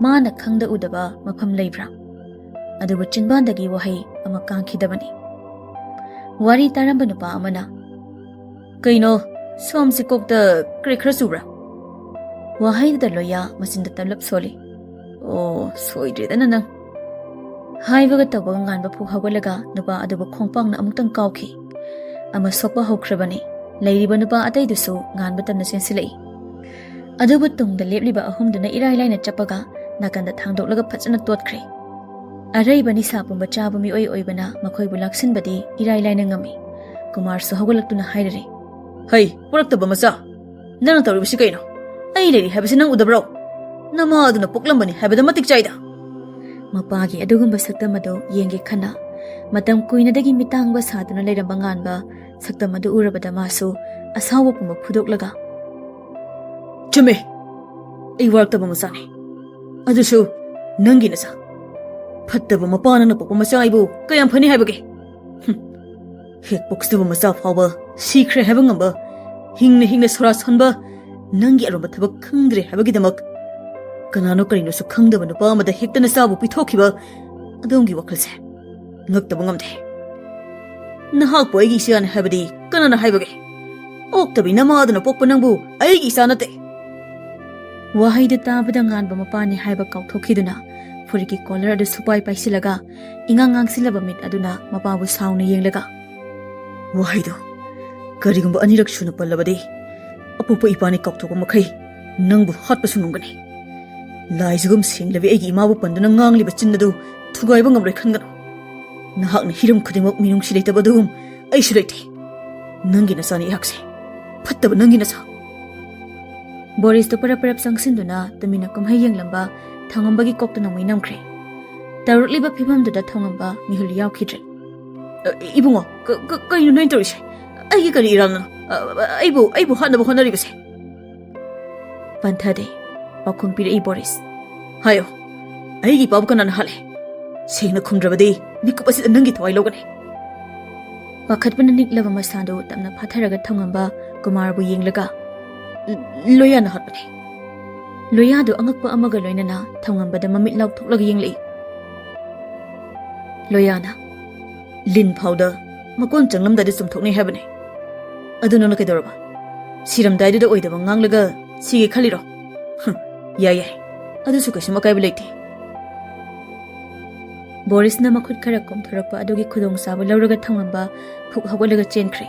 ꯃꯥꯅ ꯈꯪꯗ ꯎꯗꯕ ꯃꯐꯝ ꯂꯩꯕ꯭ꯔꯥ? ꯑꯗꯨꯕꯨ ꯆꯤꯟꯕꯥꯟꯗꯒꯤ ꯋꯥꯍꯩ ꯑꯃ ꯀꯥꯡꯈꯤꯗꯕꯅꯤ꯫ ꯋꯥꯔꯤ ꯇꯥꯔꯝꯕ ꯅꯨꯄꯥ ꯑꯃꯅ, "ꯀꯩꯅꯣ, ꯁꯣꯝꯁꯤ ꯀꯣꯛꯇ ꯀ꯭ꯔꯦꯛ ꯈꯔ ꯆꯨꯕ꯭ꯔꯥ?" ꯋꯥꯍꯩꯗꯨꯗ ꯂꯣꯌꯥ ꯃꯆꯤꯟꯗ ꯇꯞꯂꯞ ꯁꯣꯜꯂꯤ꯫ "ꯑꯣ, ꯁꯣꯏꯗ꯭ꯔꯦꯗꯅ ꯅꯪ꯫" ꯍꯥꯏꯕꯒ ꯇꯧꯕꯒ ꯉꯥꯟꯕ ꯐꯨꯛ ꯍꯧꯒꯠꯂꯒ ꯅꯨꯄꯥ ꯑꯗꯨꯕꯨ ꯈꯣꯡꯄꯥꯛꯅ ꯑꯃꯨꯛꯇꯪ ꯀꯥꯎꯈꯤ꯫ ꯑꯃ ꯁꯣꯛꯄ ꯍꯧꯈ꯭ꯔꯕꯅꯤ꯫ ꯂꯩꯔꯤꯕ ꯅꯨꯄꯥ ꯑꯇꯩꯗꯨꯁꯨ ꯉꯥꯟꯕ ꯇꯝꯅ ꯆꯦꯟꯁꯤꯜꯂꯛꯏ꯫ ꯑꯗꯨꯕꯨ ꯇꯨꯡꯗ ꯂꯦꯞꯂꯤꯕ ꯑꯍꯨꯝꯗꯨꯅ ꯏꯔꯥꯏ ꯂꯥꯏꯅ ꯆꯞꯄꯒ ꯅꯥꯀꯟꯗ ꯊꯥꯡꯗꯣꯛꯂꯒ ꯐꯖꯅ ꯇꯣꯠꯈ꯭ꯔꯦ꯫ ꯑꯔꯩꯕ ꯅꯤꯁꯥ ꯄꯨꯝꯕ ꯆꯥꯕ ꯃꯤꯑꯣꯏ ꯑꯣꯏꯕꯅ ꯃꯈꯣꯏꯕꯨ ꯂꯥꯛꯁꯤꯟꯕꯗꯤ ꯏꯔꯥꯏ ꯂꯥꯏꯅ ꯉꯝꯃꯤ꯫ ꯀꯨꯃꯥꯔꯁꯨ ꯍꯧꯒꯠꯂꯛꯇꯨꯅ ꯍꯥꯏꯔꯔꯦ, "ꯍꯩ, ꯄꯨꯔꯛꯇꯕ ꯃꯆꯥ! ꯅꯪꯅ ꯇꯧꯔꯤꯕꯁꯤ ꯀꯩꯅꯣ? ꯑꯩ ꯂꯩꯔꯤ ꯍꯥꯏꯕꯁꯤ ꯅꯪ ꯎꯗꯕ꯭ꯔꯣ?" ꯅꯃꯥ ꯑꯗꯨꯅ ꯄꯣꯛꯂꯝꯕꯅꯤ ꯍꯥꯏꯕꯗ ꯃꯇꯤꯛ ꯆꯥꯏꯗ꯫ ꯃꯄꯥꯒꯤ ꯑꯗꯨꯒꯨꯝꯕ ꯁꯛꯇꯝ ꯑꯗꯨ ꯌꯦꯡꯒꯦ ꯈꯟꯅ, ꯃꯇꯝ ꯀꯨꯏꯅꯗꯒꯤ ꯃꯤꯇꯥꯡꯕ ꯁꯥꯗꯨꯅ ꯂꯩꯔꯝꯕ ꯉꯥꯟꯕ ꯁꯛꯇꯝ ꯑꯗꯨ ꯎꯔꯕꯗ ꯃꯥꯁꯨ ꯑꯁꯥꯎꯕ ꯄꯨꯝꯕ ꯐꯨꯗꯣꯛꯂꯒ, "ꯆꯨꯝꯃꯦ, ꯑꯩ ꯋꯥꯔꯛꯇꯕ ꯃꯆꯥꯅꯤ꯫ ꯑꯗꯨꯁꯨ ꯅꯪꯒꯤ ꯅꯆꯥ꯫ ꯐꯠꯇꯕ ꯃꯄꯥ ꯅꯪꯅ ꯄꯣꯛꯄ ꯃꯆꯥ ꯑꯩꯕꯨ ꯀꯌꯥꯝ ꯐꯅꯤ ꯍꯥꯏꯕꯒꯦ? ꯍꯨꯝ꯫ ꯍꯦꯛ ꯄꯣꯛꯆꯕ ꯃꯆꯥ ꯐꯥꯎꯕ ꯁꯤꯈ꯭ꯔꯦ ꯍꯥꯏꯕ ꯉꯝꯕ, ꯍꯤꯡꯅ ꯍꯤꯡꯅ ꯁꯣꯔꯥ ꯁꯣꯟꯕ, ꯅꯪꯒꯤ ꯑꯔꯣꯟꯕ ꯊꯕꯛ ꯈꯪꯗ꯭ꯔꯦ ꯍꯥꯏꯕꯒꯤꯗꯃꯛ ꯀꯅꯥꯅꯣ ꯀꯔꯤꯅꯣꯁꯨ ꯈꯪꯗꯕ ꯅꯨꯄꯥ ꯑꯃꯗ ꯍꯦꯛꯇ ꯅꯆꯥꯕꯨ ꯄꯤꯊꯣꯛꯈꯤꯕ ꯑꯗꯣꯝꯒꯤ ꯋꯥꯈꯜꯁꯦ ꯉꯛꯇꯕ ꯉꯝꯗꯦ꯫ ꯅꯍꯥꯛꯄꯨ ꯑꯩꯒꯤ ꯏꯆꯥꯅꯤ ꯍꯥꯏꯕꯗꯤ ꯀꯅꯥꯅ ꯍꯥꯏꯕꯒꯦ? ꯑꯣꯛꯇꯕꯤ ꯅꯃꯥꯗꯨꯅ ꯄꯣꯛꯄ ꯅꯪꯕꯨ ꯑꯩꯒꯤ ꯏꯆꯥ ꯅꯠꯇꯦ꯫" ꯋꯥꯍꯩꯗꯨ ꯇꯥꯕꯗ ꯉꯥꯟꯕ ꯃꯄꯥꯅꯤ ꯍꯥꯏꯕ ꯀꯥꯎꯊꯣꯛꯈꯤꯗꯨꯅ ꯐꯨꯔꯤꯠꯀꯤ ꯀꯣꯂꯔ ꯑꯗꯨ ꯁꯨꯄꯥꯏ ꯄꯥꯏꯁꯤꯜꯂꯒ ꯏꯉꯥꯡ ꯉꯥꯡꯁꯤꯜꯂꯕ ꯃꯤꯠ ꯑꯗꯨꯅ ꯃꯄꯥꯕꯨ ꯁꯥꯎꯅ ꯌꯦꯡꯂꯒ, "ꯋꯥꯍꯩꯗꯨ ꯀꯔꯤꯒꯨꯝꯕ ꯑꯅꯤꯔꯛ ꯁꯨꯅ ꯄꯜꯂꯕꯗꯤ ꯑꯄꯣꯛꯄ ꯏꯄꯥꯅꯤ ꯀꯥꯎꯊꯣꯛꯄ ꯃꯈꯩ ꯅꯪꯕꯨ ꯍꯥꯠꯄꯁꯨ ꯉꯝꯒꯅꯤ꯫ ꯂꯥꯏꯖꯒꯨꯝ ꯁꯦꯡꯂꯕꯤ ꯑꯩꯒꯤ ꯏꯃꯥꯕꯨ ꯄꯟꯗꯨꯅ ꯉꯥꯡꯂꯤꯕ ꯆꯤꯟ ꯑꯗꯨ ꯊꯨꯒꯥꯏꯕ ꯉꯝꯂꯣꯏ ꯈꯟꯒꯅꯨ꯫ ꯅꯍꯥꯛꯅ ꯍꯤꯔꯝ ꯈꯨꯗꯤꯡꯃꯛ ꯃꯤꯅꯨꯡꯁꯤ ꯂꯩꯇꯕ ꯑꯗꯨꯒꯨꯝ ꯑꯩꯁꯨ ꯂꯩꯇꯦ꯫ ꯅꯪꯒꯤ ꯅꯆꯥꯅꯤ ꯑꯩꯍꯥꯛꯁꯦ꯫ ꯐꯠꯇꯕ ꯅꯪꯒꯤ ꯅꯆꯥ꯫" ꯕꯣꯔꯤꯁꯇꯨ ꯄꯔꯞ ꯄꯔꯞ ꯆꯪꯁꯤꯟꯗꯨꯅ ꯇꯨꯃꯤꯟꯅ ꯀꯨꯝꯍꯩ ꯌꯦꯡꯂꯝꯕ ꯊꯧꯉꯝꯕꯒꯤ ꯀꯣꯛꯇ ꯅꯣꯡꯃꯩ ꯅꯝꯈ꯭ꯔꯦ꯫ ꯇꯧꯔꯛꯂꯤꯕ ꯐꯤꯕꯝꯗꯨꯗ ꯊꯧꯉꯝꯕ ꯃꯤꯍꯨꯜ ꯌꯥꯎꯈꯤꯗ꯭ꯔꯦ꯫ "ꯑ, ꯏꯕꯨꯡꯉꯣ, ꯀ-, ꯀ-, ꯀꯩꯅꯣ ꯅꯣꯏꯅ ꯇꯧꯔꯤꯁꯦ? ꯑꯩꯒꯤ ꯀꯔꯤ ꯏꯔꯥꯡꯅꯣ? ꯑ, ꯑ, ꯑꯩꯕꯨ, ꯑꯩꯕꯨ ꯍꯥꯠꯅꯕ ꯍꯣꯠꯅꯔꯤꯕꯁꯦ?" ꯄꯟꯊꯗꯦ꯫ ꯄꯥꯎꯈꯨꯝ ꯄꯤꯔꯛꯏ ꯕꯣꯔꯤꯁ꯫ "ꯍꯥꯏꯌꯣ, ꯑꯩꯒꯤ ꯏꯄꯥꯕꯨ ꯀꯅꯥꯅ ꯍꯥꯠꯂꯦ? ꯁꯦꯡꯅ ꯈꯨꯝꯗ꯭ꯔꯕꯗꯤ ꯃꯤꯀꯨꯞ ꯑꯁꯤꯗ ꯅꯪꯒꯤ ꯊꯋꯥꯏ ꯂꯧꯒꯅꯤ꯫" ꯄꯥꯈꯠꯄꯅ ꯅꯤꯛꯂꯕ ꯃꯁꯥꯗꯨ ꯇꯞꯅ ꯐꯥꯊꯔꯒ ꯊꯧꯉꯝꯕ ꯀꯨꯃꯥꯔꯕꯨ ꯌꯦꯡꯂꯒ, "ꯂꯣꯌꯥꯅ ꯍꯥꯠꯄꯅꯦ꯫" ꯂꯣꯌꯥꯗꯨ ꯑꯉꯛꯄ ꯑꯃꯒ ꯂꯣꯏꯅꯅ ꯊꯧꯉꯝꯕꯗ ꯃꯃꯤꯠ ꯂꯥꯎꯊꯣꯛꯂꯒ ꯌꯦꯡꯂꯛꯏ꯫ ꯂꯣꯌꯥꯅ, "ꯂꯤꯟ ꯐꯥꯎꯗ ꯃꯀꯣꯟ ꯆꯪꯂꯝꯗꯥꯏꯗ ꯆꯨꯝꯊꯣꯛꯅꯩ ꯍꯥꯏꯕꯅꯦ꯫ ꯑꯗꯨ ꯅꯪꯅ ꯀꯩꯗꯧꯔꯕ? ꯁꯤꯔꯝꯗꯥꯏꯗꯨꯗ ꯑꯣꯏꯗꯕ ꯉꯥꯡꯂꯒ ꯁꯤꯒꯦ ꯈꯜꯂꯤꯔꯣ? ꯍꯨꯝ, ꯌꯥꯏ, ꯌꯥꯏ꯫ ꯑꯗꯨꯁꯨ ꯀꯩꯁꯨꯝ ꯑꯀꯥꯏꯕ ꯂꯩꯇꯦ꯫" ꯕꯣꯔꯤꯁꯅ ꯃꯈꯨꯠ ꯈꯔ ꯀꯣꯝꯊꯣꯔꯛꯄ ꯑꯗꯨꯒꯤ ꯈꯨꯗꯣꯡꯆꯥꯕ ꯂꯧꯔꯒ ꯊꯧꯉꯝꯕ ꯐꯨꯛ ꯍꯧꯒꯠꯂꯒ ꯆꯦꯟꯈ꯭ꯔꯦ꯫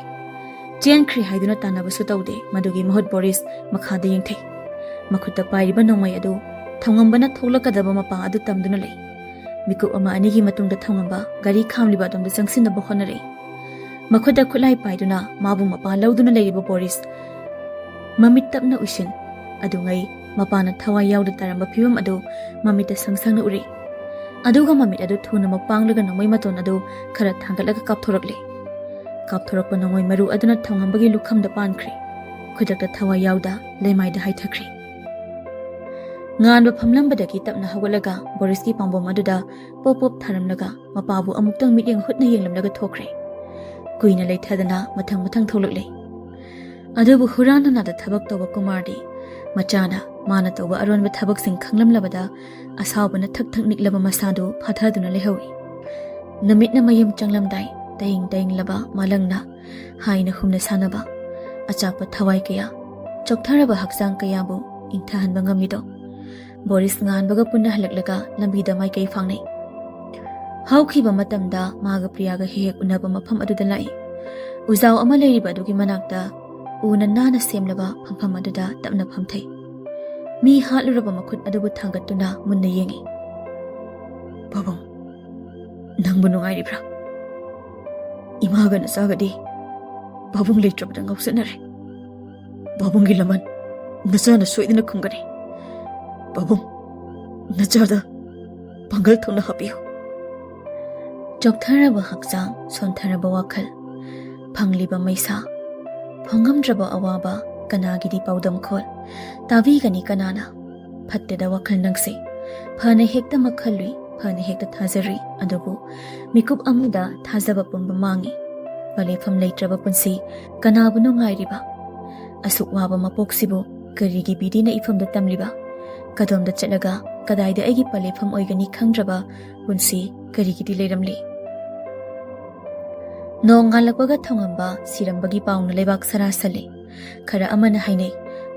ꯆꯦꯟꯈ꯭ꯔꯦ ꯍꯥꯏꯗꯨꯅ ꯇꯥꯟꯅꯕꯁꯨ ꯇꯧꯗꯦ, ꯃꯗꯨꯒꯤ ꯃꯍꯨꯠ ꯕꯣꯔꯤꯁ ꯃꯈꯥꯗ ꯌꯦꯡꯊꯩ꯫ ꯃꯈꯨꯠꯇ ꯄꯥꯏꯔꯤꯕ ꯅꯣꯡꯃꯩ ꯑꯗꯨ ꯊꯧꯉꯝꯕꯅ ꯊꯣꯛꯂꯛꯀꯗꯕ ꯃꯄꯥ ꯑꯗꯨ ꯇꯝꯗꯨꯅ ꯂꯩ꯫ ꯃꯤꯀꯨꯞ ꯑꯃ ꯑꯅꯤꯒꯤ ꯃꯇꯨꯡꯗ ꯊꯧꯉꯝꯕ ꯒꯥꯔꯤ ꯈꯥꯝꯂꯤꯕ ꯑꯗꯣꯝꯗ ꯆꯪꯁꯤꯟꯅꯕ ꯍꯣꯠꯅꯔꯛꯏ꯫ ꯃꯈꯨꯠꯇ ꯈꯨꯠꯂꯥꯏ ꯄꯥꯏꯗꯨꯅ ꯃꯥꯕꯨ ꯃꯄꯥ ꯂꯧꯗꯨꯅ ꯂꯩꯔꯤꯕ ꯕꯣꯔꯤꯁ ꯃꯃꯤꯠ ꯇꯞꯅ ꯎꯏꯁꯤꯟ ꯑꯗꯨꯉꯩ ꯃꯄꯥꯅ ꯊꯋꯥꯏ ꯌꯥꯎꯗ ꯇꯥꯔꯝꯕ ꯐꯤꯕꯝ ꯑꯗꯨ ꯃꯃꯤꯠꯇ ꯁꯪ ꯁꯪꯅ ꯎꯔꯦ꯫ ꯑꯗꯨꯒ ꯃꯃꯤꯠ ꯑꯗꯨ ꯊꯨꯅꯃꯛ ꯄꯥꯡꯂꯒ ꯅꯣꯡꯃꯩ ꯃꯇꯣꯟ ꯑꯗꯨ ꯈꯔ ꯊꯥꯡꯒꯠꯂꯒ ꯀꯥꯞꯊꯣꯔꯛꯂꯦ꯫ ꯀꯥꯞꯊꯣꯔꯛꯄ ꯅꯣꯡꯃꯩ ꯃꯔꯨ ꯑꯗꯨꯅ ꯊꯧꯉꯝꯕꯒꯤ ꯂꯨꯈꯝꯗ ꯄꯥꯟꯈ꯭ꯔꯦ꯫ ꯈꯨꯗꯛꯇ ꯊꯋꯥꯏ ꯌꯥꯎꯗ ꯂꯩꯃꯥꯏꯗ ꯍꯥꯏꯊꯈ꯭ꯔꯦ꯫ ꯉꯥꯟꯕ ꯐꯝꯂꯝꯕꯗꯒꯤ ꯇꯞꯅ ꯍꯧꯒꯠꯂꯒ ꯕꯣꯔꯤꯁꯀꯤ ꯄꯥꯝꯕꯣꯝ ꯑꯗꯨꯗ ꯄꯣꯞ ꯄꯣꯞ ꯊꯥꯔꯝꯂꯒ ꯃꯄꯥꯕꯨ ꯑꯃꯨꯛꯇꯪ ꯃꯤꯠꯌꯦꯡ ꯍꯨꯠꯅ ꯌꯦꯡꯂꯝꯂꯒ ꯊꯣꯛꯈ꯭ꯔꯦ꯫ ꯀꯨꯏꯅ ꯂꯩꯊꯗꯅ ꯃꯊꯪ ꯃꯊꯪ ꯊꯣꯛꯂꯛꯂꯦ꯫ ꯑꯗꯨꯕꯨ ꯍꯨꯔꯥꯟ ꯅꯅꯥꯗ ꯊꯕꯛ ꯇꯧꯕ ꯀꯨꯃꯥꯔꯗꯤ ꯃꯆꯥꯅ ꯃꯥꯅ ꯇꯧꯕ ꯑꯔꯣꯟꯕ ꯊꯕꯛꯁꯤꯡ ꯈꯪꯂꯝꯂꯕꯗ ꯑꯁꯥꯎꯕꯅ ꯊꯛ ꯊꯛ ꯅꯤꯛꯂꯕ ꯃꯁꯥꯗꯨ ꯐꯥꯊꯗꯨꯅ ꯂꯩꯍꯧꯏ꯫ ꯅꯨꯃꯤꯠꯅ ꯃꯌꯨꯝ ꯆꯪꯂꯝꯗꯥꯏ ꯇꯌꯤꯡ ꯇꯌꯤꯡꯂꯕ ꯃꯥꯂꯪꯅ ꯍꯥꯏꯅ ꯍꯨꯝꯅ ꯁꯥꯟꯅꯕ ꯑꯆꯥꯛꯄ ꯊꯋꯥꯏ ꯀꯌꯥ, ꯆꯣꯛꯊꯔꯕ ꯍꯛꯆꯥꯡ ꯀꯌꯥꯕꯨ ꯏꯪꯊꯍꯟꯕ ꯉꯝꯃꯤꯗꯣ꯫ ꯕꯣꯔꯤꯁ ꯉꯥꯟꯕꯒ ꯄꯨꯟꯅ ꯍꯜꯂꯛꯂꯒ ꯂꯝꯕꯤꯗ ꯃꯥꯏꯀꯩ ꯐꯥꯡꯅꯩ꯫ ꯍꯧꯈꯤꯕ ꯃꯇꯝꯗ ꯃꯥꯒ ꯄ꯭ꯔꯤꯌꯥꯒ ꯍꯦꯛ ꯍꯦꯛ ꯎꯅꯕ ꯃꯐꯝ ꯑꯗꯨꯗ ꯂꯥꯛꯏ꯫ ꯎꯖꯥꯎ ꯑꯃ ꯂꯩꯔꯤꯕ ꯑꯗꯨꯒꯤ ꯃꯅꯥꯛꯇ ꯎꯅ ꯅꯥꯟꯅ ꯁꯦꯝꯂꯕ ꯐꯝꯐꯝ ꯑꯗꯨꯗ ꯇꯞꯅ ꯐꯝꯊꯩ꯫ ꯃꯤ ꯍꯥꯠꯂꯨꯔꯕ ꯃꯈꯨꯠ ꯑꯗꯨꯕꯨ ꯊꯥꯡꯒꯠꯇꯨꯅ ꯃꯨꯟꯅ ꯌꯦꯡꯏ꯫ "ꯄꯥꯕꯨꯡ, ꯅꯪꯕꯨ ꯅꯨꯡꯉꯥꯏꯔꯤꯕ꯭ꯔꯥ? ꯏꯃꯥꯒ ꯅꯆꯥꯒꯗꯤ ꯄꯥꯕꯨꯡ ꯂꯩꯇ꯭ꯔꯕꯗ ꯉꯥꯎꯆꯠꯅꯔꯦ꯫ ꯄꯥꯕꯨꯡꯒꯤ ꯂꯃꯟ ꯅꯆꯥꯅ ꯁꯣꯏꯗꯅ ꯈꯨꯝꯒꯅꯤ꯫ ꯄꯥꯕꯨꯡ, ꯅꯆꯥꯗ ꯄꯥꯡꯒꯜ ꯊꯧꯅꯥ ꯍꯥꯞꯄꯤꯌꯨ꯫" ꯆꯣꯛꯊꯔꯕ ꯍꯛꯆꯥꯡ, ꯁꯣꯟꯊꯔꯕ ꯋꯥꯈꯜ, ꯐꯪꯂꯤꯕ ꯃꯩꯁꯥ, ꯐꯪꯉꯝꯗ꯭ꯔꯕ ꯑꯋꯥꯕ, ꯀꯅꯥꯒꯤꯗꯤ ꯄꯥꯎꯗꯝꯈꯣꯜ ꯇꯥꯕꯤꯒꯅꯤ ꯀꯅꯥꯅ? ꯐꯠꯇꯦꯗ ꯋꯥꯈꯜ ꯅꯪꯁꯦ꯫ ꯐꯅ ꯍꯦꯛꯇ ꯃꯈꯜꯂꯨꯏ, ꯐꯅ ꯍꯦꯛꯇ ꯊꯥꯖꯔꯨꯏ, ꯑꯗꯨꯕꯨ ꯃꯤꯀꯨꯞ ꯑꯃꯗ ꯊꯥꯖꯕ ꯄꯨꯝꯕ ꯃꯥꯡꯉꯤ꯫ ꯄꯂꯦꯐꯝ ꯂꯩꯇ꯭ꯔꯕ ꯄꯨꯟꯁꯤ ꯀꯅꯥꯕꯨ ꯅꯨꯡꯉꯥꯏꯔꯤꯕ? ꯑꯁꯨꯛ ꯋꯥꯕ ꯃꯄꯣꯛꯁꯤꯕꯨ ꯀꯔꯤꯒꯤ ꯕꯤꯗꯤꯅ ꯏꯐꯝꯗ ꯇꯝꯂꯤꯕ? ꯀꯗꯣꯝꯗ ꯆꯠꯂꯒ ꯀꯗꯥꯏꯗ ꯑꯩꯒꯤ ꯄꯂꯦꯐꯝ ꯑꯣꯏꯒꯅꯤ ꯈꯪꯗ꯭ꯔꯕ ꯄꯨꯟꯁꯤ ꯀꯔꯤꯒꯤꯗꯤ ꯂꯩꯔꯝꯂꯤ? ꯅꯣꯡ ꯉꯥꯜꯂꯛꯄꯒ ꯊꯧꯉꯝꯕ ꯁꯤꯔꯝꯕꯒꯤ ꯄꯥꯎꯅ ꯂꯩꯕꯥꯛ ꯁꯔꯥ ꯁꯜꯂꯤ꯫ ꯈꯔ ꯑꯃꯅ ꯍꯥꯏꯅꯩ,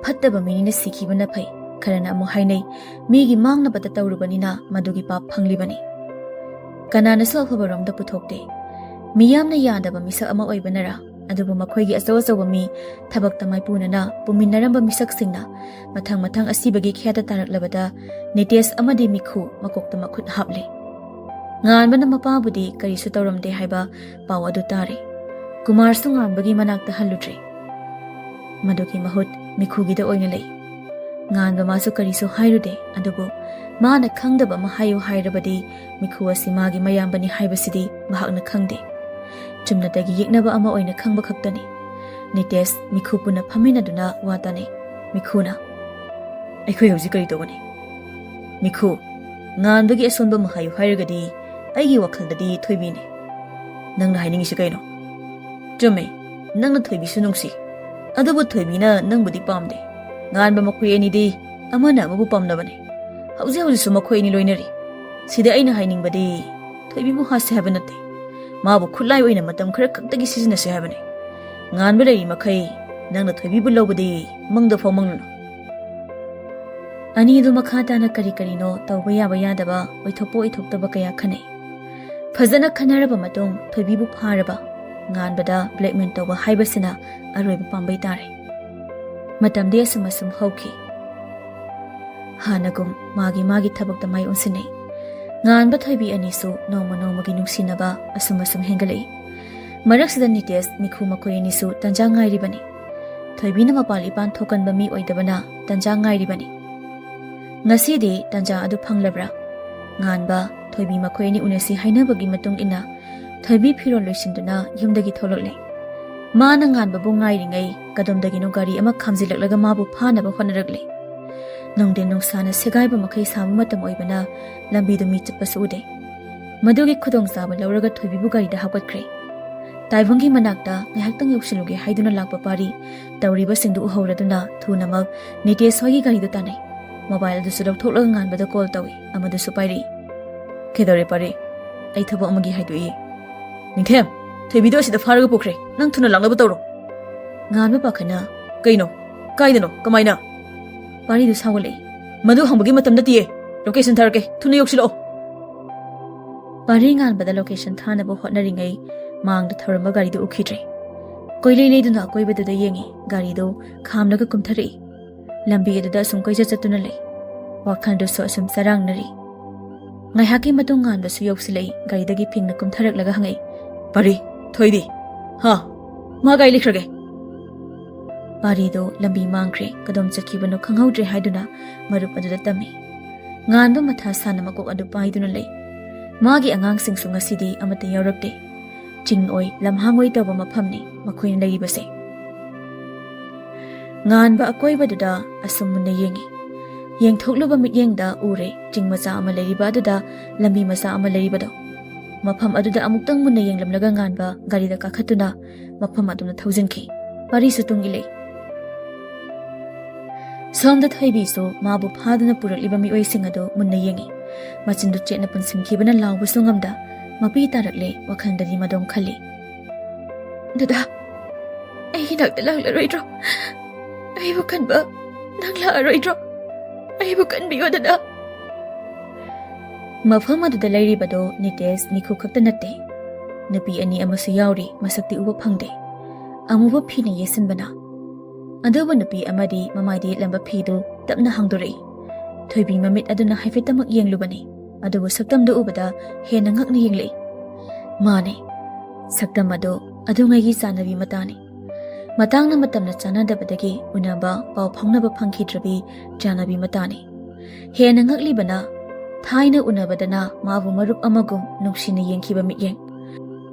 "ꯐꯠꯇꯕ ꯃꯤꯅꯤꯅ ꯁꯤꯈꯤꯕꯅ ꯐꯩ꯫" ꯈꯔꯅ ꯑꯃꯨꯛ ꯍꯥꯏꯅꯩ, "ꯃꯤꯒꯤ ꯃꯥꯡꯅꯕꯇ ꯇꯧꯔꯨꯕꯅꯤꯅ ꯃꯗꯨꯒꯤ ꯄꯥꯞ ꯐꯪꯂꯤꯕꯅꯤ꯫" ꯀꯅꯥꯅꯁꯨ ꯑꯐꯕꯔꯣꯝꯗ ꯄꯨꯊꯣꯛꯇꯦ꯫ ꯃꯤꯌꯥꯝꯅ ꯌꯥꯗꯕ ꯃꯤꯁꯛ ꯑꯃ ꯑꯣꯏꯕꯅꯔꯥ? ꯑꯗꯨꯕꯨ ꯃꯈꯣꯏꯒꯤ ꯑꯆꯧ ꯑꯆꯧꯕ ꯃꯤ, ꯊꯕꯛꯇ ꯃꯥꯏꯄꯨꯅꯅ ꯄꯨꯃꯤꯟꯅꯔꯝꯕ ꯃꯤꯁꯛꯁꯤꯡꯅ ꯃꯊꯪ ꯃꯊꯪ ꯑꯁꯤꯕꯒꯤ ꯈ꯭ꯌꯥꯇ ꯇꯥꯔꯛꯂꯕꯗ ꯅꯤꯇꯦꯁ ꯑꯃꯗꯤ ꯃꯤꯈꯨ ꯃꯀꯣꯛꯇ ꯃꯈꯨꯠ ꯍꯥꯞꯂꯦ꯫ ꯉꯥꯟꯕꯅ ꯃꯄꯥꯕꯨꯗꯤ ꯀꯔꯤꯁꯨ ꯇꯧꯔꯝꯗꯦ ꯍꯥꯏꯕ ꯄꯥꯎ ꯑꯗꯨ ꯇꯥꯔꯦ꯫ ꯀꯨꯃꯥꯔꯁꯨ ꯉꯥꯟꯕꯒꯤ ꯃꯅꯥꯛꯇ ꯍꯜꯂꯨꯗ꯭ꯔꯦ꯫ ꯃꯗꯨꯒꯤ ꯃꯍꯨꯠ ꯃꯤꯈꯨꯒꯤꯗ ꯑꯣꯏꯅ ꯂꯩ꯫ ꯉꯥꯟꯕ ꯃꯥꯁꯨ ꯀꯔꯤꯁꯨ ꯍꯥꯏꯔꯨꯗꯦ, ꯑꯗꯨꯕꯨ ꯃꯥꯅ ꯈꯪꯗꯕ ꯑꯃ ꯍꯥꯏꯌꯨ ꯍꯥꯏꯔꯕꯗꯤ ꯃꯤꯈꯨ ꯑꯁꯤ ꯃꯥꯒꯤ ꯃꯌꯥꯝꯕꯅꯤ ꯍꯥꯏꯕꯁꯤꯗꯤ ꯃꯍꯥꯛꯅ ꯈꯪꯗꯦ꯫ ꯆꯨꯝꯅꯇꯒꯤ ꯌꯦꯛꯅꯕ ꯑꯃ ꯑꯣꯏꯅ ꯈꯪꯕ ꯈꯛꯇꯅꯤ꯫ ꯅꯤꯇꯦꯁ ꯃꯤꯈꯨ ꯄꯨꯟꯅ ꯐꯝꯃꯤꯟꯅꯗꯨꯅ ꯋꯥ ꯇꯥꯅꯩ꯫ ꯃꯤꯈꯨꯅ, "ꯑꯩꯈꯣꯏ ꯍꯧꯖꯤꯛ ꯀꯔꯤ ꯇꯧꯒꯅꯤ?" ꯃꯤꯈꯨ, "ꯉꯥꯟꯕꯒꯤ ꯑꯁꯣꯟꯕ ꯑꯃ ꯍꯥꯏꯌꯨ ꯍꯥꯏꯔꯒꯗꯤ ꯑꯩꯒꯤ ꯋꯥꯈꯜꯗꯗꯤ ꯊꯣꯏꯕꯤꯅꯤ꯫ ꯅꯪꯅ ꯍꯥꯏꯅꯤꯡꯉꯤꯁꯤ ꯀꯩꯅꯣ?" "ꯆꯨꯝꯃꯦ, ꯅꯪꯅ ꯊꯣꯏꯕꯤꯁꯨ ꯅꯨꯡꯁꯤ, ꯑꯗꯨꯕꯨ ꯊꯣꯏꯕꯤꯅ ꯅꯪꯕꯨꯗꯤ ꯄꯥꯝꯗꯦ꯫ ꯉꯥꯟꯕ ꯃꯈꯣꯏ ꯑꯅꯤꯗꯤ ꯑꯃꯅ ꯑꯃꯕꯨ ꯄꯥꯝꯅꯕꯅꯤ꯫ ꯍꯧꯖꯤꯛ ꯍꯧꯖꯤꯛꯁꯨ ꯃꯈꯣꯏ ꯑꯅꯤ ꯂꯣꯏꯅꯔꯤ꯫ ꯁꯤꯗ ꯑꯩꯅ ꯍꯥꯏꯅꯤꯡꯕꯗꯤ ꯊꯣꯏꯕꯤꯕꯨ ꯍꯥꯠꯁꯦ ꯍꯥꯏꯕ ꯅꯠꯇꯦ꯫ ꯃꯥꯕꯨ ꯈꯨꯠꯂꯥꯏ ꯑꯣꯏꯅ ꯃꯇꯝ ꯈꯔ ꯈꯛꯇꯒꯤ ꯁꯤꯖꯤꯟꯅꯁꯦ ꯍꯥꯏꯕꯅꯤ꯫ ꯉꯥꯟꯕ ꯂꯩꯔꯤ ꯃꯈꯩ ꯅꯪꯅ ꯊꯣꯏꯕꯤꯕꯨ ꯂꯧꯕꯗꯤ ꯃꯪꯗ ꯐꯥꯎ ꯃꯪꯂꯨꯅꯨ꯫" ꯑꯅꯤꯗꯨ ꯃꯈꯥ ꯇꯥꯅ ꯀꯔꯤ ꯀꯔꯤꯅꯣ ꯇꯧꯕ ꯌꯥꯕ ꯌꯥꯗꯕ, ꯑꯣꯏꯊꯣꯛꯄ ꯑꯣꯏꯊꯣꯛꯇꯕ ꯀꯌꯥ ꯈꯟꯅꯩ꯫ ꯐꯖꯅ ꯈꯟꯅꯔꯕ ꯃꯇꯨꯡ ꯊꯣꯏꯕꯤꯕꯨ ꯐꯥꯔꯕ, ꯉꯥꯟꯕꯗ blackmail ꯇꯧꯕ ꯍꯥꯏꯕꯁꯤꯅ ꯑꯔꯣꯏꯕ ꯄꯥꯝꯕꯩ ꯇꯥꯔꯦ꯫ ꯃꯇꯝꯗꯤ ꯑꯁꯨꯝ ꯑꯁꯨꯝ ꯍꯧꯈꯤ꯫ ꯍꯥꯟꯅꯒꯨꯝ ꯃꯥꯒꯤ ꯃꯥꯒꯤ ꯊꯕꯛꯇ ꯃꯥꯏ ꯑꯣꯟꯁꯤꯟꯅꯩ꯫ ꯉꯥꯟꯕ ꯊꯣꯏꯕꯤ ꯑꯅꯤꯁꯨ ꯅꯣꯡꯃ ꯅꯣꯡꯃꯒꯤ ꯅꯨꯡꯁꯤꯅꯕ ꯑꯁꯨꯝ ꯑꯁꯨꯝ ꯍꯦꯟꯒꯠꯂꯛꯏ꯫ ꯃꯔꯛꯁꯤꯗ ꯅꯤꯇꯦꯁ ꯃꯤꯈꯨ ꯃꯈꯣꯏ ꯑꯅꯤꯁꯨ ꯇꯟꯖꯥ ꯉꯥꯏꯔꯤꯕꯅꯤ꯫ ꯊꯣꯏꯕꯤꯅ ꯃꯄꯥꯟ ꯏꯄꯥꯟ ꯊꯣꯛꯀꯟꯕ ꯃꯤ ꯑꯣꯏꯗꯕꯅ ꯇꯟꯖꯥ ꯉꯥꯏꯔꯤꯕꯅꯤ꯫ ꯉꯁꯤꯗꯤ ꯇꯟꯖꯥ ꯑꯗꯨ ꯐꯪꯂꯕ꯭ꯔꯥ? ꯉꯥꯟꯕ, ꯊꯣꯏꯕꯤ ꯃꯈꯣꯏ ꯑꯅꯤ ꯎꯅꯁꯤ ꯍꯥꯏꯅꯕꯒꯤ ꯃꯇꯨꯡ ꯏꯟꯅ ꯊꯣꯏꯕꯤ ꯐꯤꯔꯣꯜ ꯂꯣꯏꯁꯤꯟꯗꯨꯅ ꯌꯨꯝꯗꯒꯤ ꯊꯣꯛꯂꯛꯂꯦ꯫ ꯃꯥꯅ ꯉꯥꯟꯕꯕꯨ ꯉꯥꯏꯔꯤꯉꯩ ꯀꯗꯣꯝꯗꯒꯤꯅꯣ ꯒꯥꯔꯤ ꯑꯃ ꯈꯥꯝꯖꯤꯜꯂꯛꯂꯒ ꯃꯥꯕꯨ ꯐꯥꯅꯕ ꯍꯣꯠꯅꯔꯛꯂꯦ꯫ ꯅꯨꯡꯊꯤꯟ ꯅꯨꯡꯁꯥꯅ ꯁꯦꯒꯥꯏꯕ ꯃꯈꯩ ꯁꯥꯕ ꯃꯇꯝ ꯑꯣꯏꯕꯅ ꯂꯝꯕꯤꯗꯨ ꯃꯤ ꯆꯠꯄꯁꯨ ꯎꯗꯦ꯫ ꯃꯗꯨꯒꯤ ꯈꯨꯗꯣꯡꯆꯥꯕ ꯂꯧꯔꯒ ꯊꯣꯏꯕꯤꯕꯨ ꯒꯥꯔꯤꯗ ꯍꯥꯞꯀꯠꯈ꯭ꯔꯦ꯫ ꯇꯥꯏꯕꯪꯒꯤ ꯃꯅꯥꯛꯇ ꯉꯥꯏꯍꯥꯛꯇꯪ ꯌꯧꯁꯤꯜꯂꯨꯒꯦ ꯍꯥꯏꯗꯨꯅ ꯂꯥꯛꯄ ꯄꯥꯔꯤ ꯇꯧꯔꯤꯕꯁꯤꯡꯗꯨ ꯎꯍꯧꯔꯗꯨꯅ ꯊꯨꯅꯃꯛ ꯅꯤꯇꯦꯁ ꯍꯣꯏꯒꯤ ꯒꯥꯔꯤꯗꯨ ꯇꯥꯟꯅꯩ꯫ ꯃꯣꯕꯥꯏꯜ ꯑꯗꯨꯁꯨ ꯂꯧꯊꯣꯛꯂꯒ ꯉꯥꯟꯕꯗ ꯀꯣꯜ ꯇꯧꯏ꯫ ꯑꯃꯗꯨꯁꯨ ꯄꯥꯏꯔꯛꯏ꯫ "ꯀꯩꯗꯧꯔꯦ ꯄꯥꯔꯤ?" "ꯑꯩ ꯊꯕꯛ ꯑꯃꯒꯤ ꯍꯥꯏꯗꯣꯛꯏ꯫" "ꯅꯤꯡꯊꯦꯝ, ꯊꯣꯏꯕꯤꯗꯣ ꯑꯁꯤꯗ ꯐꯥꯔꯒ ꯄꯨꯈ꯭ꯔꯦ꯫ ꯅꯪ ꯊꯨꯅ ꯂꯥꯛꯅꯕ ꯇꯧꯔꯣ꯫" ꯉꯥꯟꯕ ꯄꯥꯈꯠꯅ, "ꯀꯩꯅꯣ? ꯀꯥꯏꯗꯅꯣ? ꯀꯃꯥꯏꯅ?" ꯄꯥꯔꯤꯗꯨ ꯁꯥꯎꯒꯠꯂꯛꯏ꯫ "ꯃꯗꯨ ꯍꯪꯕꯒꯤ ꯃꯇꯝ ꯅꯠꯇꯤꯌꯦ꯫ ꯂꯣꯀꯦꯁꯟ ꯊꯥꯔꯛꯀꯦ꯫ ꯊꯨꯅ ꯌꯧꯁꯤꯜꯂꯛꯑꯣ꯫" ꯄꯥꯔꯤ ꯉꯥꯟꯕꯗ ꯂꯣꯀꯦꯁꯟ ꯊꯥꯅꯕ ꯍꯣꯠꯅꯔꯤꯉꯩ ꯃꯥꯡꯗ ꯊꯧꯔꯝꯕ ꯒꯥꯔꯤꯗꯨ ꯎꯈꯤꯗ꯭ꯔꯦ꯫ ꯀꯣꯏꯂꯩ ꯂꯩꯗꯨꯅ ꯑꯀꯣꯏꯕꯗꯨꯗ ꯌꯦꯡꯉꯤ꯫ ꯒꯥꯔꯤꯗꯨ ꯈꯥꯝꯂꯒ ꯀꯨꯝꯊꯔꯛꯏ꯫ ꯂꯝꯕꯤ ꯑꯗꯨꯗ ꯑꯁꯨꯝ ꯀꯣꯏꯆꯠ ꯆꯠꯇꯨꯅ ꯂꯩ꯫ ꯋꯥꯈꯜꯗꯨꯁꯨ ꯑꯁꯨꯝ ꯆꯔꯥꯡꯅꯔꯤ꯫ ꯉꯥꯏꯍꯥꯛꯀꯤ ꯃꯇꯨꯡ ꯉꯥꯟꯕꯁꯨ ꯌꯧꯁꯤꯜꯂꯛꯏ꯫ ꯒꯥꯔꯤꯗꯒꯤ ꯐꯤꯡꯅ ꯀꯨꯝꯊꯔꯛꯂꯒ ꯍꯪꯉꯛꯏ, "ꯄꯥꯔꯤ, ꯊꯣꯏꯗꯤ?" "ꯍꯥ? ꯃꯥ ꯀꯥꯏ ꯂꯩꯈ꯭ꯔꯒꯦ?" ꯒꯥꯔꯤꯗꯣ ꯂꯝꯕꯤ ꯃꯥꯡꯈ꯭ꯔꯦ, ꯀꯗꯣꯝ ꯆꯠꯈꯤꯕꯅꯣ ꯈꯪꯍꯧꯗ꯭ꯔꯦ ꯍꯥꯏꯗꯨꯅ ꯃꯔꯨꯞ ꯑꯗꯨꯗ ꯇꯝꯃꯤ꯫ ꯉꯥꯟꯕ ꯃꯊꯥ ꯁꯥꯅ ꯃꯀꯣꯛ ꯑꯗꯨ ꯄꯥꯏꯗꯨꯅ ꯂꯩ꯫ ꯃꯥꯒꯤ ꯑꯉꯥꯡꯁꯤꯡꯁꯨ ꯉꯁꯤꯗꯤ ꯑꯃꯠꯇ ꯌꯥꯎꯔꯛꯇꯦ꯫ ꯆꯤꯡ ꯑꯣꯏ, ꯂꯝꯍꯥꯡ ꯑꯣꯏ ꯇꯧꯕ ꯃꯐꯝꯅꯤ ꯃꯈꯣꯏꯅ ꯂꯩꯔꯤꯕꯁꯦ꯫ ꯉꯥꯟꯕ ꯑꯀꯣꯏꯕꯗꯨꯗ ꯑꯁꯨꯝ ꯃꯨꯟꯅ ꯌꯦꯡꯉꯤ꯫ ꯌꯦꯡꯊꯣꯛꯂꯨꯕ ꯃꯤꯠꯌꯦꯡꯗ ꯎꯔꯦ, ꯆꯤꯡ ꯃꯆꯥ ꯑꯃ ꯂꯩꯔꯤꯕ ꯑꯗꯨꯗ ꯂꯝꯕꯤ ꯃꯆꯥ ꯑꯃ ꯂꯩꯔꯤꯕꯗꯣ꯫ ꯃꯐꯝ ꯑꯗꯨꯗ ꯑꯃꯨꯛꯇꯪ ꯃꯨꯟꯅ ꯌꯦꯡꯂꯝꯂꯒ ꯉꯥꯟꯕ ꯒꯥꯔꯤꯗ ꯀꯥꯈꯠꯇꯨꯅ ꯃꯐꯝ ꯑꯗꯨꯝꯅ ꯊꯧꯖꯤꯟꯈꯤ꯫ ꯋꯥꯔꯤꯁꯨ ꯇꯨꯡ ꯏꯜꯂꯦ꯫ ꯁꯣꯝꯗ ꯊꯣꯏꯕꯤꯁꯨ ꯃꯥꯕꯨ ꯐꯥꯗꯨꯅ ꯄꯨꯔꯛꯂꯤꯕ ꯃꯤꯑꯣꯏꯁꯤꯡ ꯑꯗꯨ ꯃꯨꯟꯅ ꯌꯦꯡꯉꯤ꯫ ꯃꯆꯤꯟꯗꯨ ꯆꯦꯠꯅ ꯄꯨꯟꯁꯤꯟꯈꯤꯕꯅ ꯂꯥꯎꯕꯁꯨ ꯉꯝꯗ ꯃꯄꯤ ꯇꯥꯔꯛꯂꯦ, ꯋꯥꯈꯜꯗꯗꯤ ꯃꯗꯣꯝ ꯈꯜꯂꯤ꯫ "ꯗꯗꯥ, ꯑꯩꯒꯤ ꯅꯥꯛꯇ ꯂꯥꯛꯂꯔꯣꯏꯗ꯭ꯔꯣ? ꯑꯩꯕꯨ ꯀꯟꯕ ꯅꯪ ꯂꯥꯛꯑꯔꯣꯏꯗ꯭ꯔꯣ? ꯑꯩꯕꯨ ꯀꯟꯕꯤꯌꯣ ꯗꯗꯥ꯫" ꯃꯐꯝ ꯑꯗꯨꯗ ꯂꯩꯔꯤꯕꯗꯨ ꯅꯤꯇꯦꯁ ꯅꯤꯈꯨ ꯈꯛꯇ ꯅꯠꯇꯦ꯫ ꯅꯨꯄꯤ ꯑꯅꯤ ꯑꯃꯁꯨ ꯌꯥꯎꯔꯤ, ꯃꯁꯛꯇꯤ ꯎꯕ ꯐꯪꯗꯦ꯫ ꯑꯃꯨꯕ ꯐꯤꯅ ꯌꯦꯠꯁꯤꯟꯕꯅ꯫ ꯑꯗꯨꯕꯨ ꯅꯨꯄꯤ ꯑꯃꯗꯤ ꯃꯃꯥꯏꯗ ꯌꯦꯠꯂꯝꯕ ꯐꯤꯗꯨ ꯇꯞꯅ ꯍꯥꯡꯗꯣꯔꯛꯏ꯫ ꯊꯣꯏꯕꯤ ꯃꯃꯤꯠ ꯑꯗꯨꯅ ꯍꯥꯏꯐꯦꯠꯇꯃꯛ ꯌꯦꯡꯂꯨꯕꯅꯤ, ꯑꯗꯨꯕꯨ ꯁꯛꯇꯝꯗꯨ ꯎꯕꯗ ꯍꯦꯟꯅ ꯉꯛꯅ ꯌꯦꯡꯂꯛꯏ꯫ ꯃꯥꯅꯦ, ꯁꯛꯇꯝ ꯑꯗꯨ ꯑꯗꯨꯉꯩꯒꯤ ꯆꯥꯟꯅꯕꯤ ꯃꯇꯥꯅꯤ꯫ ꯃꯇꯥꯡꯅ ꯃꯇꯝꯅ ꯆꯥꯟꯅꯗꯕꯗꯒꯤ ꯎꯅꯕ, ꯄꯥꯎ ꯐꯥꯎꯅꯕ ꯐꯪꯈꯤꯗ꯭ꯔꯕꯤ ꯆꯥꯟꯅꯕꯤ ꯃꯇꯥꯅꯤ꯫ ꯍꯦꯟꯅ ꯉꯛꯂꯤꯕꯅ, ꯊꯥꯏꯅ ꯎꯅꯕꯗꯅ ꯃꯥꯕꯨ ꯃꯔꯨꯞ ꯑꯃꯒꯨꯝ ꯅꯨꯡꯁꯤꯅ ꯌꯦꯡꯈꯤꯕ ꯃꯤꯠꯌꯦꯡ,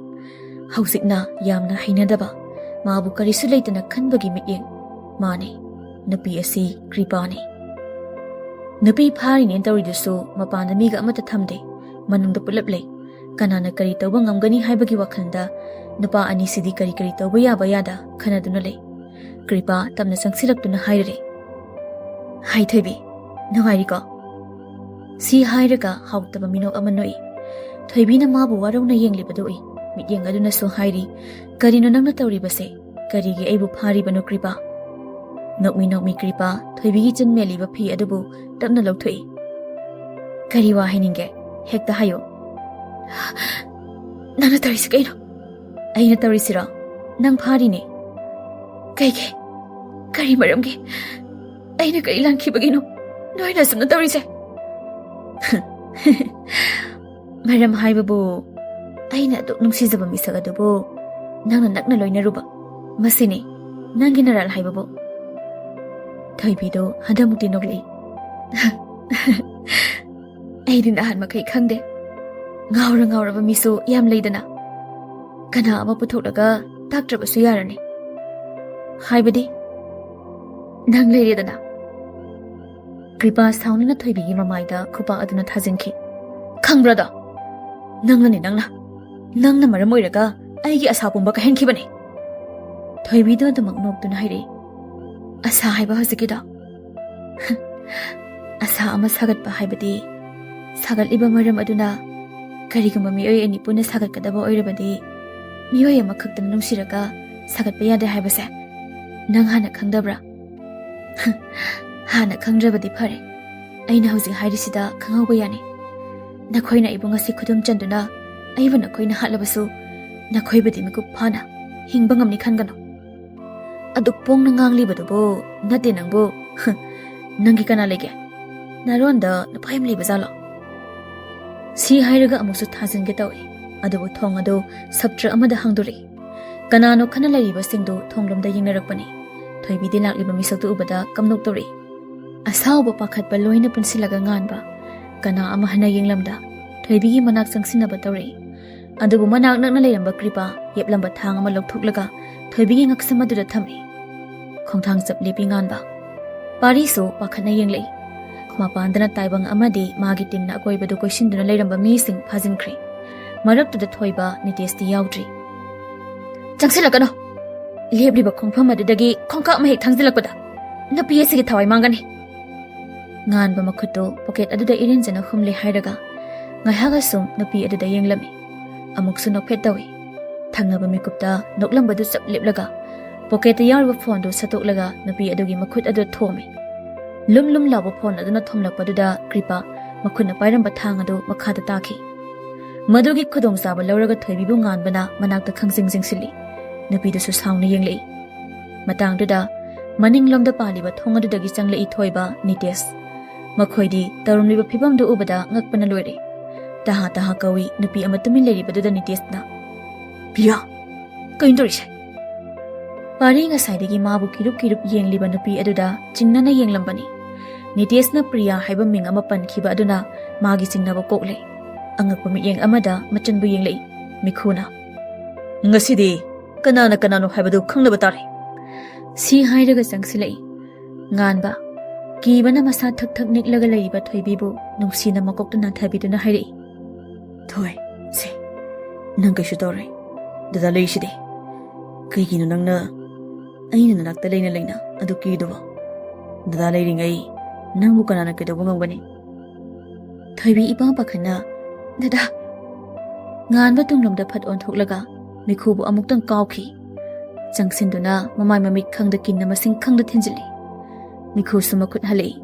ꯍꯧꯖꯤꯛꯅ ꯌꯥꯝꯅ ꯍꯩꯅꯗꯕ, ꯃꯥꯕꯨ ꯀꯔꯤꯁꯨ ꯂꯩꯇꯅ ꯈꯟꯕꯒꯤ ꯃꯤꯠꯌꯦꯡ꯫ ꯃꯥꯅꯦ, ꯅꯨꯄꯤ ꯑꯁꯤ ꯀ꯭ꯔꯤꯄꯥꯅꯤ꯫ ꯅꯨꯄꯤ ꯐꯥꯔꯤꯅꯦꯅ ꯇꯧꯔꯤꯗꯨꯁꯨ ꯃꯄꯥꯟꯗ ꯃꯤꯒ ꯑꯃꯠꯇ ꯊꯝꯗꯦ, ꯃꯅꯨꯡꯗ ꯄꯨꯂꯞ ꯂꯩ꯫ ꯀꯅꯥꯅ ꯀꯔꯤ ꯇꯧꯕ ꯉꯝꯒꯅꯤ ꯍꯥꯏꯕꯒꯤ ꯋꯥꯈꯜꯗ ꯅꯨꯄꯥ ꯑꯅꯤꯁꯤꯗꯤ ꯀꯔꯤ ꯀꯔꯤ ꯇꯧꯕ ꯌꯥꯕ ꯌꯥꯗ ꯈꯟꯅꯗꯨꯅ ꯂꯩ꯫ ꯀ꯭ꯔꯤꯄꯥ ꯇꯞꯅ ꯆꯪꯁꯤꯜꯂꯛꯇꯨꯅ ꯍꯥꯏꯔꯔꯦ, "ꯍꯥꯏ ꯊꯣꯏꯕꯤ, ꯅꯨꯡꯉꯥꯏꯔꯤꯀꯣ?" ꯁꯤ ꯍꯥꯏꯔꯒ ꯍꯥꯎꯇꯕ ꯃꯤꯅꯣꯛ ꯑꯃ ꯅꯣꯛꯏ꯫ ꯊꯣꯏꯕꯤꯅ ꯃꯥꯕꯨ ꯋꯥꯔꯧꯅ ꯌꯦꯡꯂꯤꯕꯗꯨ ꯎꯏ꯫ ꯃꯤꯠꯌꯦꯡ ꯑꯗꯨꯅꯁꯨ ꯍꯥꯏꯔꯤ, "ꯀꯔꯤꯅꯣ ꯅꯪꯅ ꯇꯧꯔꯤꯕꯁꯦ? ꯀꯔꯤꯒꯤ ꯑꯩꯕꯨ ꯐꯥꯔꯤꯕꯅꯣ ꯀ꯭ꯔꯤꯄꯥ?" ꯅꯣꯛꯃꯤ ꯅꯣꯛꯃꯤ ꯀ꯭ꯔꯤꯄꯥ ꯊꯣꯏꯕꯤꯒꯤ ꯆꯤꯟ ꯃꯦꯜꯂꯤꯕ ꯐꯤ ꯑꯗꯨꯕꯨ ꯇꯞꯅ ꯂꯧꯊꯣꯛꯏ꯫ "ꯀꯔꯤ ꯋꯥ ꯍꯥꯏꯅꯤꯡꯒꯦ? ꯍꯦꯛꯇ ꯍꯥꯏꯌꯨ꯫" "ꯅꯪꯅ ꯇꯧꯔꯤꯁꯤ ꯀꯩꯅꯣ?" "ꯑꯩꯅ ꯇꯧꯔꯤꯁꯤꯔꯣ? ꯅꯪ ꯐꯥꯔꯤꯅꯦ꯫" "ꯀꯩꯒꯤ? ꯀꯔꯤ ꯃꯔꯝꯒꯤ? ꯑꯩꯅ ꯀꯔꯤ ꯂꯥꯟꯈꯤꯕꯒꯤꯅꯣ ꯅꯣꯏꯅ ꯑꯁꯨꯝꯅ ꯇꯧꯔꯤꯁꯦ?" "ꯃꯔꯝ ꯍꯥꯏꯕꯕꯨ, ꯑꯩꯅ ꯑꯗꯨꯛ ꯅꯨꯡꯁꯤꯖꯕ ꯃꯤꯁꯛ ꯑꯗꯨꯕꯨ ꯅꯪꯅ ꯅꯛꯅ ꯂꯣꯏꯅꯔꯨꯕ, ꯃꯁꯤꯅꯤ꯫ ꯅꯪꯒꯤ ꯅꯔꯥꯜ ꯍꯥꯏꯕꯕꯨ? ꯊꯣꯏꯕꯤꯗꯨ ꯍꯟꯗꯛꯃꯨꯛꯇꯤ ꯅꯣꯛꯂꯛꯏ꯫ ꯑꯩꯗꯤ ꯅꯍꯥꯟ ꯃꯈꯩ ꯈꯪꯗꯦ꯫ ꯉꯥꯎꯔ ꯉꯥꯎꯔꯕ ꯃꯤꯁꯨ ꯌꯥꯝ ꯂꯩꯗꯅ꯫ ꯀꯅꯥ ꯑꯃ ꯄꯨꯊꯣꯛꯂꯒ ꯇꯥꯛꯇ꯭ꯔꯕꯁꯨ ꯌꯥꯔꯅꯤ꯫ ꯍꯥꯏꯕꯗꯤ? ꯅꯪ ꯂꯩꯔꯦꯗꯅ꯫ ꯀ꯭ꯔꯤꯄꯥ ꯁꯥꯎꯅꯤꯡꯅ ꯊꯣꯏꯕꯤꯒꯤ ꯃꯃꯥꯏꯗ ꯈꯨꯄꯥꯛ ꯑꯗꯨꯅ ꯊꯥꯖꯤꯟꯈꯤ꯫ ꯈꯪꯕ꯭ꯔꯥꯗꯣ? ꯅꯪꯅꯅꯦ, ꯅꯪꯅ꯫ ꯅꯪꯅ ꯃꯔꯝ ꯑꯣꯏꯔꯒ ꯑꯩꯒꯤ ꯑꯁꯥ ꯄꯨꯝꯕ ꯀꯥꯏꯍꯟꯈꯤꯕꯅꯦ꯫ ꯊꯣꯏꯕꯤꯗꯣ ꯑꯗꯨꯃꯛ ꯅꯣꯛꯇꯨꯅ ꯍꯥꯏꯔꯛꯏ꯫ ꯑꯁꯥ ꯍꯥꯏꯕ ꯍꯧꯖꯤꯛꯀꯤꯗꯣ? ꯑꯁꯥ ꯑꯃ ꯁꯥꯒꯠꯄ ꯍꯥꯏꯕꯗꯤ ꯁꯥꯒꯠꯂꯤꯕ ꯃꯔꯝ ꯑꯗꯨꯅ ꯀꯔꯤꯒꯨꯝꯕ ꯃꯤꯑꯣꯏ ꯑꯅꯤ ꯄꯨꯟꯅ ꯁꯥꯒꯠꯀꯗꯕ ꯑꯣꯏꯔꯕꯗꯤ ꯃꯤꯑꯣꯏ ꯑꯃꯈꯛꯇꯅ ꯅꯨꯡꯁꯤꯔꯒ ꯁꯥꯒꯠꯄ ꯌꯥꯗꯦ ꯍꯥꯏꯕꯁꯦ ꯅꯪ ꯍꯥꯟꯅ ꯈꯪꯗꯕ꯭ꯔꯥ? ꯍꯥꯟꯅ ꯈꯪꯗ꯭ꯔꯕꯗꯤ ꯐꯔꯦ꯫ ꯑꯩꯅ ꯍꯧꯖꯤꯛ ꯍꯥꯏꯔꯤꯁꯤꯗ ꯈꯪꯍꯧꯕ ꯌꯥꯅꯤ꯫ ꯅꯈꯣꯏꯅ ꯑꯩꯕꯨ ꯉꯁꯤ ꯈꯨꯗꯨꯝ ꯆꯟꯗꯨꯅ ꯑꯩꯕꯨ ꯅꯈꯣꯏꯅ ꯍꯥꯠꯂꯕꯁꯨ ꯅꯈꯣꯏꯕꯨꯗꯤ ꯃꯤꯀꯨꯞ ꯐꯥꯅ ꯍꯤꯡꯕ ꯉꯝꯅꯤ ꯈꯟꯒꯅꯨ꯫ ꯑꯗꯨꯛ ꯄꯣꯡꯅ ꯉꯥꯡꯂꯤꯕꯗꯨꯕꯨ ꯅꯠꯇꯦ ꯅꯪꯕꯨ꯫ ꯅꯪꯒꯤ ꯀꯅꯥ ꯂꯩꯒꯦ? ꯅꯔꯣꯟꯗ ꯅꯨꯄꯥ ꯌꯥꯝ ꯂꯩꯕ ꯖꯥꯠꯂꯣ? ꯁꯤ ꯍꯥꯏꯔꯒ ꯑꯃꯨꯛꯁꯨ ꯊꯥꯖꯤꯟꯒꯦ ꯇꯧꯏ꯫ ꯑꯗꯨꯕꯨ ꯊꯣꯡ ꯑꯗꯨ ꯁꯞꯇ꯭ꯔ ꯑꯃꯗ ꯍꯥꯡꯗꯣꯔꯛꯏ꯫ ꯀꯅꯥꯅꯣ ꯈꯟꯅ ꯂꯩꯔꯤꯕꯁꯤꯡꯗꯨ ꯊꯣꯡꯂꯣꯝꯗ ꯌꯦꯡꯅꯔꯛꯄꯅꯤ꯫ ꯊꯣꯏꯕꯤꯗꯤ ꯂꯥꯛꯂꯤꯕ ꯃꯤꯁꯛꯇꯨ ꯎꯕꯗ ꯀꯝꯅꯣꯛ ꯇꯧꯔꯛꯏ꯫ ꯑꯁꯥꯎꯕ ꯄꯥꯈꯠꯄ ꯂꯣꯏꯅ ꯄꯨꯟꯁꯤꯜꯂꯒ ꯉꯥꯟꯕ ꯀꯅꯥ ꯑꯃ ꯍꯟꯅ ꯌꯦꯡꯂꯝꯗ ꯊꯣꯏꯕꯤꯒꯤ ꯃꯅꯥꯛ ꯆꯪꯁꯤꯟꯅꯕ ꯇꯧꯔꯛꯏ꯫ ꯑꯗꯨꯕꯨ ꯃꯅꯥꯛ ꯅꯛꯅ ꯂꯩꯔꯝꯕ ꯀ꯭ꯔꯤꯄꯥ ꯌꯦꯞꯂꯝꯕ ꯊꯥꯡ ꯑꯃ ꯂꯧꯊꯣꯛꯂꯒ ꯊꯣꯏꯕꯤꯒꯤ ꯉꯛꯁꯝ ꯑꯗꯨꯗ ꯊꯝꯃꯤ꯫ ꯈꯣꯡꯊꯥꯡ ꯆꯞ ꯂꯦꯞꯄꯤ ꯉꯥꯟꯕ꯫ ꯄꯥꯔꯤꯁꯨ ꯄꯥꯈꯠꯅ ꯌꯦꯡꯂꯛꯏ꯫ ꯃꯄꯥꯟꯗꯅ ꯇꯥꯏꯕꯪ ꯑꯃꯗꯤ ꯃꯥꯒꯤ ꯇꯤꯝꯅ ꯑꯀꯣꯏꯕꯗꯨ ꯀꯣꯏꯁꯤꯟꯗꯨꯅ ꯂꯩꯔꯝꯕ ꯃꯤꯁꯤꯡ ꯐꯥꯖꯤꯟꯈ꯭ꯔꯦ꯫ ꯃꯔꯛꯇꯨꯗ ꯊꯣꯏꯕ ꯅꯤꯇꯦꯁꯇꯤ ꯌꯥꯎꯗ꯭ꯔꯤ꯫ "ꯆꯪꯁꯤꯜꯂꯛꯀꯅꯨ! ꯂꯦꯞꯂꯤꯕ ꯈꯣꯡꯐꯝ ꯑꯗꯨꯗꯒꯤ ꯈꯣꯡꯀꯥꯞ ꯑꯃ ꯍꯦꯛ ꯊꯥꯡꯖꯤꯜꯂꯛꯄꯗ ꯅꯨꯄꯤ ꯑꯁꯤꯒꯤ ꯊꯋꯥꯏ ꯃꯥꯡꯒꯅꯤ!" ꯉꯥꯟꯕ ꯃꯈꯨꯠꯇꯨ ꯄꯣꯀꯦꯠ ꯑꯗꯨꯗ ꯏꯔꯦꯟꯖꯅ ꯍꯨꯝꯂꯦ ꯍꯥꯏꯔꯒ ꯉꯥꯏꯍꯥꯛ ꯑꯁꯨꯝ ꯅꯨꯄꯤ ꯑꯗꯨꯗ ꯌꯦꯡꯂꯝꯃꯤ꯫ ꯑꯃꯨꯛꯁꯨ ꯅꯣꯛꯐꯦꯠ ꯇꯧꯏ꯫ ꯊꯪꯅꯕ ꯃꯤꯀꯨꯞꯇ ꯅꯣꯛꯂꯝꯕꯗꯨ ꯆꯞ ꯂꯦꯞꯂꯒ ꯄꯣꯀꯦꯠꯇ ꯌꯥꯎꯔꯤꯕ ꯐꯣꯟꯗꯨ ꯁꯠꯇꯣꯛꯂꯒ ꯅꯨꯄꯤ ꯑꯗꯨꯒꯤ ꯃꯈꯨꯠ ꯑꯗꯨ ꯊꯣꯝꯃꯤ꯫ ꯂꯨꯝ ꯂꯨꯝ ꯂꯥꯎꯕ ꯐꯣꯟ ꯑꯗꯨꯅ ꯊꯣꯝꯂꯛꯄꯗꯨꯗ ꯀ꯭ꯔꯤꯄꯥ ꯃꯈꯨꯠꯅ ꯄꯥꯏꯔꯝꯕ ꯊꯥꯡ ꯑꯗꯨ ꯃꯈꯥꯗ ꯇꯥꯈꯤ꯫ ꯃꯗꯨꯒꯤ ꯈꯨꯗꯣꯡꯆꯥꯕ ꯂꯧꯔꯒ ꯊꯣꯏꯕꯤꯕꯨ ꯉꯥꯟꯕꯅ ꯃꯅꯥꯛꯇ ꯈꯪꯖꯤꯡ ꯖꯤꯡꯁꯤꯜꯂꯤ꯫ ꯅꯨꯄꯤꯗꯨꯁꯨ ꯁꯥꯎꯅ ꯌꯦꯡꯂꯛꯏ꯫ ꯃꯇꯥꯡꯗꯨꯗ ꯃꯅꯤꯡꯂꯣꯝꯗ ꯄꯥꯜꯂꯤꯕ ꯊꯣꯡ ꯑꯗꯨꯗꯒꯤ ꯆꯪꯂꯛꯏ ꯊꯣꯏꯕ, ꯅꯤꯇꯦꯁ꯫ ꯃꯈꯣꯏꯗꯤ ꯇꯧꯔꯝꯂꯤꯕ ꯐꯤꯕꯝꯗꯨ ꯎꯕꯗ ꯉꯛꯄꯅ ꯂꯣꯏꯔꯦ꯫ ꯇꯍꯥ ꯇꯍꯥ ꯀꯧꯏ ꯅꯨꯄꯤ ꯑꯃ ꯇꯨꯃꯤꯟ ꯂꯩꯔꯤꯕꯗꯨꯗ ꯅꯤꯇꯦꯁꯅ, "ꯄ꯭ꯔꯤꯌꯥ, ꯀꯩꯅꯣ ꯇꯧꯔꯤꯁꯦ?" ꯄꯥꯔꯤ ꯉꯁꯥꯏꯗꯒꯤ ꯃꯥꯕꯨ ꯀꯤꯔꯨꯞ ꯀꯤꯔꯨꯞ ꯌꯦꯡꯂꯤꯕ ꯅꯨꯄꯤ ꯑꯗꯨꯗ ꯆꯤꯡꯅꯅ ꯌꯦꯡꯂꯝꯕꯅꯤ꯫ ꯅꯤꯇꯦꯁꯅ ꯄ꯭ꯔꯤꯌꯥ ꯍꯥꯏꯕ ꯃꯤꯡ ꯑꯃ ꯄꯟꯈꯤꯕ ꯑꯗꯨꯅ ꯃꯥꯒꯤ ꯆꯤꯡꯅꯕ ꯀꯣꯛꯂꯦ꯫ ꯑꯉꯛꯄ ꯃꯤꯠꯌꯦꯡ ꯑꯃꯗ ꯃꯆꯟꯕꯨ ꯌꯦꯡꯂꯛꯏ꯫ ꯃꯤꯈꯨꯅ, "ꯉꯁꯤꯗꯤ ꯀꯅꯥꯅ ꯀꯅꯥꯅꯣ ꯍꯥꯏꯕꯗꯨ ꯈꯪꯅꯕ ꯇꯥꯔꯦ," ꯁꯤ ꯍꯥꯏꯔꯒ ꯆꯪꯁꯤꯜꯂꯛꯏ꯫ ꯉꯥꯟꯕ, ꯀꯤꯕꯅ ꯃꯁꯥ ꯊꯛ ꯊꯛ ꯅꯤꯛꯂꯒ ꯂꯩꯔꯤꯕ ꯊꯣꯏꯕꯤꯕꯨ ꯅꯨꯡꯁꯤꯅ ꯃꯀꯣꯛꯇ ꯅꯥꯟꯊꯕꯤꯗꯨꯅ ꯍꯥꯏꯔꯛꯏ꯫ "ꯊꯣꯏ, ꯁꯦ, ꯅꯪ ꯀꯩꯁꯨ ꯇꯧꯔꯣꯏ꯫ ꯗꯗꯥ ꯂꯩꯔꯤꯁꯤꯗꯤ꯫ ꯀꯩꯒꯤꯅꯣ ꯅꯪꯅ ꯑꯩꯅ ꯅꯅꯥꯛꯇ ꯂꯩꯅ ꯂꯩꯅ ꯑꯗꯨ ꯀꯤꯗꯨꯕꯣ? ꯗꯗꯥ ꯂꯩꯔꯤꯉꯩ ꯅꯪꯕꯨ ꯀꯅꯥꯅ ꯀꯩꯗꯧꯕ ꯉꯝꯒꯅꯤ?" ꯊꯣꯏꯕꯤ ꯏꯄꯥ ꯄꯥꯈꯠꯅ, "ꯗꯗꯥ!" ꯉꯥꯟꯕ ꯇꯨꯡꯂꯣꯝꯗ ꯐꯠ ꯑꯣꯟꯊꯣꯛꯂꯒ ꯃꯤꯈꯨꯕꯨ ꯑꯃꯨꯛꯇꯪ ꯀꯥꯎꯈꯤ꯫ ꯆꯪꯁꯤꯟꯗꯨꯅ ꯃꯃꯥꯏ ꯃꯃꯤꯠ ꯈꯪꯗ ꯀꯤꯟꯅ ꯃꯁꯤꯡ ꯈꯪꯗ ꯊꯤꯟꯖꯤꯜꯂꯤ꯫ ꯃꯤꯈꯨꯁꯨ ꯃꯈꯨꯠ ꯍꯜꯂꯛꯏ꯫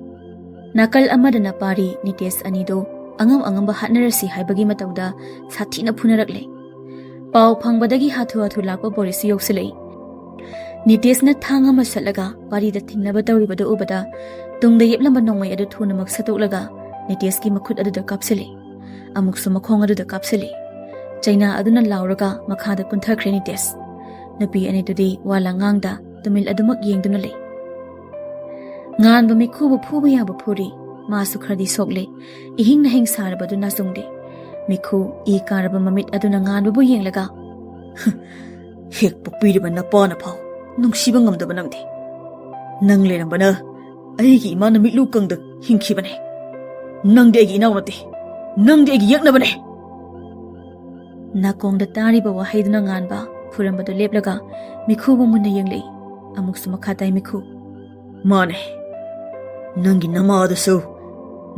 ꯅꯥꯀꯜ ꯑꯃꯗꯅ ꯄꯥꯔꯤ ꯅꯤꯇꯦꯁ ꯑꯅꯤꯗꯨ ꯑꯉꯝ ꯑꯉꯝꯕ ꯍꯥꯠꯅꯔꯁꯤ ꯍꯥꯏꯕꯒꯤ ꯃꯇꯧꯗ ꯁꯥꯊꯤꯅ ꯐꯨꯅꯔꯛꯂꯦ꯫ ꯄꯥꯎ ꯐꯪꯕꯗꯒꯤ ꯍꯥꯊꯨ ꯍꯥꯊꯨ ꯂꯥꯛꯄ ꯕꯣꯔꯤꯁꯁꯨ ꯌꯧꯁꯤꯜꯂꯛꯏ꯫ ꯅꯤꯇꯦꯁꯅ ꯊꯥꯡ ꯑꯃ ꯁꯠꯂꯒ ꯄꯥꯔꯤꯗ ꯊꯤꯡꯅꯕ ꯇꯧꯔꯤꯕꯗꯨ ꯎꯕꯗ ꯇꯨꯡꯗ ꯌꯦꯞꯂꯝꯕ ꯅꯣꯡꯃꯩ ꯑꯗꯨ ꯊꯨꯅꯃꯛ ꯁꯠꯇꯣꯛꯂꯒ ꯅꯤꯇꯦꯁꯀꯤ ꯃꯈꯨꯠ ꯑꯗꯨꯗ ꯀꯥꯞꯁꯤꯜꯂꯤ꯫ ꯑꯃꯨꯛꯁꯨ ꯃꯈꯣꯡ ꯑꯗꯨꯗ ꯀꯥꯞꯁꯤꯜꯂꯤ꯫ ꯆꯩꯅꯥ ꯑꯗꯨꯅ ꯂꯥꯎꯔꯒ ꯃꯈꯥꯗ ꯀꯨꯟꯊꯈ꯭ꯔꯦ ꯅꯤꯇꯦꯁ꯫ ꯅꯨꯄꯤ ꯑꯅꯤꯗꯨꯗꯤ ꯋꯥ ꯂꯥꯡꯉꯥꯡꯗ ꯇꯨꯃꯤꯜ ꯑꯗꯨꯃꯛ ꯌꯦꯡꯗꯨꯅ ꯂꯩ꯫ ꯉꯥꯟꯕ ꯃꯤꯈꯨꯕꯨ ꯐꯨꯕ ꯌꯥꯕ ꯐꯨꯔꯤ꯫ ꯃꯥꯁꯨ ꯈꯔꯗꯤ ꯁꯣꯛꯂꯦ꯫ ꯏꯍꯤꯡ ꯅꯍꯤꯡ ꯁꯥꯔꯕꯗꯨ ꯅꯥꯆꯨꯡꯗꯦ꯫ ꯃꯤꯈꯨ ꯏ ꯀꯥꯔꯕ ꯃꯃꯤꯠ ꯑꯗꯨꯅ ꯉꯥꯟꯕꯕꯨ ꯌꯦꯡꯂꯒ, "ꯍꯦꯛ ꯄꯣꯛꯄꯤꯔꯤꯕ ꯅꯄꯥꯅ ꯐꯥꯎ ꯅꯨꯡꯁꯤꯕ ꯉꯝꯗꯕ ꯅꯪꯗꯤ꯫ ꯅꯪ ꯂꯩꯔꯝꯕꯅ ꯑꯩꯒꯤ ꯏꯃꯥꯅ ꯃꯤꯠꯂꯨ ꯀꯪꯗ ꯍꯤꯡꯈꯤꯕꯅꯦ꯫ ꯅꯪꯗꯤ ꯑꯩꯒꯤ ꯏꯅꯥꯎ ꯅꯠꯇꯦ꯫ ꯅꯪꯗꯤ ꯑꯩꯒꯤ ꯌꯦꯛꯅꯕꯅꯦ!" ꯅꯥꯀꯣꯡꯗ ꯇꯥꯔꯤꯕ ꯋꯥꯍꯩꯗꯨꯅ ꯉꯥꯟꯕ ꯐꯨꯔꯝꯕꯗꯨ ꯂꯦꯞꯂꯒ ꯃꯤꯈꯨꯕꯨ ꯃꯨꯟꯅ ꯌꯦꯡꯂꯛꯏ꯫ ꯑꯃꯨꯛꯁꯨ ꯃꯈꯥ ꯇꯥꯏ ꯃꯤꯈꯨ꯫ "ꯃꯥꯅꯦ꯫ ꯅꯪꯒꯤ ꯅꯃꯥ ꯑꯗꯨꯁꯨ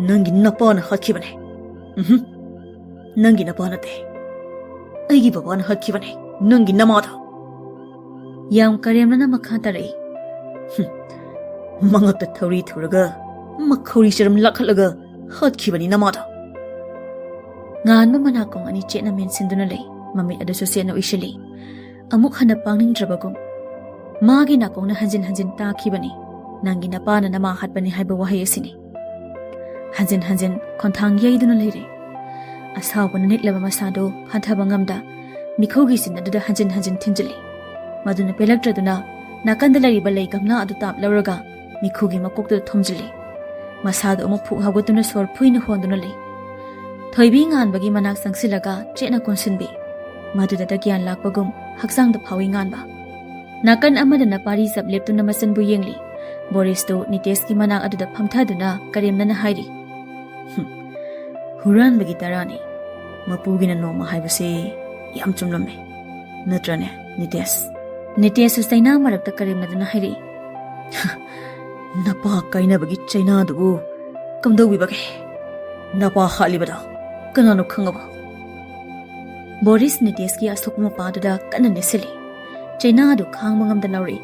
ꯅꯪꯒꯤ ꯅꯄꯥꯅ ꯍꯥꯠꯈꯤꯕꯅꯦ꯫ ꯎꯝꯍꯨꯝ꯫ ꯅꯪꯒꯤ ꯅꯄꯥ ꯅꯠꯇꯦ꯫ ꯑꯩꯒꯤ ꯕꯕꯥꯅ ꯍꯥꯠꯈꯤꯕꯅꯦ ꯅꯪꯒꯤ ꯅꯃꯥꯗꯣ꯫" ꯌꯥꯝ ꯀꯔꯦꯝꯅꯅ ꯃꯈꯥ ꯇꯥꯔꯛꯏ꯫ "ꯍꯨꯝ꯫ ꯃꯉꯛꯇ ꯊꯧꯔꯤ ꯊꯨꯔꯒ, ꯃꯈꯧꯔꯤ ꯆꯔꯝ ꯂꯥꯈꯠꯂꯒ ꯍꯥꯠꯈꯤꯕꯅꯤ ꯅꯃꯥꯗꯣ꯫" ꯉꯥꯟꯕ ꯃꯅꯥꯀꯣꯡ ꯑꯅꯤ ꯆꯦꯠꯅ ꯃꯦꯟꯁꯤꯟꯗꯨꯅ ꯂꯩ꯫ ꯃꯃꯤꯠ ꯑꯗꯨꯁꯨ ꯆꯦꯠꯅ ꯎꯏꯁꯤꯜꯂꯤ꯫ ꯑꯃꯨꯛ ꯍꯟꯅ ꯄꯥꯡꯅꯤꯡꯗ꯭ꯔꯕꯒꯨꯝ꯫ ꯃꯥꯒꯤ ꯅꯥꯀꯣꯡꯅ ꯍꯟꯖꯤꯟ ꯍꯟꯖꯤꯟ ꯇꯥꯈꯤꯕꯅꯤ, "ꯅꯪꯒꯤ ꯅꯄꯥꯅ ꯅꯃꯥ ꯍꯥꯠꯄꯅꯤ" ꯍꯥꯏꯕ ꯋꯥꯍꯩ ꯑꯁꯤꯅꯤ꯫ ꯍꯟꯖꯤꯟ ꯍꯟꯖꯤꯟ ꯈꯣꯟꯊꯥꯡ ꯌꯩꯗꯨꯅ ꯂꯩꯔꯦ꯫ ꯑꯁꯥꯎꯕꯅ ꯅꯤꯛꯂꯕ ꯃꯁꯥꯗꯨ ꯐꯥꯊꯕ ꯉꯝꯗ ꯃꯤꯈꯨꯒꯤ ꯆꯤꯟ ꯑꯗꯨꯗ ꯍꯟꯖꯤꯟ ꯍꯟꯖꯤꯟ ꯊꯤꯟꯖꯤꯜꯂꯤ꯫ ꯃꯗꯨꯅ ꯄꯦꯜꯂꯛꯇ꯭ꯔꯗꯨꯅ ꯅꯥꯀꯟꯗ ꯂꯩꯔꯤꯕ ꯂꯩ ꯒꯝꯂꯥ ꯑꯗꯨ ꯇꯥꯞ ꯂꯧꯔꯒ ꯃꯤꯈꯨꯒꯤ ꯃꯀꯣꯛꯇꯨꯗ ꯊꯣꯝꯖꯤꯜꯂꯤ꯫ ꯃꯁꯥꯗꯨ ꯑꯃꯨꯛ ꯐꯨꯛ ꯍꯧꯒꯠꯇꯨꯅ ꯁꯣꯔ ꯐꯨꯏꯅ ꯍꯣꯟꯗꯨꯅ ꯂꯩ꯫ ꯊꯣꯏꯕꯤ ꯉꯥꯟꯕꯒꯤ ꯃꯅꯥꯛ ꯆꯪꯁꯤꯜꯂꯒ ꯆꯦꯠꯅ ꯀꯣꯟꯁꯤꯟꯕꯤ꯫ ꯃꯗꯨꯗꯇ ꯒ꯭ꯌꯥꯟ ꯂꯥꯛꯄꯒꯨꯝ ꯍꯛꯆꯥꯡꯗ ꯐꯥꯎꯏ ꯉꯥꯟꯕ꯫ ꯅꯥꯀꯟ ꯑꯃꯗꯅ ꯄꯥꯔꯤ ꯆꯞ ꯂꯦꯞꯇꯨꯅ ꯃꯆꯟꯕꯨ ꯌꯦꯡꯂꯤ꯫ ꯕꯣꯔꯤꯁꯇꯨ ꯅꯤꯇꯦꯁꯀꯤ ꯃꯅꯥꯛ ꯑꯗꯨꯗ ꯐꯝꯊꯗꯨꯅ ꯀꯔꯦꯝꯅꯅ ꯍꯥꯏꯔꯤ, "ꯍꯨꯝ, ꯍꯨꯔꯥꯟꯕꯒꯤ ꯇꯔꯥꯅꯤ꯫ ꯃꯄꯨꯒꯤꯅ ꯅꯣꯡꯃ ꯍꯥꯏꯕꯁꯦ ꯌꯥꯝ ꯆꯨꯝꯂꯝꯃꯦ꯫ ꯅꯠꯇ꯭ꯔꯅꯦ, ꯅꯤꯇꯦꯁ?" ꯅꯤꯇꯦꯁꯁꯨ ꯆꯩꯅꯥ ꯃꯔꯛꯇ ꯀꯔꯦꯝꯅꯗꯨꯅ ꯍꯥꯏꯔꯛꯏ, "ꯍ, ꯅꯄꯥ ꯀꯥꯏꯅꯕꯒꯤ ꯆꯩꯅꯥꯗꯨꯕꯨ ꯀꯝꯗꯧꯕꯤꯕꯒꯦ? ꯅꯄꯥ ꯍꯥꯠꯂꯤꯕꯗꯣ ꯀꯅꯥꯅꯣ ꯈꯪꯉꯕꯣ?" ꯕꯣꯔꯤꯁ ꯅꯤꯇꯦꯁꯀꯤ ꯑꯁꯣꯛꯄ ꯃꯄꯥꯗꯨꯗ ꯀꯟꯅ ꯅꯦꯠꯁꯤꯜꯂꯤ꯫ ꯆꯩꯅꯥ ꯑꯗꯨ ꯈꯥꯡꯕ ꯉꯝꯗ ꯂꯥꯎꯔꯛꯏ꯫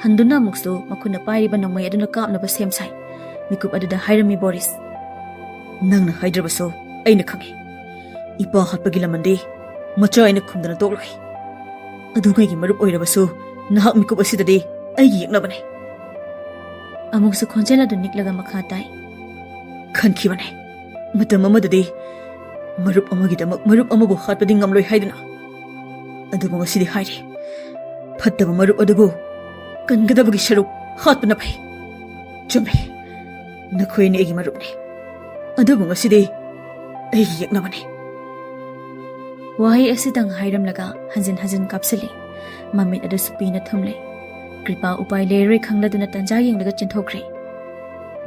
ꯍꯟꯗꯨꯅ ꯑꯃꯨꯛꯁꯨ ꯃꯈꯨꯠꯅ ꯄꯥꯏꯔꯤꯕ ꯅꯣꯡꯃꯩ ꯑꯗꯨꯅ ꯀꯥꯞꯅꯕ ꯁꯦꯝ ꯁꯥꯏ꯫ ꯃꯤꯀꯨꯞ ꯑꯗꯨꯗ ꯍꯥꯏꯔꯝꯃꯤ ꯕꯣꯔꯤꯁ, "ꯅꯪꯅ ꯍꯥꯏꯗ꯭ꯔꯕꯁꯨ ꯑꯩꯅ ꯈꯪꯏ꯫ ꯏꯄꯥ ꯍꯥꯠꯄꯒꯤ ꯂꯃꯟꯗꯤ ꯃꯆꯥ ꯑꯩꯅ ꯈꯨꯝꯗꯅ ꯇꯣꯛꯂꯣꯏ꯫ ꯑꯗꯨ ꯀꯩꯒꯤ ꯃꯔꯨꯞ ꯑꯣꯏꯔꯕꯁꯨ ꯅꯍꯥꯛ ꯃꯤꯀꯨꯞ ꯑꯁꯤꯗꯗꯤ ꯑꯩꯒꯤ ꯌꯦꯛꯅꯕꯅꯤ꯫" ꯑꯃꯨꯛꯁꯨ ꯈꯣꯟꯖꯦꯜ ꯑꯗꯨ ꯅꯤꯛꯂꯒ ꯃꯈꯥ ꯇꯥꯏ, "ꯈꯟꯈꯤꯕꯅꯦ ꯃꯇꯝ ꯑꯃꯗꯗꯤ ꯃꯔꯨꯞ ꯑꯃꯒꯤꯗꯃꯛ ꯃꯔꯨꯞ ꯑꯃꯕꯨ ꯍꯥꯠꯄꯗꯤ ꯉꯝꯂꯣꯏ ꯍꯥꯏꯗꯨꯅ꯫ ꯑꯗꯨꯕꯨ ꯉꯁꯤꯗꯤ ꯍꯥꯏꯔꯤ, ꯐꯠꯇꯕ ꯃꯔꯨꯞ ꯑꯗꯨꯕꯨ ꯀꯟꯒꯗꯕꯒꯤ ꯁꯔꯨꯛ ꯍꯥꯠꯄꯅ ꯐꯩ꯫ ꯆꯨꯝꯃꯦ, ꯅꯈꯣꯏ ꯑꯅꯤ ꯑꯩꯒꯤ ꯃꯔꯨꯞꯅꯤ꯫ ꯑꯗꯨꯕꯨ ꯉꯁꯤꯗꯤ ꯑꯩꯒꯤ ꯌꯦꯛꯅꯕꯅꯤ꯫" ꯋꯥꯍꯩ ꯑꯁꯤꯇꯪ ꯍꯥꯏꯔꯝꯂꯒ ꯍꯟꯖꯤꯟ ꯍꯟꯖꯤꯟ ꯀꯥꯞꯁꯤꯜꯂꯤ꯫ ꯃꯃꯤꯠ ꯑꯗꯨ ꯁꯨꯄꯤꯅ ꯊꯨꯝꯂꯦ꯫ ꯀ꯭ꯔꯤꯄꯥ ꯎꯄꯥꯏ ꯂꯩꯔꯔꯣꯏ ꯈꯪꯂꯗꯨꯅ ꯇꯟꯖꯥ ꯌꯦꯡꯂꯒ ꯆꯦꯟꯊꯣꯛꯈ꯭ꯔꯦ꯫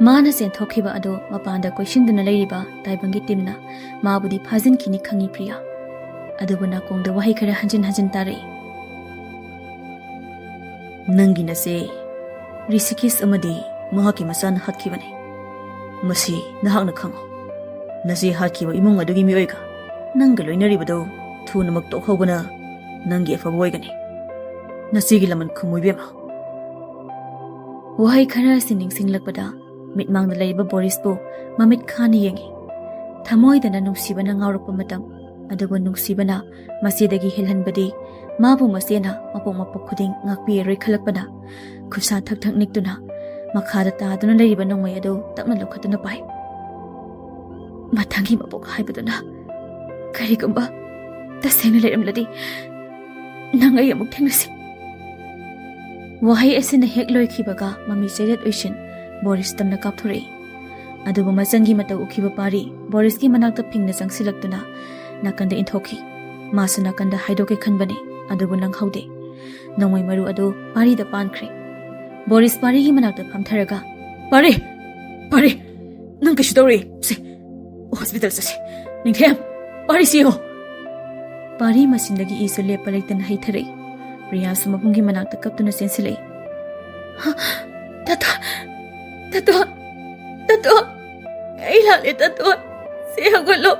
ꯃꯥꯅ ꯆꯦꯟꯊꯣꯛꯈꯤꯕ ꯑꯗꯨ ꯃꯄꯥꯟꯗ ꯀꯣꯏꯁꯤꯟꯗꯨꯅ ꯂꯩꯔꯤꯕ ꯇꯥꯏꯕꯪꯒꯤ ꯇꯤꯝꯅ ꯃꯥꯕꯨꯗꯤ ꯐꯥꯖꯤꯟꯈꯤꯅꯤ ꯈꯪꯏ ꯄ꯭ꯔꯤꯌꯥ꯫ ꯑꯗꯨꯕꯨ ꯅꯥꯀꯣꯡꯗ ꯋꯥꯍꯩ ꯈꯔ ꯍꯟꯖꯤꯟ ꯍꯟꯖꯤꯟ ꯇꯥꯔꯛꯏ꯫ "ꯅꯪꯒꯤ ꯅꯆꯦ ꯔꯤꯁꯤꯀꯤꯁ ꯑꯃꯗꯤ ꯃꯍꯥꯛꯀꯤ ꯃꯆꯥꯅ ꯍꯥꯠꯈꯤꯕꯅꯤ꯫ ꯃꯁꯤ ꯅꯍꯥꯛꯅ ꯈꯪꯉꯨ꯫ ꯅꯆꯦ ꯍꯥꯠꯈꯤꯕ ꯏꯃꯨꯡ ꯑꯗꯨꯒꯤ ꯃꯤꯑꯣꯏꯒ ꯅꯪꯒ ꯂꯣꯏꯅꯔꯤꯕꯗꯨ ꯊꯨꯅꯃꯛ ꯇꯣꯛꯍꯧꯕꯅ ꯅꯪꯒꯤ ꯑꯐꯕ ꯑꯣꯏꯒꯅꯤ꯫ ꯅꯆꯦꯒꯤ ꯂꯃꯟ ꯈꯨꯝꯃꯨ ꯏꯕꯦꯝꯃ꯫" ꯋꯥꯍꯩ ꯈꯔ ꯑꯁꯤ ꯅꯤꯡꯁꯤꯡꯂꯛꯄꯗ ꯃꯤꯠꯃꯥꯡꯗ ꯂꯩꯔꯤꯕ ꯕꯣꯔꯤꯁꯄꯨ ꯃꯃꯤꯠ ꯈꯥꯅ ꯌꯦꯡꯏ꯫ ꯊꯃꯣꯏꯗꯅ ꯅꯨꯡꯁꯤꯕꯅ ꯉꯥꯎꯔꯛꯄ ꯃꯇꯝ, ꯑꯗꯨꯕꯨ ꯅꯨꯡꯁꯤꯕꯅ ꯃꯆꯦꯗꯒꯤ ꯍꯦꯜꯍꯟꯕꯗꯤ ꯃꯥꯕꯨ ꯃꯆꯦꯅ ꯃꯄꯣꯛ ꯃꯄꯣꯛ ꯈꯨꯗꯤꯡ ꯉꯥꯛꯄꯤꯔꯔꯣꯏ ꯈꯜꯂꯛꯄꯅ ꯈꯨꯠꯁꯥ ꯊꯛ ꯊꯛ ꯅꯤꯛꯇꯨꯅ ꯃꯈꯥꯗ ꯇꯥꯗꯨꯅ ꯂꯩꯔꯤꯕ ꯅꯣꯡꯃꯩ ꯑꯗꯨ ꯇꯞꯅ ꯂꯧꯈꯠꯇꯨꯅ ꯄꯥꯏ꯫ "ꯃꯊꯪꯒꯤ ꯃꯄꯣꯛ ꯍꯥꯏꯕꯗꯨꯅ ꯀꯔꯤꯒꯨꯝꯕ ꯇꯁꯦꯡꯅ ꯂꯩꯔꯝꯂꯗꯤ ꯅꯪ ꯑꯩ ꯑꯃꯨꯛ ꯊꯦꯡꯅꯁꯤ꯫ ꯋꯥꯍꯩ ꯑꯁꯤꯅ ꯍꯦꯛ ꯂꯣꯏꯈꯤꯕꯒ ꯃꯃꯤ ꯆꯩꯔꯦꯠ ꯎꯏꯁꯤꯟ ꯕꯣꯔꯤꯁ ꯇꯝꯅ ꯀꯥꯞꯊꯣꯔꯛꯏ꯫ ꯑꯗꯨꯕꯨ ꯃꯆꯪꯒꯤ ꯃꯇꯧ ꯎꯈꯤꯕ ꯄꯥꯔꯤ ꯕꯣꯔꯤꯁꯀꯤ ꯃꯅꯥꯛꯇ ꯐꯤꯡꯅ ꯆꯪꯁꯤꯜꯂꯛꯇꯨꯅ ꯅꯥꯀꯟꯗ ꯏꯟꯊꯣꯛꯈꯤ꯫ ꯃꯥꯁꯨ ꯅꯥꯀꯟꯗ ꯍꯥꯏꯗꯣꯛꯀꯦ ꯈꯟꯕꯅꯤ, ꯑꯗꯨꯕꯨ ꯅꯪꯍꯧꯗꯦ꯫ ꯅꯣꯡꯃꯩ ꯃꯔꯨ ꯑꯗꯨ ꯄꯥꯔꯤꯗ ꯄꯥꯟꯈ꯭ꯔꯦ꯫ ꯕꯣꯔꯤꯁ ꯄꯥꯔꯤꯒꯤ ꯃꯅꯥꯛꯇ ꯐꯝꯊꯔꯒ, "ꯄꯥꯔꯤ! ꯄꯥꯔꯤ! ꯅꯪ ꯀꯩꯁꯨ ꯇꯧꯔꯤ? ꯁꯦ, ꯍꯣꯁꯄꯤꯇꯥꯜ ꯆꯠꯁꯦ꯫ ꯅꯤꯡꯊꯦꯝ, ꯄꯥꯔꯤ ꯁꯤꯌꯣ!" ꯄꯥꯔꯤ ꯃꯆꯤꯟꯗꯒꯤ ꯏꯁꯨ ꯂꯦꯞꯄ ꯂꯩꯇꯅ ꯍꯩꯊꯔꯛꯏ꯫ ꯄ꯭ꯔꯤꯌꯥꯁꯨ ꯃꯕꯨꯡꯒꯤ ꯃꯅꯥꯛꯇ ꯀꯞꯇꯨꯅ ꯆꯦꯟꯁꯤꯜꯂꯛꯏ꯫ "ꯍ? ꯇꯥꯇꯣꯟ! ꯇꯥꯇꯣꯟ! ꯇꯥꯇꯣꯟ! ꯑꯩ ꯂꯥꯜꯂꯦ, ꯇꯥꯇꯣꯟ! ꯁꯦ, ꯍꯧꯒꯠꯂꯣ!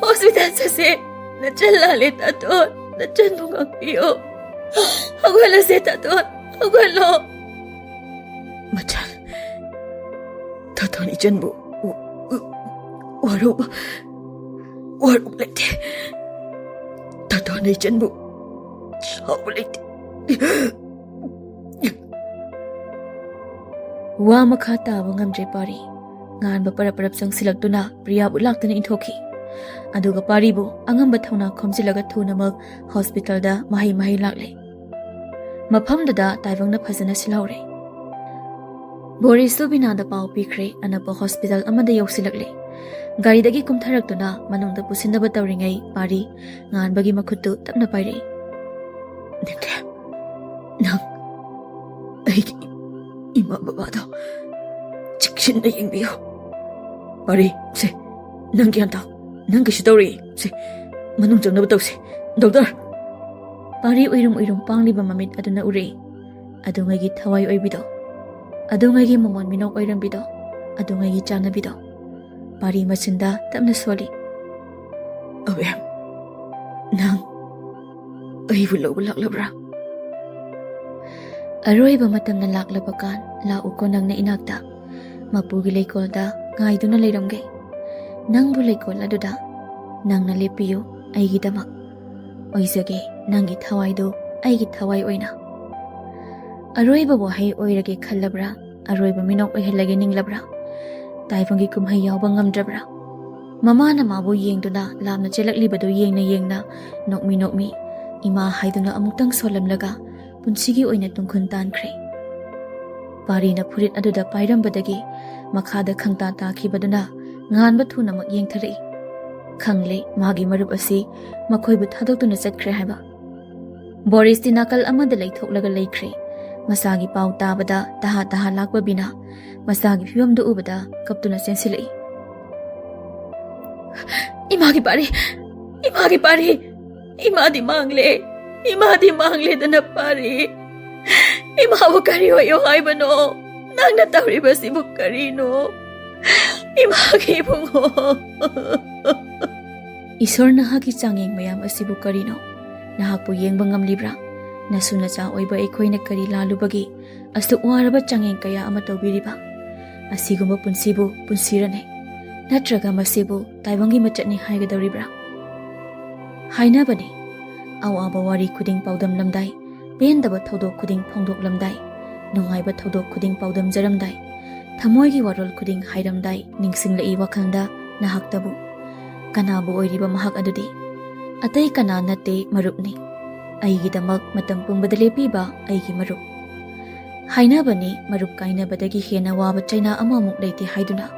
ꯍꯣꯁꯄꯤꯇꯥꯜ ꯆꯠꯁꯦ! ꯅꯆꯟ ꯂꯥꯜꯂꯦ, ꯇꯥꯇꯣꯟ! ꯅꯆꯟꯕꯨ ꯉꯥꯛꯄꯤꯌꯣ! ꯍꯧꯒꯠꯂꯁꯦ, ꯇꯥꯇꯣꯟ! ꯍꯧꯒꯠꯂꯣ!" ꯃꯆꯟ, ꯇꯥꯇꯣꯟ ꯏꯆꯟꯕꯨ ꯎ-, ꯎ-, ꯋꯥꯔꯧꯕ, ꯋꯥꯔꯧꯕ ꯂꯩꯇꯦ꯫ ꯇꯥꯇꯣꯟ ꯏꯆꯟꯕꯨ ꯁꯥꯎꯕ ꯂꯩꯇꯦ꯫ ꯋꯥ ꯃꯈꯥ ꯇꯥꯕ ꯉꯝꯗ꯭ꯔꯦ ꯄꯥꯔꯤ꯫ ꯉꯥꯟꯕ ꯄꯔꯞ ꯄꯔꯞ ꯆꯪꯁꯤꯜꯂꯛꯇꯨꯅ ꯄ꯭ꯔꯤꯌꯥꯕꯨ ꯂꯥꯛꯇꯨꯅ ꯏꯟꯊꯣꯛꯈꯤ꯫ ꯑꯗꯨꯒ ꯄꯥꯔꯤꯕꯨ ꯑꯉꯝꯕ ꯊꯧꯅꯥ ꯈꯣꯝꯖꯤꯜꯂꯒ ꯊꯨꯅꯃꯛ ꯍꯣꯁꯄꯤꯇꯥꯜꯗ ꯃꯍꯩ ꯃꯍꯩ ꯂꯥꯛꯂꯦ꯫ ꯃꯐꯝꯗꯨꯗ ꯇꯥꯏꯕꯪꯅ ꯐꯖꯅ ꯁꯤꯜꯍꯧꯔꯦ꯫ ꯕꯣꯔꯤꯁꯁꯨ ꯕꯤꯅꯥꯗ ꯄꯥꯎ ꯄꯤꯈ꯭ꯔꯦ, ꯑꯅꯛꯄ ꯍꯣꯁꯄꯤꯇꯥꯜ ꯑꯃꯗ ꯌꯧꯁꯤꯜꯂꯛꯂꯦ꯫ ꯒꯥꯔꯤꯗꯒꯤ ꯀꯨꯝꯊꯔꯛꯇꯨꯅ ꯃꯅꯨꯡꯗ ꯄꯨꯁꯤꯟꯅꯕ ꯇꯧꯔꯤꯉꯩ ꯄꯥꯔꯤ ꯉꯥꯟꯕꯒꯤ ꯃꯈꯨꯠꯇꯨ ꯇꯞꯅ ꯄꯥꯏꯔꯛꯏ꯫ "ꯅꯤꯡꯊꯦꯝ, ꯅꯪ ꯑꯩꯒꯤ ꯏꯃꯥ ꯕꯕꯥꯗꯣ ꯆꯦꯛꯁꯤꯟꯅ ꯌꯦꯡꯕꯤꯌꯨ꯫ ꯄꯥꯔꯤ, ꯁꯦ, ꯅꯪ ꯒ꯭ꯌꯥꯟ ꯇꯥꯎ꯫ ꯅꯪ ꯀꯩꯁꯨ ꯇꯧꯔꯤ꯫ ꯁꯦ, ꯃꯅꯨꯡ ꯆꯪꯅꯕ ꯇꯧꯁꯦ꯫ ꯗꯣꯛꯇꯔ!" ꯄꯥꯔꯤ ꯎꯏꯔꯨꯝ ꯎꯏꯔꯨꯝ ꯄꯥꯡꯂꯤꯕ ꯃꯃꯤꯠ ꯑꯗꯨꯅ ꯎꯔꯛꯏ꯫ ꯑꯗꯨꯉꯩꯒꯤ ꯊꯋꯥꯏ ꯑꯣꯏꯕꯤꯗꯣ, ꯑꯗꯨꯉꯩꯒꯤ ꯃꯃꯣꯟ ꯃꯤꯅꯣꯛ ꯑꯣꯏꯔꯝꯕꯤꯗꯣ, ꯑꯗꯨꯉꯩꯒꯤ ꯆꯥꯟꯅꯕꯤꯗꯣ꯫ ꯄꯥꯔꯤ ꯃꯆꯤꯟꯗ ꯇꯞꯅ ꯁꯣꯜꯂꯤ꯫ "ꯑꯕꯦꯝ, ꯅꯪ ꯑꯩꯕꯨ ꯂꯧꯕ ꯂꯥꯛꯂꯕ꯭ꯔꯥ?" "ꯑꯔꯣꯏꯕ ꯃꯇꯝꯅ ꯂꯥꯛꯂꯕ ꯀꯥꯟ, ꯂꯥꯛꯎꯀꯣ ꯅꯪꯅ ꯏꯅꯥꯛꯇ꯫ ꯃꯄꯨꯒꯤ ꯂꯩꯀꯣꯜꯗ ꯉꯥꯏꯗꯨꯅ ꯂꯩꯔꯝꯒꯦ꯫ ꯅꯪꯕꯨ ꯂꯩꯀꯣꯜ ꯑꯗꯨꯗ ꯅꯪꯅ ꯂꯦꯞꯄꯤꯌꯨ ꯑꯩꯒꯤꯗꯃꯛ꯫ ꯑꯣꯏꯖꯒꯦ ꯅꯪꯒꯤ ꯊꯋꯥꯏꯗꯨ ꯑꯩꯒꯤ ꯊꯋꯥꯏ ꯑꯣꯏꯅ꯫" ꯑꯔꯣꯏꯕ ꯋꯥꯍꯩ ꯑꯣꯏꯔꯒꯦ ꯈꯜꯂꯕ꯭ꯔꯥ? ꯑꯔꯣꯏꯕ ꯃꯤꯅꯣꯛ ꯑꯣꯏꯍꯜꯂꯒꯦ ꯅꯤꯡꯂꯕ꯭ꯔꯥ? ꯇꯥꯏꯕꯪꯒꯤ ꯀꯨꯝꯍꯩ ꯌꯥꯎꯕ ꯉꯝꯗ꯭ꯔꯕ꯭ꯔꯥ? ꯃꯃꯥꯅ ꯃꯥꯕꯨ ꯌꯦꯡꯗꯨꯅ ꯂꯥꯞꯅ ꯆꯦꯜꯂꯛꯂꯤꯕꯗꯨ ꯌꯦꯡꯅ ꯌꯦꯡꯅ ꯅꯣꯛꯃꯤ ꯅꯣꯛꯃꯤ ꯏꯃꯥ ꯍꯥꯏꯗꯨꯅ ꯑꯃꯨꯛꯇꯪ ꯁꯣꯜꯂꯝꯂꯒ ꯄꯨꯟꯁꯤꯒꯤ ꯑꯣꯏꯅ ꯇꯨꯡꯈꯨꯟ ꯇꯥꯟꯈ꯭ꯔꯦ꯫ ꯄꯥꯔꯤꯅ ꯐꯨꯔꯤꯠ ꯑꯗꯨꯗ ꯄꯥꯏꯔꯝꯕꯗꯒꯤ ꯃꯈꯥꯗ ꯈꯪꯇꯥ ꯇꯥꯈꯤꯕꯗꯨꯅ ꯉꯥꯟꯕ ꯊꯨꯅꯃꯛ ꯌꯦꯡꯊꯔꯛꯏ꯫ ꯈꯪꯂꯦ, ꯃꯥꯒꯤ ꯃꯔꯨꯞ ꯑꯁꯤ ꯃꯈꯣꯏꯕꯨ ꯊꯥꯗꯣꯛꯇꯨꯅ ꯆꯠꯈ꯭ꯔꯦ ꯍꯥꯏꯕ꯫ ꯕꯣꯔꯤꯁꯇꯤ ꯅꯥꯀꯜ ꯑꯃꯗ ꯂꯩꯊꯣꯛꯂꯒ ꯂꯩꯈ꯭ꯔꯦ꯫ ꯃꯆꯥꯒꯤ ꯄꯥꯎ ꯇꯥꯕꯗ ꯇꯍꯥ ꯇꯍꯥ ꯂꯥꯛꯄ ꯕꯤꯅꯥ ꯃꯆꯥꯒꯤ ꯐꯤꯕꯝꯗꯨ ꯎꯕꯗ ꯀꯞꯇꯨꯅ ꯆꯦꯟꯁꯤꯜꯂꯛꯏ꯫ "ꯏꯃꯥꯒꯤ ꯄꯥꯔꯤ! ꯏꯃꯥꯒꯤ ꯄꯥꯔꯤ! ꯏꯃꯥꯗꯤ ꯃꯥꯡꯂꯦ! ꯏꯃꯥꯗꯤ ꯃꯥꯡꯂꯦꯗꯅ ꯄꯥꯔꯤ! ꯏꯃꯥꯕꯨ ꯀꯔꯤ ꯑꯣꯏꯌꯣ ꯍꯥꯏꯕꯅꯣ? ꯅꯪꯅ ꯇꯧꯔꯤꯕꯁꯤꯕꯨ ꯀꯔꯤꯅꯣ? ꯏꯃꯥꯒꯤ ꯏꯕꯨꯡꯉꯣ!" "ꯏꯁꯣꯔ, ꯅꯍꯥꯛꯀꯤ ꯆꯥꯡꯌꯦꯡ ꯃꯌꯥꯝ ꯑꯁꯤꯕꯨ ꯀꯔꯤꯅꯣ? ꯅꯍꯥꯛꯄꯨ ꯌꯦꯡꯕ ꯉꯝꯂꯤꯕ꯭ꯔꯥ? ꯅꯁꯨ ꯅꯆꯥ ꯑꯣꯏꯕ ꯑꯩꯈꯣꯏꯅ ꯀꯔꯤ ꯂꯥꯜꯂꯨꯕꯒꯦ ꯑꯁꯨꯛ ꯋꯥꯔꯕ ꯆꯥꯡꯌꯦꯡ ꯀꯌꯥ ꯑꯃ ꯇꯧꯕꯤꯔꯤꯕ? ꯑꯁꯤꯒꯨꯝꯕ ꯄꯨꯟꯁꯤꯕꯨ ꯄꯨꯟꯁꯤꯔꯅꯦ? ꯅꯠꯇ꯭ꯔꯒ ꯃꯁꯤꯕꯨ ꯇꯥꯏꯕꯪꯒꯤ ꯃꯆꯠꯅꯤ ꯍꯥꯏꯒꯗꯧꯔꯤꯕ꯭ꯔꯥ?" ꯍꯥꯏꯅꯕꯅꯤ, ꯑꯋꯥꯕ ꯋꯥꯔꯤ ꯈꯨꯗꯤꯡ ꯄꯥꯎꯗꯝꯂꯝꯗꯥꯏ, ꯄꯦꯟꯗꯕ ꯊꯧꯗꯣꯛ ꯈꯨꯗꯤꯡ ꯐꯣꯡꯗꯣꯛꯂꯝꯗꯥꯏ, ꯅꯨꯡꯉꯥꯏꯕ ꯊꯧꯗꯣꯛ ꯈꯨꯗꯤꯡ ꯄꯥꯎꯗꯝꯖꯔꯝꯗꯥꯏ, ꯊꯃꯣꯏꯒꯤ ꯋꯥꯔꯣꯜ ꯈꯨꯗꯤꯡ ꯍꯥꯏꯔꯝꯗꯥꯏ, ꯅꯤꯡꯁꯤꯡꯂꯛꯏ ꯋꯥꯈꯜꯗ ꯅꯍꯥꯛꯇꯕꯨ꯫ ꯀꯅꯥꯕꯨ ꯑꯣꯏꯔꯤꯕ ꯃꯍꯥꯛ ꯑꯗꯨꯗꯤ? ꯑꯇꯩ ꯀꯅꯥ ꯅꯠꯇꯦ, ꯃꯔꯨꯞꯅꯤ꯫ ꯑꯩꯒꯤꯗꯃꯛ ꯃꯇꯝ ꯄꯨꯝꯕꯗ ꯂꯦꯞꯄꯤꯕ ꯑꯩꯒꯤ ꯃꯔꯨꯞ꯫ ꯍꯥꯏꯅꯕꯅꯤ, ꯃꯔꯨꯞ ꯀꯥꯏꯅꯕꯗꯒꯤ ꯍꯦꯟꯅ ꯋꯥꯕ ꯆꯩꯅꯥ ꯑꯃꯃꯨꯛ ꯂꯩꯇꯦ ꯍꯥꯏꯗꯨꯅ꯫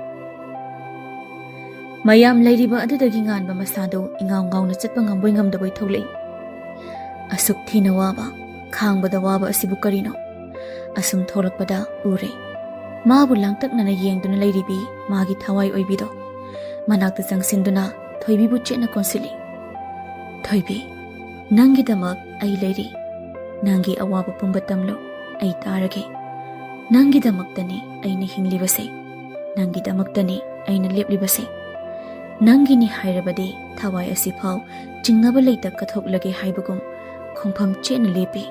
ꯃꯌꯥꯝ ꯂꯩꯔꯤꯕ ꯑꯗꯨꯗꯒꯤ ꯉꯥꯟꯕ ꯃꯁꯥꯗꯨ ꯏꯉꯥꯎ ꯉꯥꯎꯅ ꯆꯠꯄ ꯉꯝꯕꯣꯏ ꯉꯝꯗꯕꯣꯏ ꯊꯣꯛꯂꯛꯏ꯫ ꯑꯁꯨꯛ ꯊꯤꯅ ꯋꯥꯕ, ꯈꯥꯡꯕꯗ ꯋꯥꯕ ꯑꯁꯤꯕꯨ ꯀꯔꯤꯅꯣ? ꯑꯁꯨꯝ ꯊꯣꯛꯂꯛꯄꯗ ꯎꯔꯦ, ꯃꯥꯕꯨ ꯂꯥꯡꯇꯛꯅꯅ ꯌꯦꯡꯗꯨꯅ ꯂꯩꯔꯤꯕꯤ ꯃꯥꯒꯤ ꯊꯋꯥꯏ ꯑꯣꯏꯕꯤꯗꯣ꯫ ꯃꯅꯥꯛꯇ ꯆꯪꯁꯤꯟꯗꯨꯅ ꯊꯣꯏꯕꯤꯕꯨ ꯆꯦꯠꯅ ꯀꯣꯟꯁꯤꯜꯂꯤ꯫ "ꯊꯣꯏꯕꯤ, ꯅꯪꯒꯤꯗꯃꯛ ꯑꯩ ꯂꯩꯔꯤ꯫ ꯅꯪꯒꯤ ꯑꯋꯥꯕ ꯄꯨꯝꯕ ꯇꯝꯂꯨ, ꯑꯩ ꯇꯥꯔꯒꯦ꯫ ꯅꯪꯒꯤꯗꯃꯛꯇꯅꯤ ꯑꯩꯅ ꯍꯤꯡꯂꯤꯕꯁꯦ꯫ ꯅꯪꯒꯤꯗꯃꯛꯇꯅꯤ ꯑꯩꯅ ꯂꯦꯞꯂꯤꯕꯁꯦ꯫ ꯅꯪꯒꯤꯅꯤ ꯍꯥꯏꯔꯕꯗꯤ ꯊꯋꯥꯏ ꯑꯁꯤꯐꯥꯎ ꯆꯤꯡꯅꯕ ꯂꯩꯇ ꯀꯠꯊꯣꯛꯂꯒꯦ" ꯍꯥꯏꯕꯒꯨꯝ ꯈꯣꯡꯐꯝ ꯆꯦꯠꯅ ꯂꯦꯞꯄꯤ꯫